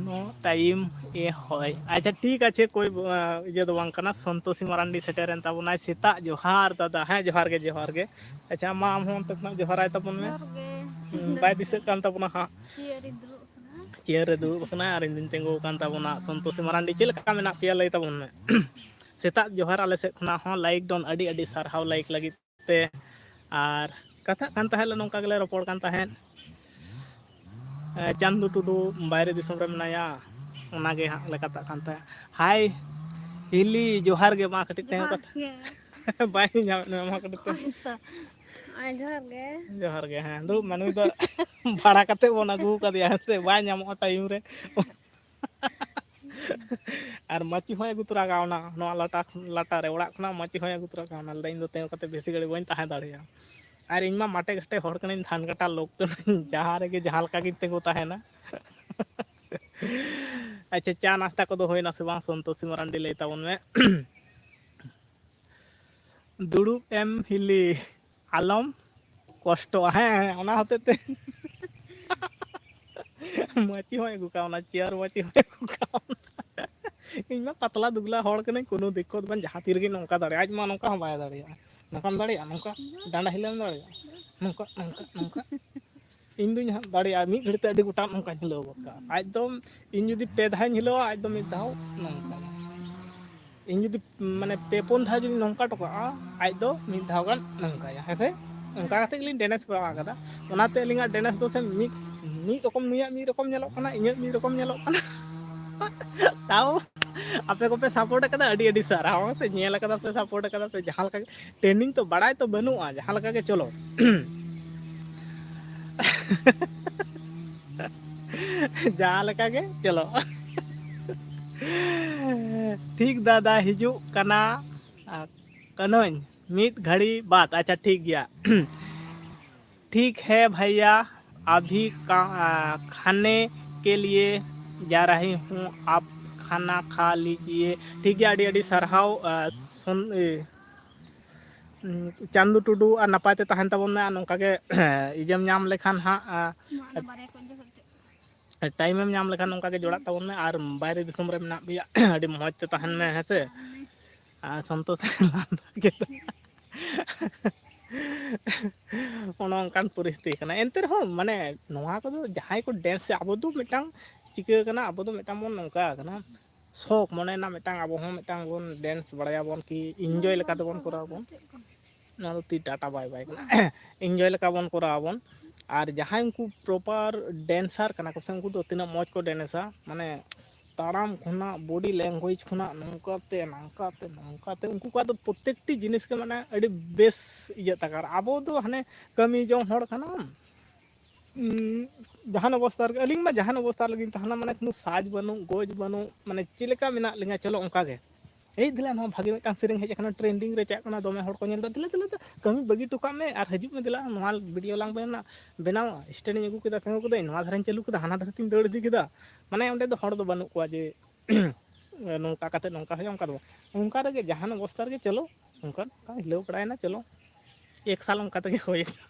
নো টাইম ᱮ ᱦᱳᱭ, ᱟᱪᱪᱷᱟ, ᱴᱷᱤᱠ ᱟᱪᱷᱮ, ᱠᱳᱭ ᱵᱚ-, ᱟ, ᱤᱭᱟᱹ ᱫᱚ ᱵᱟᱝ ᱠᱟᱱᱟ᱾ ᱥᱚᱱᱛᱳᱥᱤ ᱢᱟᱨᱟᱱᱰᱤ ᱥᱮᱴᱮᱨᱮᱱ ᱛᱟᱵᱚᱱᱟᱭ᱾ ᱥᱮᱛᱟᱜ ᱡᱚᱦᱟᱨ ᱫᱟᱫᱟ᱾ ᱦᱮᱸ, ᱡᱚᱦᱟᱨ ᱜᱮ, ᱡᱚᱦᱟᱨ ᱜᱮ᱾ ᱟᱪᱪᱷᱟ, ᱢᱟ ᱟᱢ ᱦᱚᱸ ᱚᱱᱛᱮ ᱠᱷᱚᱱᱟᱜ ᱡᱚᱦᱟᱨᱟᱭ ᱛᱟᱵᱚᱱ ᱢᱮ᱾ ᱡᱚᱦᱟᱨ ᱜᱮ᱾ ᱦᱩᱸ, ᱵᱟᱭ ᱫᱤᱥᱟᱹᱜ ᱠᱟᱱ ᱛᱟᱵᱚᱱᱟ ᱦᱟᱸᱜ᱾ ᱪᱤᱭᱟᱹᱨ ᱨᱮ ᱫᱩᱲᱩᱵ ᱟᱠᱟᱱᱟ᱾ ᱪᱤᱭᱟᱹᱨ ᱨᱮ ᱫᱩᱲᱩᱵ ᱟᱠᱟᱱᱟ ᱟᱨ ᱤᱧ ᱫᱩᱧ ᱛᱤᱸᱜᱩ ᱟᱠᱟᱱ ᱛᱟᱵᱚᱱᱟ᱾ ᱥᱚᱱᱛᱳᱥᱤ ᱢᱟᱨᱟᱱᱰᱤ, ᱪᱮᱫ ᱞᱮᱠᱟ ᱢᱮᱱᱟᱜ ᱯᱮᱭᱟ ᱞᱟᱹᱭ ᱛᱟᱵᱚᱱ ᱢᱮ᱾ ᱥᱮᱛᱟᱜ ᱡᱚᱦᱟᱨ ᱟᱞᱮ ᱥᱮᱫ ᱠᱷᱚᱱᱟᱜ ᱦᱚᱸ, ᱞᱟᱭᱤᱠ ᱰᱚᱱ, ᱟᱹᱰᱤ ᱟᱹᱰᱤ ᱥᱟᱨᱦᱟᱣ ᱞᱟᱭᱤᱠ ᱞᱟᱹᱜᱤᱫ ᱛᱮ᱾ ᱟᱨ ᱠᱟᱛᱷᱟᱜ ᱠᱟᱱ ᱛᱟᱦᱮᱸᱫ ᱞᱮ, ᱱᱚᱝᱠᱟ ᱜᱮᱞᱮ ᱨᱚᱯᱚᱲ ᱠᱟᱱ ᱛᱟᱦᱮᱸᱫ᱾ ᱮ, ᱪᱟᱸᱫᱩ ᱴᱩᱰᱩ ᱵᱟᱭᱨᱮ ᱫᱤᱥᱚᱢ ᱨᱮ ᱢᱮᱱᱟᱭᱟ, ᱚᱱᱟᱜᱮ ᱦᱟᱸᱜ ᱞᱮ ᱠᱟᱛᱷᱟᱜ ᱠᱟᱱ ᱛᱟᱦᱮᱸᱫ᱾ ᱦᱟᱭ ᱦᱤᱞᱤ, ᱡᱚᱦᱟᱨ ᱜᱮ, ᱢᱟ ᱠᱟᱹᱴᱤᱡ ᱛᱟᱦᱮᱸ ᱡᱚᱦᱟᱨ ᱠᱟᱛᱮ᱾ ᱜᱮ᱾ ᱵᱟᱭ ᱧᱟᱢᱮᱫ ᱢᱮᱭᱟ, ᱢᱟ ᱠᱟᱹᱴᱤᱡ ᱛᱮ᱾ ᱦᱳᱭ ᱛᱚ᱾ ᱦᱳᱭ, ᱡᱚᱦᱟᱨ ᱜᱮ᱾ ᱡᱚᱦᱟᱨ ᱜᱮ, ᱦᱮᱸ, ᱫᱩᱲᱩᱵ ᱢᱮ, ᱱᱩᱭ ᱫᱚ ᱵᱷᱟᱲᱟ ᱠᱟᱛᱮ ᱵᱚᱱ ᱟᱹᱜᱩ ᱟᱠᱟᱫᱮᱭᱟ, ᱦᱮᱸ ᱥᱮ, ᱵᱟᱭ ᱧᱟᱢᱚᱜᱼᱟ ᱴᱟᱭᱤᱢ ᱨᱮ᱾ ᱟᱨ ᱢᱟᱹᱪᱤ ᱦᱚᱸᱭ ᱟᱹᱜᱩ ᱛᱚᱨᱟ ᱠᱟᱣᱱᱟ, ᱱᱚᱣᱟ ᱞᱟᱴᱟ, ᱞᱟᱴᱟ ᱨᱮ, ᱚᱲᱟᱜ ᱠᱷᱚᱱᱟᱜ ᱢᱟᱹᱪᱤ ᱦᱚᱸᱭ ᱟᱹᱜᱩ ᱛᱚᱨᱟ ᱠᱟᱣᱱᱟ᱾ ᱞᱟᱹᱭᱫᱟ, "ᱤᱧ ᱫᱚ ᱛᱤᱸᱜᱩ ᱠᱟᱛᱮ ᱵᱮᱥᱤ ᱜᱷᱟᱹᱲᱤᱡ ᱵᱟᱹᱧ ᱛᱟᱦᱮᱸ ᱫᱟᱲᱮᱭᱟᱜᱼᱟ, ᱟᱨ ᱤᱧ ᱢᱟ ᱢᱟᱴᱮ ᱜᱷᱟᱴᱮ ᱦᱚᱲ ᱠᱟᱹᱱᱟᱹᱧ, ᱫᱷᱟᱱ ᱠᱟᱴᱟ ᱞᱳᱠ ᱠᱟᱹᱱᱟᱹᱧ, ᱡᱟᱦᱟᱸ ᱨᱮᱜᱮ ᱡᱟᱦᱟᱸ ᱞᱮᱠᱟ ᱜᱤᱧ ᱛᱤᱸᱜᱩ ᱛᱟᱦᱮᱱᱟ᱾" ᱟᱪᱪᱷᱟ, ᱪᱟ ᱱᱟᱥᱛᱟ ᱠᱚᱫᱚ ᱦᱩᱭᱱᱟ ᱥᱮ ᱵᱟᱝ? ᱥᱚᱱᱛᱳᱥᱤ ᱢᱟᱨᱟᱱᱰᱤ, ᱞᱟᱹᱭ ᱛᱟᱵᱚᱱ ᱢᱮ᱾ ᱫᱩᱲᱩᱵ ᱮᱢ ᱦᱤᱞᱤ, ᱟᱞᱚᱢ ᱠᱚᱥᱴᱚᱜᱼᱟ᱾ ᱦᱮᱸ, ᱦᱮᱸ, ᱚᱱᱟ ᱦᱚᱛᱮᱡ ᱛᱮ᱾ ᱢᱟᱹᱪᱤ ᱦᱚᱸᱭ ᱟᱹᱜᱩ ᱠᱟᱣᱱᱟ, ᱪᱮᱭᱟᱨ ᱢᱟᱹᱪᱤ ᱦᱚᱸᱭ ᱟᱹᱜᱩ ᱠᱟᱣᱱᱟ᱾ ᱤᱧ ᱢᱟ ᱯᱟᱛᱞᱟ ᱫᱩᱵᱽᱞᱟ ᱦᱚᱲ ᱠᱟᱹᱱᱟᱹᱧ, ᱠᱳᱱᱳ ᱫᱤᱠᱠᱚᱛ ᱵᱟᱝ, ᱡᱟᱦᱟᱸ ᱛᱤ ᱨᱮᱜᱮ ᱱᱚᱝᱠᱟ ᱫᱟᱲᱮᱭᱟᱜᱼᱟ᱾ ᱟᱡ ᱢᱟ ᱱᱚᱝᱠᱟ ᱦᱚᱸ ᱵᱟᱭ ᱫᱟᱲᱮᱭᱟᱜᱼᱟ᱾ ᱱᱚᱝᱠᱟᱢ ᱫᱟᱲᱮᱭᱟᱜᱼᱟ, ᱱᱚᱝᱠᱟ ᱰᱟᱸᱰᱟ ᱦᱤᱞᱟᱹᱣ ᱮᱢ ᱫᱟᱲᱮᱭᱟᱜᱼᱟ, ᱱᱚᱝᱠᱟ, ᱱᱚᱝᱠᱟ, ᱱᱚᱝᱠᱟ᱾ ᱤᱧ ᱫᱩᱧ ᱦᱟᱸᱜ ᱫᱟᱲᱮᱭᱟᱜᱼᱟ, ᱢᱤᱫ ᱜᱷᱟᱹᱲᱤᱡ ᱛᱮ ᱟᱹᱰᱤ ᱜᱚᱴᱟᱝ ᱱᱚᱝᱠᱟᱧ ᱦᱤᱞᱟᱹᱣ ᱜᱚᱫ ᱠᱟᱜᱼᱟ᱾ ᱟᱡ ᱫᱚ, ᱤᱧ ᱡᱩᱫᱤ ᱯᱮ ᱫᱷᱟᱣᱤᱧ ᱦᱤᱞᱟᱹᱣᱟ, ᱟᱡ ᱫᱚ ᱢᱤᱫ ᱫᱷᱟᱣ ᱱᱚᱝᱠᱟ᱾ ᱤᱧ ᱡᱩᱫᱤ, ᱢᱟᱱᱮ, ᱯᱮ ᱯᱩᱱ ᱫᱷᱟᱣ ᱡᱩᱫᱤ ᱱᱚᱝᱠᱟ ᱦᱚᱴᱚ ᱠᱟᱜᱼᱟ, ᱟᱡ ᱫᱚ ᱢᱤᱫ ᱫᱷᱟᱣ ᱜᱟᱱ ᱱᱚᱝᱠᱟᱭᱟ, ᱦᱮᱸ ᱥᱮ? ᱚᱱᱠᱟ ᱠᱟᱛᱮ ᱜᱮᱞᱤᱧ ᱰᱮᱱᱮᱥ ᱵᱟᱲᱟ ᱟᱠᱟᱫᱟ᱾ ᱚᱱᱟᱛᱮ ᱟᱹᱞᱤᱧᱟᱜ ᱰᱮᱱᱮᱥ ᱫᱚ ᱥᱮ ᱢᱤᱫ, ᱢᱤᱫ ᱨᱚᱠᱚᱢ, ᱱᱩᱭᱟᱜ ᱢᱤᱫ ᱨᱚᱠᱚᱢ ᱧᱮᱞᱚᱜ ᱠᱟᱱᱟ, ᱤᱧᱟᱹᱜ ᱢᱤᱫ ᱨᱚᱠᱚᱢ ᱧᱮᱞᱚᱜ ᱠᱟᱱᱟ᱾ ᱛᱟᱣ ᱟᱯᱮ ᱠᱚᱯᱮ ᱥᱟᱯᱳᱨᱴ ᱟᱠᱟᱫᱟ, ᱟᱹᱰᱤ ᱟᱹᱰᱤ ᱥᱟᱨᱦᱟᱣ᱾ ᱦᱮᱸ ᱥᱮ, ᱧᱮᱞ ᱟᱠᱟᱫᱟ ᱯᱮ, ᱥᱟᱯᱳᱨᱴ ᱟᱠᱟᱫᱟ ᱯᱮ, ᱡᱟᱦᱟᱸ ᱞᱮᱠᱟ ᱜᱮ᱾ ᱴᱨᱮᱱᱤᱝ ᱛᱚ ᱵᱟᱲᱟᱭ ᱛᱚ ᱵᱟᱹᱱᱩᱜᱼᱟ, ᱡᱟᱦᱟᱸ ᱞᱮᱠᱟ ᱜᱮ ᱪᱚᱞᱚ᱾ ᱡᱟᱦᱟᱸ ᱞᱮᱠᱟ ᱜᱮ ᱪᱚᱞᱚ᱾ ᱴᱷᱤᱠ ᱫᱟᱫᱟ, ᱦᱤᱡᱩᱜ ᱠᱟᱱᱟ, ᱟ, ᱠᱟᱹᱱᱟᱹᱧ ᱢᱤᱫ ᱜᱷᱟᱹᱲᱤ ᱵᱟᱫ᱾ ᱟᱪᱪᱷᱟ, ᱴᱷᱤᱠ ᱜᱮᱭᱟ᱾ ᱴᱷᱤᱠ ᱦᱮ ᱵᱷᱟᱭᱭᱟ, ᱟᱵᱷᱤ ᱠᱟ-, ᱟ, ᱠᱷᱟᱱᱮ ᱠᱮ ᱞᱤᱭᱮ ᱡᱟ ᱨᱟᱦᱤ ᱦᱩᱸ, ᱟᱯ ᱠᱷᱟᱱᱟ ᱠᱷᱟ ᱞᱤᱡᱤᱭᱮ᱾ ᱴᱷᱤᱠ ᱜᱮᱭᱟ, ᱟᱹᱰᱤ ᱟᱹᱰᱤ ᱥᱟᱨᱦᱟᱣ, ᱟ, ᱥᱩᱱ-, ᱮ, ᱩᱸ, ᱪᱟᱸᱫᱩ ᱴᱩᱰᱩ, ᱟᱨ ᱱᱟᱯᱟᱭ ᱛᱮ ᱛᱟᱦᱮᱱ ᱛᱟᱵᱚᱱ ᱢᱮ᱾ ᱟᱨ ᱱᱚᱝᱠᱟ ᱜᱮ ᱤᱭᱟᱹᱢ ᱧᱟᱢ ᱞᱮᱠᱷᱟᱱ ᱦᱟᱸᱜ, ᱟ, ᱢᱟ, ᱚᱱᱟ ᱵᱟᱨᱭᱟ ᱠᱚ ᱤᱧ ᱫᱚ ᱠᱟᱹᱴᱤᱡ᱾ ᱴᱟᱭᱤᱢ ᱮᱢ ᱧᱟᱢ ᱞᱮᱠᱷᱟᱱ ᱱᱚᱝᱠᱟ ᱜᱮ ᱡᱚᱲᱟᱜ ᱛᱟᱵᱚᱱ ᱢᱮ, ᱟᱨ ᱵᱟᱭᱨᱮ ᱫᱤᱥᱚᱢ ᱨᱮ ᱢᱮᱱᱟᱜ ᱯᱮᱭᱟ, ᱟᱹᱰᱤ ᱢᱚᱡᱽ ᱛᱮ ᱛᱟᱦᱮᱱ ᱢᱮ, ᱦᱮᱸ ᱥᱮ? ᱟᱨ ᱥᱚᱱᱛᱳᱥ ᱞᱟᱸᱫᱟ ᱠᱮᱫᱟ᱾ ᱚᱱᱮ ᱚᱱᱠᱟᱱ ᱯᱚᱨᱤᱥᱛᱷᱤᱛᱤ ᱠᱟᱱᱟ᱾ ᱮᱱᱛᱮ ᱨᱮᱦᱚᱸ ᱢᱟᱱᱮ ᱱᱚᱣᱟ ᱠᱚᱫᱚ ᱡᱟᱦᱟᱸᱭ ᱠᱚ ᱰᱮᱱᱥ, ᱟᱵᱚ ᱫᱚ ᱢᱤᱫᱴᱟᱝ ᱪᱤᱠᱟᱹ ᱠᱟᱱᱟ, ᱟᱵᱚ ᱫᱚ ᱢᱤᱫᱴᱟᱝ ᱵᱚᱱ ᱱᱚᱝᱠᱟ ᱠᱟᱱᱟ, ᱥᱚᱠ ᱢᱚᱱᱮ ᱨᱮᱱᱟᱜ ᱢᱤᱫᱴᱟᱝ, ᱟᱵᱚ ᱦᱚᱸ ᱢᱤᱫᱴᱟᱝ ᱵᱚᱱ ᱰᱮᱱᱥ ᱵᱟᱲᱟᱭᱟᱵᱚᱱ ᱠᱤ ᱤᱱᱡᱚᱭ ᱞᱮᱠᱟ ᱛᱮᱵᱚᱱ ᱠᱚᱨᱟᱣ ᱵᱚᱱ᱾ ᱱᱚᱣᱟ ᱫᱚ ᱛᱤ ᱴᱟᱴᱟ ᱵᱟᱭ ᱵᱟᱭ ᱠᱟᱱᱟ᱾ ᱤᱱᱡᱚᱭ ᱞᱮᱠᱟ ᱵᱚᱱ ᱠᱚᱨᱟᱣ ᱟᱵᱚᱱ᱾ ᱟᱨ ᱡᱟᱦᱟᱸᱭ ᱩᱱᱠᱩ ᱯᱨᱚᱯᱟᱨ ᱰᱮᱱᱥᱟᱨ ᱠᱟᱱᱟ ᱠᱚ ᱥᱮ, ᱩᱱᱠᱩ ᱫᱚ ᱛᱤᱱᱟᱹᱜ ᱢᱚᱡᱽ ᱠᱚ ᱰᱮᱱᱥᱟ, ᱢᱟᱱᱮ ᱛᱟᱲᱟᱢ ᱠᱷᱚᱱᱟᱜ, ᱵᱚᱰᱤ ᱞᱮᱝᱜᱩᱭᱮᱡᱽ ᱠᱷᱚᱱᱟᱜ, ᱱᱚᱝᱠᱟᱛᱮ ᱱᱟᱝᱠᱟᱛᱮ ᱱᱚᱝᱠᱟᱛᱮ, ᱩᱱᱠᱩ ᱠᱚᱣᱟᱜ ᱫᱚ ᱯᱨᱚᱛᱮᱠᱴᱤ ᱡᱤᱱᱤᱥ ᱜᱮ ᱢᱟᱱᱮ ᱟᱹᱰᱤ ᱵᱮᱥ ᱤᱭᱟᱹ ᱛᱟᱠᱚ᱾ ᱟᱨ ᱟᱵᱚ ᱫᱚ ᱦᱟᱱᱮ ᱠᱟᱹᱢᱤ ᱡᱚᱝ ᱦᱚᱲ ᱠᱟᱱᱟᱢ, ᱩᱸ, ᱡᱟᱦᱟᱱ ᱚᱵᱚᱥᱛᱟ ᱨᱮᱜᱮ, ᱟᱹᱞᱤᱧ ᱢᱟ ᱡᱟᱦᱟᱱ ᱚᱵᱚᱥᱛᱟ ᱨᱮᱜᱮᱞᱤᱧ ᱛᱟᱦᱮᱱᱟ, ᱢᱟᱱᱮ ᱠᱳᱱᱳ ᱥᱟᱡᱽ ᱵᱟᱹᱱᱩᱜ, ᱜᱚᱡ ᱵᱟᱹᱱᱩᱜ, ᱢᱟᱱᱮ ᱪᱮᱫ ᱞᱮᱠᱟ ᱢᱮᱱᱟᱜ ᱞᱤᱧᱟ, ᱪᱚᱞᱚ ᱚᱱᱠᱟ ᱜᱮ᱾ ᱮᱭ ᱫᱮᱞᱟ, ᱱᱚᱣᱟ ᱵᱷᱟᱜᱮ ᱢᱤᱫᱴᱟᱝ ᱥᱮᱨᱮᱧ ᱦᱮᱡ ᱟᱠᱟᱱᱟ, ᱴᱨᱮᱱᱰᱤᱝ ᱨᱮ ᱪᱟᱜ ᱠᱟᱱᱟ, ᱫᱚᱢᱮ ᱦᱚᱲ ᱠᱚ ᱧᱮᱞ ᱮᱫᱟ, ᱫᱮᱞᱟ, ᱫᱮᱞᱟ, ᱫᱮᱞᱟ, ᱠᱟᱹᱢᱤ ᱵᱟᱹᱜᱤ ᱦᱚᱴᱚ ᱠᱟᱜ ᱢᱮ ᱟᱨ ᱦᱤᱡᱩᱜ ᱢᱮ, ᱫᱮᱞᱟ, ᱱᱚᱣᱟ ᱵᱷᱤᱰᱤᱭᱳ ᱞᱟᱝ ᱵᱮᱱᱟ-, ᱵᱮᱱᱟᱣᱟ᱾ ᱥᱴᱮᱱᱰ ᱤᱧ ᱟᱹᱜᱩ ᱠᱮᱫᱟ, ᱛᱤᱸᱜᱩ ᱠᱮᱫᱟᱹᱧ, ᱱᱚᱣᱟ ᱫᱷᱟᱨᱮᱧ ᱪᱟᱹᱞᱩ ᱠᱮᱫᱟ, ᱦᱟᱱᱟ ᱫᱷᱟᱨᱮ ᱛᱤᱧ ᱫᱟᱹᱲ ᱤᱫᱤ ᱠᱮᱫᱟ᱾ ᱢᱟᱱᱮ ᱚᱸᱰᱮ ᱫᱚ ᱦᱚᱲ ᱫᱚ ᱵᱟᱹᱱᱩᱜ ᱠᱚᱣᱟ ᱡᱮ ᱱᱚᱝᱠᱟ ᱠᱟᱛᱮ ᱱᱚᱝᱠᱟ ᱦᱩᱭᱩᱜᱼᱟ, ᱚᱱᱠᱟ ᱫᱚ ᱵᱟᱝ᱾ ᱚᱱᱠᱟ ᱨᱮᱜᱮ ᱡᱟᱦᱟᱱ ᱚᱵᱚᱥᱛᱟ ᱨᱮᱜᱮ ᱪᱚᱞᱚ, ᱚᱱᱠᱟ ᱦᱤᱞᱟᱹᱣ ᱵᱟᱲᱟᱭᱮᱱᱟ, ᱪᱚᱞᱚ᱾ ᱮᱠ ᱥᱟᱞ ᱚᱱᱠᱟ ᱛᱮᱜᱮ ᱦᱩᱭ ᱮᱱᱟ᱾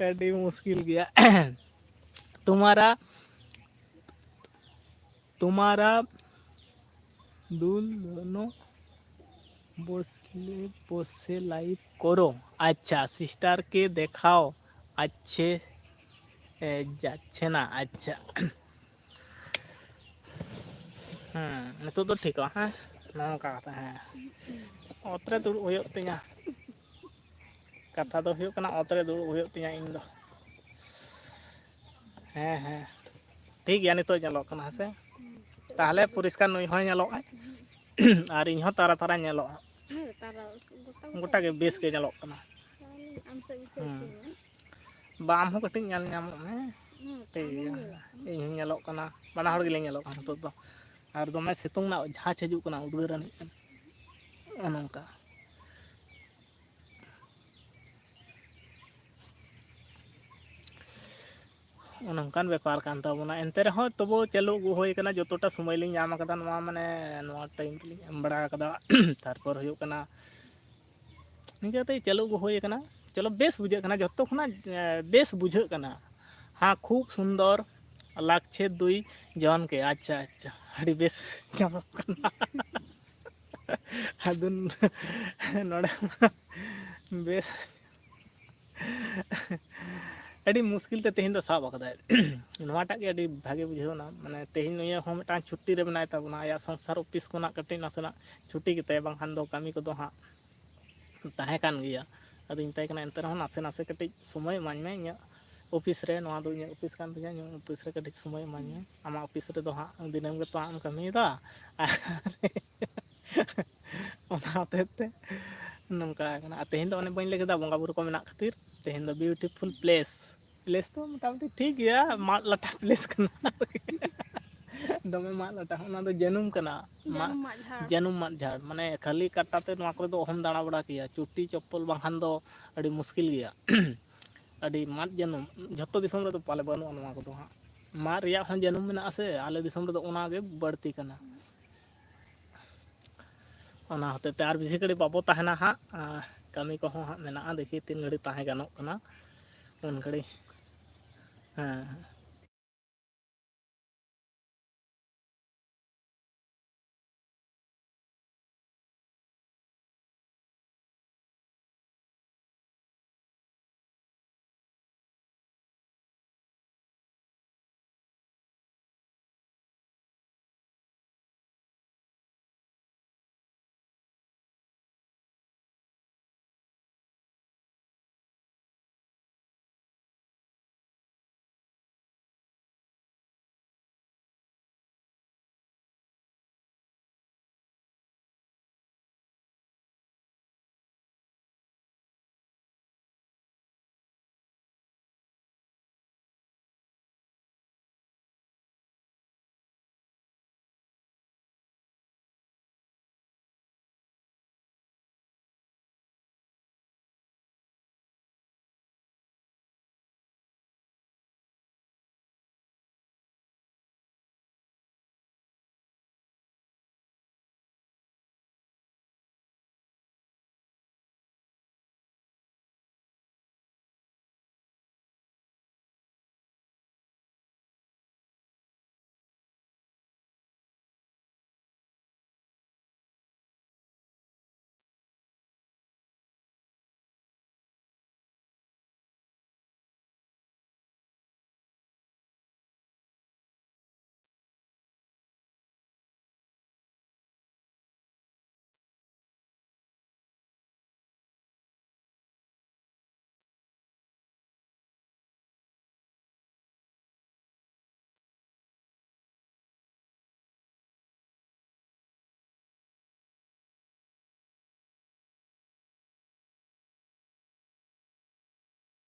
ᱟᱹᱰᱤ ᱢᱩᱥᱠᱤᱞ ᱜᱮᱭᱟ᱾ ᱛᱩᱢᱟᱨᱟ, ᱛᱩᱢᱟᱨᱟ ᱫᱩᱞ ᱫᱳᱱᱳ ᱵᱚᱥᱞᱮ ᱵᱚᱥᱮ ᱞᱟᱭᱤᱵᱷ ᱠᱚᱨᱳ᱾ ᱟᱪᱪᱷᱟ, ᱥᱤᱥᱴᱟᱨ ᱠᱮ ᱫᱮᱠᱷᱟᱣ ᱟᱪᱪᱷᱮ, ᱮ, ᱡᱟᱪᱪᱷᱮ ᱱᱟ᱾ ᱟᱪᱪᱷᱟ᱾ ᱦᱮᱸ, ᱱᱤᱛᱚᱜ ᱫᱚ ᱴᱷᱤᱠᱚᱜᱼᱟ, ᱦᱮᱸ? ᱱᱚᱝᱠᱟ ᱠᱟᱛᱷᱟ, ᱦᱮᱸ᱾ ᱚᱛ ᱨᱮ ᱫᱩᱲᱩᱵ ᱦᱩᱭᱩᱜ ᱛᱤᱧᱟ᱾ ᱠᱟᱛᱷᱟ ᱫᱚ ᱦᱩᱭᱩᱜ ᱠᱟᱱᱟ, ᱚᱛ ᱨᱮ ᱫᱩᱲᱩᱵ ᱦᱩᱭᱩᱜ ᱛᱤᱧᱟ ᱤᱧ ᱫᱚ᱾ ᱦᱮᱸ, ᱦᱮᱸ᱾ ᱴᱷᱤᱠ ᱜᱮᱭᱟ, ᱱᱤᱛᱚᱜ ᱧᱮᱞᱚᱜ ᱠᱟᱱᱟ, ᱦᱮᱸ ᱥᱮ? ᱛᱟᱦᱚᱞᱮ ᱯᱚᱨᱤᱥᱠᱟᱨ ᱱᱩᱭ ᱦᱚᱸᱭ ᱧᱮᱞᱚᱜᱼᱟ᱾ ᱟᱨ ᱤᱧ ᱦᱚᱸ ᱛᱟᱨᱟ ᱛᱟᱨᱟ ᱧᱮᱞᱚᱜᱼᱟ᱾ ᱦᱮᱸ, ᱛᱟᱨᱟ ᱜᱚᱴᱟ ᱜᱮ ᱵᱮᱥ ᱜᱮ ᱧᱮᱞᱚᱜ ᱠᱟᱱᱟ᱾ ᱛᱟᱦᱚᱞᱮ ᱟᱢ ᱥᱮᱫ ᱜᱮ ᱦᱩᱸ᱾ ᱥᱮ ᱤᱧ? ᱵᱟ, ᱟᱢ ᱦᱚᱸ ᱠᱟᱹᱴᱤᱡ ᱧᱮᱞ ᱧᱟᱢᱚᱜ ᱢᱮ᱾ ᱦᱮᱸ, ᱴᱷᱤᱠ ᱟᱢ ᱦᱚᱸᱢ ᱜᱮᱭᱟ᱾ ᱧᱮᱞᱚᱜ ᱠᱟᱱᱟ᱾ ᱤᱧ ᱦᱚᱸᱧ ᱧᱮᱞᱚᱜ ᱠᱟᱱᱟ᱾ ᱵᱟᱱᱟ ᱦᱚᱲ ᱜᱮᱞᱮ ᱧᱮᱞᱚᱜ ᱠᱟᱱᱟ ᱱᱤᱛᱚᱜ ᱫᱚ᱾ ᱟᱨ ᱫᱚᱢᱮ ᱥᱤᱛᱩᱝ ᱨᱮᱱᱟᱜ ᱡᱷᱟᱸᱡᱽ ᱦᱤᱡᱩᱜ ᱠᱟᱱᱟ, ᱩᱫᱽᱜᱟᱹᱨ ᱟᱹᱱᱤᱡ ᱠᱟᱱᱟ᱾ ᱱᱚᱜᱼᱚ ᱱᱚᱝᱠᱟ᱾ ᱱᱚᱝᱠᱟᱱ ᱵᱮᱯᱟᱨ ᱠᱟᱱ ᱛᱟᱵᱚᱱᱟ᱾ ᱮᱱᱛᱮ ᱨᱮᱦᱚᱸ ᱛᱚᱵᱩ ᱪᱟᱹᱞᱩ ᱟᱹᱜᱩ ᱦᱩᱭ ᱠᱟᱱᱟ, ᱡᱚᱛᱚᱴᱟ ᱥᱚᱢᱚᱭ ᱞᱤᱧ ᱧᱟᱢ ᱠᱟᱫᱟ, ᱱᱚᱣᱟ ᱢᱟᱱᱮ ᱱᱚᱣᱟ ᱴᱟᱭᱤᱢ ᱨᱮᱞᱤᱧ ᱮᱢ ᱵᱟᱲᱟ ᱠᱟᱫᱟ᱾ ᱛᱟᱨᱯᱚᱨ ᱦᱩᱭᱩᱜ ᱠᱟᱱᱟ, ᱱᱤᱝᱠᱟᱹ ᱠᱟᱛᱮ ᱪᱟᱹᱞᱩ ᱟᱹᱜᱩ ᱦᱩᱭ ᱠᱟᱱᱟ᱾ ᱪᱚᱞᱚ, ᱵᱮᱥ ᱵᱩᱡᱷᱟᱹᱜ ᱠᱟᱱᱟ, ᱡᱚᱛᱚ ᱠᱷᱚᱱᱟᱜ ᱮ, ᱵᱮᱥ ᱵᱩᱡᱷᱟᱹᱜ ᱠᱟᱱᱟ᱾ ᱦᱟᱸ, ᱠᱷᱩᱵ ᱥᱩᱱᱫᱚᱨ ᱞᱟᱜᱪᱷᱮ ᱫᱩᱭ ᱡᱚᱱ ᱠᱮ᱾ ᱟᱪᱪᱷᱟ, ᱟᱪᱪᱷᱟ, ᱟᱹᱰᱤ ᱵᱮᱥ ᱧᱟᱢᱚᱜ ᱠᱟᱱᱟ᱾ ᱟᱫᱚ ᱱᱚᱰᱮ ᱢᱟ ᱵᱮᱥ ᱟᱹᱰᱤ ᱢᱩᱥᱠᱤᱞ ᱛᱮ ᱛᱮᱦᱮᱧ ᱫᱚ ᱥᱟᱵ ᱟᱠᱟᱫᱟᱭ᱾ ᱱᱚᱣᱟᱴᱟᱜ ᱜᱮ ᱟᱹᱰᱤ ᱵᱷᱟᱜᱮ ᱵᱩᱡᱷᱟᱹᱣ ᱮᱱᱟ, ᱢᱟᱱᱮ ᱛᱮᱦᱮᱧ ᱱᱩᱭᱟᱹ ᱦᱚᱸ ᱢᱤᱫᱴᱟᱝ ᱪᱷᱩᱴᱤ ᱨᱮ ᱢᱮᱱᱟᱭ ᱛᱟᱵᱚᱱᱟ, ᱟᱭᱟᱜ ᱥᱚᱝᱥᱟᱨ ᱚᱯᱷᱤᱥ ᱠᱷᱚᱱᱟᱜ ᱠᱟᱹᱴᱤᱡ ᱱᱟᱥᱮᱱᱟᱜ ᱪᱷᱩᱴᱤ ᱠᱮᱫᱟᱭ, ᱵᱟᱝᱠᱷᱟᱱ ᱫᱚ ᱠᱟᱹᱢᱤ ᱠᱚᱫᱚ ᱦᱟᱸᱜ ᱛᱟᱦᱮᱸ ᱠᱟᱱ ᱜᱮᱭᱟ᱾ ᱟᱫᱚᱧ ᱢᱮᱛᱟᱭ ᱠᱟᱱᱟ, ᱮᱱᱛᱮ ᱨᱮᱦᱚᱸ ᱱᱟᱥᱮ ᱱᱟᱥᱮ ᱠᱟᱹᱴᱤᱡ ᱥᱚᱢᱚᱭ ᱮᱢᱟᱹᱧ ᱢᱮ ᱤᱧᱟᱹᱜ ᱚᱯᱷᱤᱥ ᱨᱮ, ᱱᱚᱣᱟ ᱫᱚ ᱤᱧᱟᱹᱜ ᱚᱯᱷᱤᱥ ᱠᱟᱱ ᱛᱤᱧᱟᱹ, ᱤᱧᱟᱹᱜ ᱚᱯᱷᱤᱥ ᱨᱮ ᱠᱟᱹᱴᱤᱡ ᱥᱚᱢᱚᱭ ᱮᱢᱟᱹᱧ ᱢᱮ᱾ ᱟᱢᱟᱜ ᱚᱯᱷᱤᱥ ᱨᱮᱫᱚ ᱦᱟᱸᱜ ᱫᱤᱱᱟᱹᱢ ᱜᱮᱛᱚ ᱦᱟᱸᱜ ᱮᱢ ᱠᱟᱹᱢᱤᱭᱮᱫᱟ, ᱟᱨ ᱚᱱᱟ ᱦᱚᱛᱮᱡ ᱛᱮ ᱱᱚᱝᱠᱟ ᱠᱟᱱᱟ᱾ ᱟᱨ ᱛᱮᱦᱮᱧ ᱫᱚ ᱚᱱᱮ ᱵᱟᱹᱧ ᱞᱟᱹᱭ ᱠᱮᱫᱟ, ᱵᱚᱸᱜᱟ ᱵᱩᱨᱩ ᱠᱚ ᱢᱮᱱᱟᱜ ᱠᱷᱟᱹᱛᱤᱨ ᱛᱮᱦᱮᱧ ᱫᱚ beautiful place, place ᱫᱚ ᱢᱚᱴᱟᱢᱩᱴᱤ ᱴᱷᱤᱠ ᱜᱮᱭᱟ, ᱢᱟᱫ ᱞᱟᱴᱟ place ᱠᱟᱱᱟ᱾ ᱫᱚᱢᱮ ᱢᱟᱫ ᱞᱟᱴᱟ, ᱚᱱᱟ ᱫᱚ ᱡᱟᱹᱱᱩᱢ ᱠᱟᱱᱟ᱾ ᱢᱟᱫ, ᱡᱟᱹᱱᱩᱢ ᱢᱟᱫ ᱡᱷᱟᱲ᱾ ᱡᱟᱹᱱᱩᱢ ᱢᱟᱫ ᱡᱷᱟᱲ, ᱢᱟᱱᱮ ᱠᱷᱟᱹᱞᱤ ᱠᱟᱴᱟ ᱛᱮ ᱱᱚᱣᱟ ᱠᱚᱨᱮ ᱫᱚ ᱚᱦᱚᱢ ᱫᱟᱬᱟ ᱵᱟᱲᱟ ᱠᱮᱭᱟ, ᱪᱩᱴᱤ ᱪᱚᱯᱯᱚᱞ ᱵᱟᱝᱠᱷᱟᱱ ᱫᱚ ᱟᱹᱰᱤ ᱢᱩᱥᱠᱤᱞ ᱜᱮᱭᱟ᱾ ᱟᱹᱰᱤ ᱢᱟᱫ ᱡᱟᱹᱱᱩᱢ, ᱡᱷᱚᱛᱚ ᱫᱤᱥᱚᱢ ᱨᱮᱫᱚ ᱯᱟᱞᱮ ᱵᱟᱹᱱᱩᱜᱼᱟ ᱱᱚᱣᱟ ᱠᱚᱫᱚ ᱦᱟᱸᱜ᱾ ᱢᱟᱫ ᱨᱮᱭᱟᱜ ᱦᱚᱸ ᱡᱟᱹᱱᱩᱢ ᱢᱮᱱᱟᱜᱼᱟ ᱥᱮ, ᱟᱞᱮ ᱫᱤᱥᱚᱢ ᱨᱮᱫᱚ ᱚᱱᱟ ᱜᱮ ᱵᱟᱹᱲᱛᱤ ᱠᱟᱱᱟ᱾ ᱚᱱᱟ ᱦᱚᱛᱮᱡ ᱛᱮ ᱟᱨ ᱵᱮᱥᱤ ᱜᱷᱟᱹᱲᱤᱡ ᱵᱟᱵᱚ ᱛᱟᱦᱮᱱᱟ ᱦᱟᱸᱜ, ᱟᱨ ᱠᱟᱹᱢᱤ ᱠᱚᱦᱚᱸ ᱦᱟᱸᱜ ᱢᱮᱱᱟᱜᱼᱟ, ᱫᱮᱠᱷᱤ ᱛᱤᱱ ᱜᱷᱟᱹᱲᱤᱡ ᱛᱟᱦᱮᱸ ᱜᱟᱱᱚᱜ ᱠᱟᱱᱟ ᱩᱱ ᱜᱷᱟᱹᱲᱤᱡ᱾ ᱦᱮᱸ,